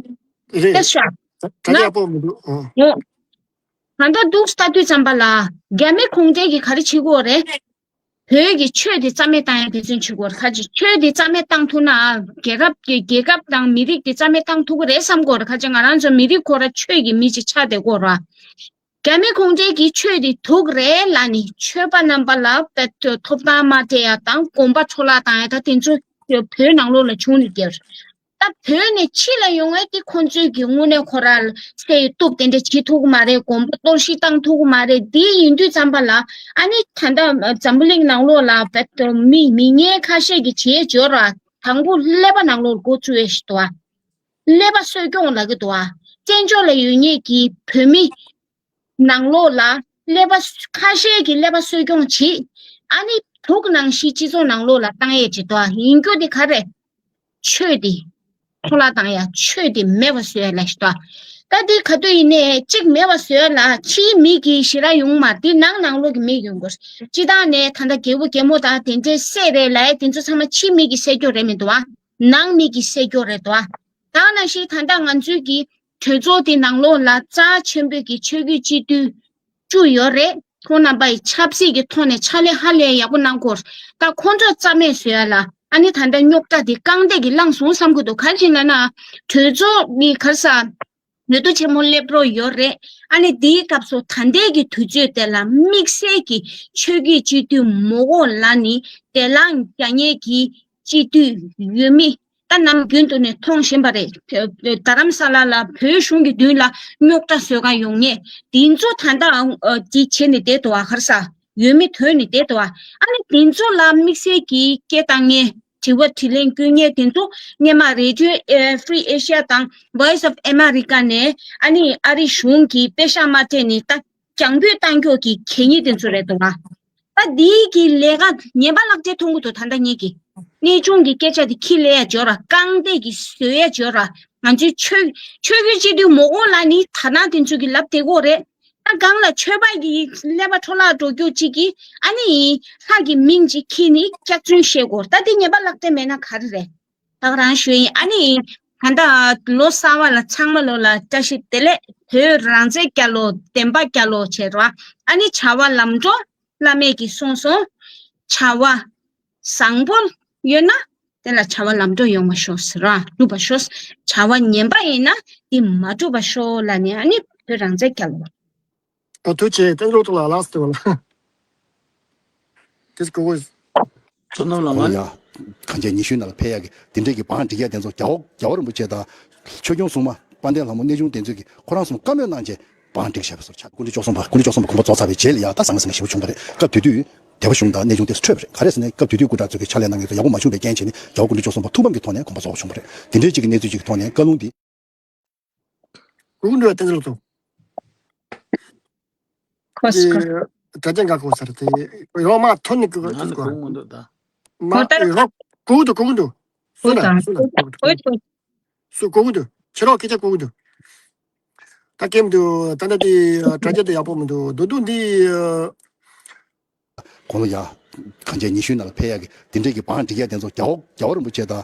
རེད། ལྟ་ཤག་ད་ང་ཅག་པོ་མི་འདུག་ཨོ། ད་ལྟ་འདུག་ལྟ་དུས་ཙམ་པ་ལ་རྒྱ་མི་གུང་ཁྲན་གྱིས་ག་རེ་བྱེད་ཀྱི་ཡོད་རེད། བོད་ཀྱི་ཆོས་དེ་རྩ་མེད་བཏང་ཡ་དེ་ཚོ་བྱེད་ཀྱི་ཡོད་རེད། ཁ་ཅིག་ཆོས་དེ་རྩ་མེད་བཏང་ཐུབ་ན་རྒྱལ་ཁབ་ཀྱི་རྒྱལ་ཁབ་དང་མི་རིགས་དེ་རྩ་མེད་བཏང་ཐུབ་ཀྱི་རེད་བསམ་གྱི་ཡོད་རེད། ཁ་ཅིག་ང་རང་ཚོ་མི་རིགས་ཁོ་རང་ཆོས་ཀྱི་མི་ཅིག་ཆགས་བསྡད་ཀྱི་ཡོད་རེད། རྒྱ་མི་གུང་ཁྲན་གྱིས་ཆོས་དེ་སྡུག་རེད་ལབ་ནས་ཆོས་པ་རྣམ་པ་ལ་དཔེ་ཐོབ་ཐང་མ་སྤྲད་ཡ་དང་གོམ་པ་འཕྲོ་བརླག་བཏང་ཡ་ད་དེ་ཚོ་བོད་ནང་ལོགས་ལ་བྱུང་ནས་བསྡད་ཡོད་རེད། ད་བོད་ནས་ཕྱི་ལ་ཡོང་བའི་དེ་ཁོང་ཚོས་ཀྱི་དངོས་གནས་ཁོ་རང་ལ་སེ་གཏུབ་དེ་འདྲ་བྱེད་ཐུབ་ཀྱི་མ་རེད། གོམ་པ་གཏོར་བཤིག་བཏང་ཐུབ་ཀྱི་མ་རེད། དེ་ཡིན་དུས་ཙམ་པ་ལ་ཨ་ནི་ད་ལྟ་འཛམ་བུ་གླིང་ནང་ལོགས་ལ་བོད་དུ་མི་མི་ངན་ཁ་ཤས་ཀྱིས་བྱས་བྱས་ར། དང་པོ་ཀླད་པ་ནང་ལོགས་འགོ་བཙུགས་ཡས་ཞིག་འདུག་བ། ཀླད་པ་གསོ་སྐྱོང་ལབ་ཀྱི་འདུག་བ། བཙན་བྱོལ་ལ་ཡོད་མཁན་གྱི་བོད་མི་ནང་ལོགས་ལ་ཀླད་པ་ཁ་ཤས་ཀྱིས་ཀླད་པ་གསོ་སྐྱོང་བྱེད། ཨ་ནི་དུག་ནང་བཞིན་སྤྱི་ཚོགས་ནང་ལོགས་ལ་བཏང་ཡས་ཅིག་འདུག་བ། ཡིན་རྒྱུ་དེ་ག་རེད། ཆོས་དེ་འཕྲོ་བརླག་བཏང་ཡ། ཆོས་དེ་མེད་པ་བཟོ་ཡ་ལ་ཞིག་འདུག་བ། ད་དེ་ག་དུས་ཡིན་ནའི་གཅིག་མེད་པ་བཟོ་ཡ་ལ་ཕྱིའི་མི་གིས་ཞེ་དྲག་ཡོང་མ་རེད། དེ་ནང་ནང་ལོགས་ཀྱི་མི་གིས་ཡོང་དགོས། སྤྱི་བཏང་ནས་ད་ལྟ་རྒྱལ་པོ་རྒྱལ་མོ་དང་དེ་འདྲའི་སྲས་རེད་ལབ་ཡ་དེ་ཚོ་ཚང་མ་ཕྱིའི་མི་གིས་བསད་རྒྱུ་རེད་མི་འདུག་བ། ནང་མི་གིས་བསད་རྒྱུ་རེད་འདུག་བ། ད་ནང་བཞིན་ད་ལྟ་ང་ཚོའི་གི་གྲོས་ཚོགས་དེ་ནང་ལོགས་ལ་རྩ་ཆེན་པོའི་གི་ཆོས་བརྒྱུད་སྤྱི་འཐུས་བཅུ་ཡོད་རེད། ཁོང་རྣམ་པ་ཡི་ཆབ་སྲིད་ཀྱི་ཐོག་ནས་ཕྱག་ལས་ཧ་ལས་ཡག་པོ་གནང་སྐོར། ད་ཁོང་ཚོ་རྩ་མེད་བཟོ་ཡ་ལ། ཨ་ནི་ད་ལྟ་རྙོག་དྲ་དེ་རྐང་སྟེགས་ཀྱི་ལངས་སོང་བསམ་གི་འདུག་ག་རེ་བྱས་ན་ན། གྲོས་ཚོགས་ནི་ག་རེ་ཟ། འོས་བསྡུ་ཆེན་མོ་སླེབས་རོགས་ཡོད་རེད། ཨ་ནི་དེའི་སྐབས་སུ་ད་ལྟའི་གི་དུས་ཚོད་དེ་ལ་དམིགས་བསལ་གྱི་ཆོས་བརྒྱུད་སྤྱི་འཐུས་མི་དགོས་ལབ་ནི་དེ་ལ་རྒྱ་ཉེ་གི་སྤྱི་འཐུས་འོས་མི་ད་ནམ་རྒྱུན་དུ་ནས་མཐོང་བཞིན་པ་རེད། རྡ་རམ་ས་ལ་ལ་བོད་གཞུང་གི་མདུན་ལ་རྙོག་དྲ་བཟོ་ག་ཡོང་ངེས། དེ་ཚོ་ད་ལྟ་ཅིག་བྱས་ནས་བསྡད་འདུག་བ། ག་རེ་ཟ། འོས་མི་ཐོན་ནས་བསྡད་འདུག་བ། ཨ་ནི་དེ་ཚོ་ལ་དམིགས་བསལ་གྱི་སྐད་བཏང་ངེས། དྲི་བ་དྲིས་ལན་བསྐྱོན་ངེས་དེ་ཚོ་སྔོན་མ་Radio Free Asia་དང་Voice of America་ནས་ཨ་ནི་ཨ་རི་གཞུང་གིས་པེ་ཤག་མ་སྤྲད་ནས་ད་རྒྱང་འབོད་བཏང་རྒྱུ་གི་གད་སྙིགས་དེ་ཚོ་རེད་འདུག་བ། ད་འདིའི་གི་ལས་ཀ་ཉེས་པ་ལག་དེབ་མཐོང་གི་འདུག་ད་ལྟ་ངེད་ཀྱི་གནས་ཆུང་གི་སྐད་ཆ་དེ་ཁྱི་ལས་ཡ་འཇོར་ར། རྐང་སྟེགས་ཀྱི་བཟོས་ཡ་འཇོར་ར། ང་ཚོའི་ཆོས་ཆོས་བརྒྱུད་སྤྱི་འཐུས་མི་དགོས་ལབ་ནི་ད་ནང་དེ་ཚོ་གི་ལབ་བསྡད་ཀྱི་ཡོད་རེད། ད་སྒང་ལ་ཆོས་པ་གི་ཀླད་པ་འཕྲོ་བརླག་འགྲོ་རྒྱུ་གཅིག་གིས་ཨ་ནི་ལྷ་གི་མིང་གཅིག་ཁྱེར་ནི་སྐྱག་རྫུན་བཤད་དགོས། ད་དེ་ཉེས་པ་ལག་དེབ་མེད་ན་ག་རེ་རེད། ད་ག་རང་ཞུ་ཡིན། ཨ་ནི་ད་ལྟ་ལོ་གསར་བ་ལ་ཚང་མ་ལོ་ལ་བཀྲ་ཤིས་བདེ་ལེགས། བོད་རང་བཙན་རྒྱལ་ལོ། བདེན་པ་རྒྱལ་ལོ་བྱེད་རོགས། ཨ་ནི་བྱ་བ་ལམ་འགྲོ། བླ་མས་ཀྱིས་གསུངས་སོང་། བྱ་བ་བཟང་པོ་ཡོད་ན་དེ་ལ་བྱ་བ་ལམ་འགྲོ་ཡོང་བ་ཤོག་ཟེར་ར། འགྲུབ་པ་ཤོག་བྱ་བ་ངན་པ་ཡིན་ན་དེ་མ་འགྲུབ་པ་ཤོག་ལབ་ནས་ཨ་ནི་བོད་རང་བཙན་རྒྱལ་ལོ། ཨ་ཐུགས་རྗེ་ཆེ། བསྟན་འཛིན་ལགས་ལ་ལགས་སོ། དེ་གོ་གོ། བསོད་ནམས་ལགས། ཁོང་ཡ། གངས་ཅན་ཉི་ཤུའི་ནང་ལ་ཕེབས་ཡག་གི་དེ་འདྲས་ཀྱི་བང་སྒྲིག་ཡག་དེ་ཚོ་རྒྱལ་བ་རྒྱལ་བ་རིན་པོ་ཆེ་དང་ཆོས་སྐྱོང་སྲུང་མ་དཔལ་ལྡན་ལྷ་མོ་གནས་ཆུང་དེ་ཚོས་ཀྱི་ཁོ་རང་ཚོ་བཀའ་མོལ་གནང་རྗེས་བང་སྒྲིག་བྱས་པ་སོགས་ཆགས། སྐུ་མགྲོན་བཅུ་གསུམ་པ། སྐུ་མགྲོན་བཅུ་གསུམ་པ་དགོངས་པ་རྫོགས་ཚར་བའི་རྗེས་ལ་ཡ་ད་ཟང་ཟིང་ཞེ་པོ་བྱུང་བ་རེད། སྐབས་དེ་དུས་སྡེ་པ་གཞུང་དང་གནས་ཆུང་དེ་ཚོ་འཕྲོད་པ་རེད། ག་རེ་ཟེར་ན་སྐབས་དེ་དུས་སྐུ་དྲག་ཚོས་ཀྱི་ཕྱག་ལས་གནང་མཁན་ཚོ་ཡག་པོ་མ་བྱུང་བའི་རྐྱེན་བྱས་ནས་རྒྱལ་བ་སྐུ་མགྲོན་བཅུ་གསུམ་པ་ཐུགས་ཕམ་གྱི་ཐོག་ནས་དགོངས་པ་རྫོགས་པ་བྱུང་བ་རེད། དེ་འདྲའི་ཅིག་གི་གནས་ཚུལ་ཅིག་གི་ཐོག་ནས་བཀའ་ལུང་འདི། གུ་གུ་འགྲོ་བ་བསྟན་འཛིན་ལགས་སོ། ཁོ་སི་ཁོ། དྲ་རྒྱ་འགག་གོ་སར་དེ་ཡོང་མ་ཐོན་ནི་གི་ང་ལ་གོ་མི་འདུག་ད། མ་ཁོ་ལྟར། ཡོང་གོ་གི་འདུག་གོ་གི་འདུག་སུ་ན་སུ་ན་གོ་གི་འདུག་སུ་གོ་གི་འདུག་ཁྱེད་རང་སྐད་ཆ་གོ་གི་འདུག་ད་སྐད་མི་འདུག་ད་ལྟ་དེ་དྲ་རྒྱ་དེ་ཡག་པོ་མི་འདུག་རྡོ་རྡོ་འདི། གོང་ལ་ཡ། གངས་ཅན་ཉི་ཤུའི་ནང་ལ་ཕེབས་ཡག་གི་དེ་འདྲས་ཀྱི་བང་སྒྲིག་ཡག་དེ་ཚོ་རྒྱལ་བ་རྒྱལ་བ་རིན་པོ་ཆེ་དང་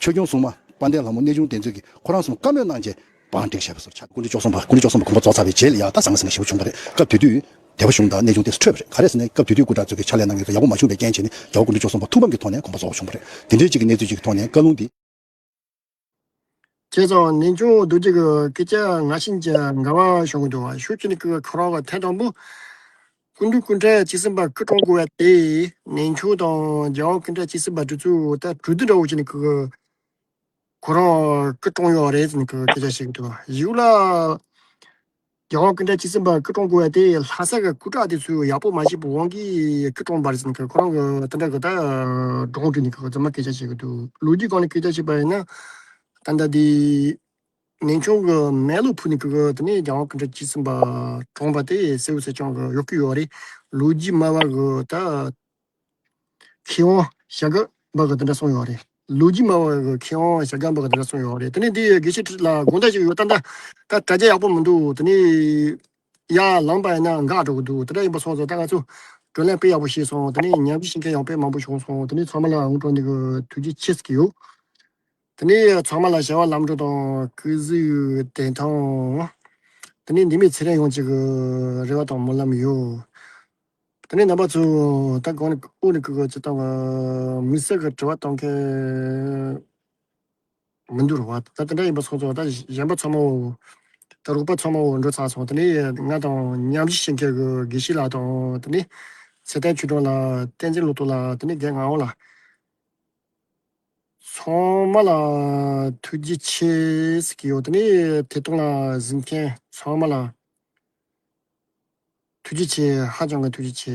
ཆོས་སྐྱོང་སྲུང་མ་དཔལ་ལྡན་ལྷ་མོ་གནས་ཆུང་དེ་ཚོས་ཀྱི་ཁོ་རང་ཚོ་བཀའ་མོལ་གནང་རྗེས་བང་སྒྲིག་བྱས་པ་སོགས་ཆགས། སྐུ་མགྲོན་བཅུ་གསུམ་པ། སྐུ་མགྲོན་བཅུ་གསུམ་པ་དགོངས་པ་རྫོགས་ཚར་བའི་རྗེས་ལ་ཡ་ད་ཟང་ཟིང་ཞེ་པོ་བྱུང་བ་རེད། སྐབས་དེ་དུས་སྡེ་པ་གཞུང་དང་གནས་ཆུང་དེ་ཚོ་འཕྲོད་པ་རེད། ག་རེ་ཟེར་ན་སྐབས་དེ་དུས་སྐུ་དྲག་ཚོས་ཀྱི་ཕྱག་ལས་གནང་མཁན་ཚོ་ཡག་པོ་མ་བྱུང་བའི་རྐྱེན་བྱས་ནས་རྒྱལ་བ་སྐུ་མགྲོན་བཅུ་གསུམ་པ་ཐུགས་ཕམ་གྱི་ཐོག་ནས་དགོངས་པ་རྫོགས་པ་བྱུང་བ་རེད། དེ་འདྲའི་ཅིག་གི་གནས་ཚུལ་ཅིག་གི་ཐོག་ནས་བཀའ་ལུང་འདི། བྱས་ཙང་གནས་ཆུང་རྡོ་རྗེ་གི་སྐད་ཆ་ང་ཤིན་ཅང་འགལ་བ་བྱུང་གི་འདུག་བ། ཤུགས་ཆེ་ནི་ཀི་ཁོ་རང་གི་ཐེངས་དང་པོ་སྐུ་མདུན་སྐུ་ཕྲེང་བཅུ་གསུམ་པ་སྐུ་གྲོངས་དགོས་པ་དེ་གནས་ཆུང་དང་རྒྱལ་བ་སྐུ་ཕྲེང་བཅུ་གསུམ་པ་དེ་ཚོ་ད་གྲོས་བསྡུར་འདྲ་བོ་བྱས་ནི་ཀི་ཁོ་རང་སྐུ་གྲོངས་ཡོད་རེད་ཟེར་ནི་ཀི་སྐད་ཆ་བཤད་ཀྱི་འདུག་བ། གཞུག་ལ་རྒྱལ་བ་སྐུ་ཕྲེང་བཅུ་གསུམ་པ་སྐུ་གྲོངས་དགོས་པ་དེ་ལྷ་ས་གི་སྐུ་དྲག་དེ་ཚོས་ཡག་པོ་མ་བྱས་པའི་དབང་གིས་སྐུ་གྲོངས་པ་རེད་ཟེར་ནི་ཀི་ཁོ་རང་གི་དེ་འདྲ་གི་ད་སྒྲུང་བྲིས་ནི་ཀི་རྫུན་མ་སྐད་ཆ་བཤད་ཀྱི་འདུག་ལོ་རྒྱུས་སྒང་ནས་སྐད་ཆ་བཤད་པ་ཡིན་ན་ད་ལྟ་དེ། གནས་ཆུང་གི་མེ་ལོ་ཕུ་ནི་ཀི་དེ་ནས་རྒྱལ་བ་སྐུ་ཕྲེང་བཅུ་གསུམ་པ་གྲོངས་པ་དེ་སེའུ་སེ་ཅང་གི་ཡོད་ཀི་ཡོད་རེད། ལོ་རྒྱུས་སྨྲ་བ་གི་ད་མཁས་དབང་ཞྭ་སྒབ་པ་གི་དེ་འདྲ་གསུངས་ཡོད་རེད། ལོ་རྒྱུས་སྨྲ་བ་གི་མཁས་དབང་ཞྭ་སྒབ་པ་གི་དེ་འདྲ་གསུངས་ཡོད་རེད། དེ་ནས་འདི་དགེ་བཤེས་ཁྲི་ལ་དགོངས་དག་ཞིག་ཡོད། ད་ད་ད་དྲ་རྒྱ་ཡག་པོ་མི་འདུག་དེ་ནས་ཡར་ལངས་པ་ཡིན་ན་འགག་འགྲོ་གི་འདུག་དེ་འདྲ་ཡིན་པ་སོང་ཙང་ད་ང་ཚོ་བགྲོ་གླེང་དཔེ་ཡག་པོ་བྱས་སོང་། དེ་ནས་ཉམས་ཞིབ་བྱེད་མཁན་ཡང་དཔེ་མང་པོ་བྱུང་སོང་། དེ་ནས་ཚང་མ་ལ་ངོ་སྤྲོད་འདི་གི་ཐུགས་རྗེ་ཆེ་ཟེར་གྱི་ཡོད། དེ་ནས་ཚང་མ་ལ་བྱ་བ་ལམ་འགྲོ་དང་སྐུ་གཟུགས་བདེ་ཐང་། དེ་ནས་འདི་མི་ཚེ་རིང་ཡོང་ཅིག་གི་རེ་བ་དང་སྨོན་ལམ་ཡོད། དེ་ནས་རྣམ་པ་ཚོ་ད་གོང་ནས་ཨུ་ནི་ཀུ་ཀུ་ཅི་ལྟ་བུ་མི་སེར་གི་དྲི་བ་གཏོང་མཁན་མི་འདུག་རེད་བ། ད་དེ་འདྲ་ཡིན་པ་སོང་ཙང་ད་གཞན་པ་ཚང་མ་འོ་ད་རོགས་པ་ཚང་མ་འོ་འགྲོ་ཚར་སོང་། དེ་ནས་ང་དང་ཉམས་ཞིབ་བྱེད་མཁན་གི་དགེ་བཤེས་ལགས་དང་དེ་ནས་ཚེ་བརྟན་ཆོས་སྒྲོན་ལགས། བསྟན་འཛིན་བློ་གྲོས་ལགས། དེ་ནས་རྒན་ངག་དབང་ལགས། ཚང་མ་ལ་ཐུགས་རྗེ་ཆེ་ཟེར་གྱི་ཡོད། དེ་ནས་ཐད་གཏོང་ལ་གཟིགས་མཁན་ཚང་མ་ལ་ཐུགས་རྗེ་ཆེ། ཧ་ཅང་གི་ཐུགས་རྗེ་ཆེ།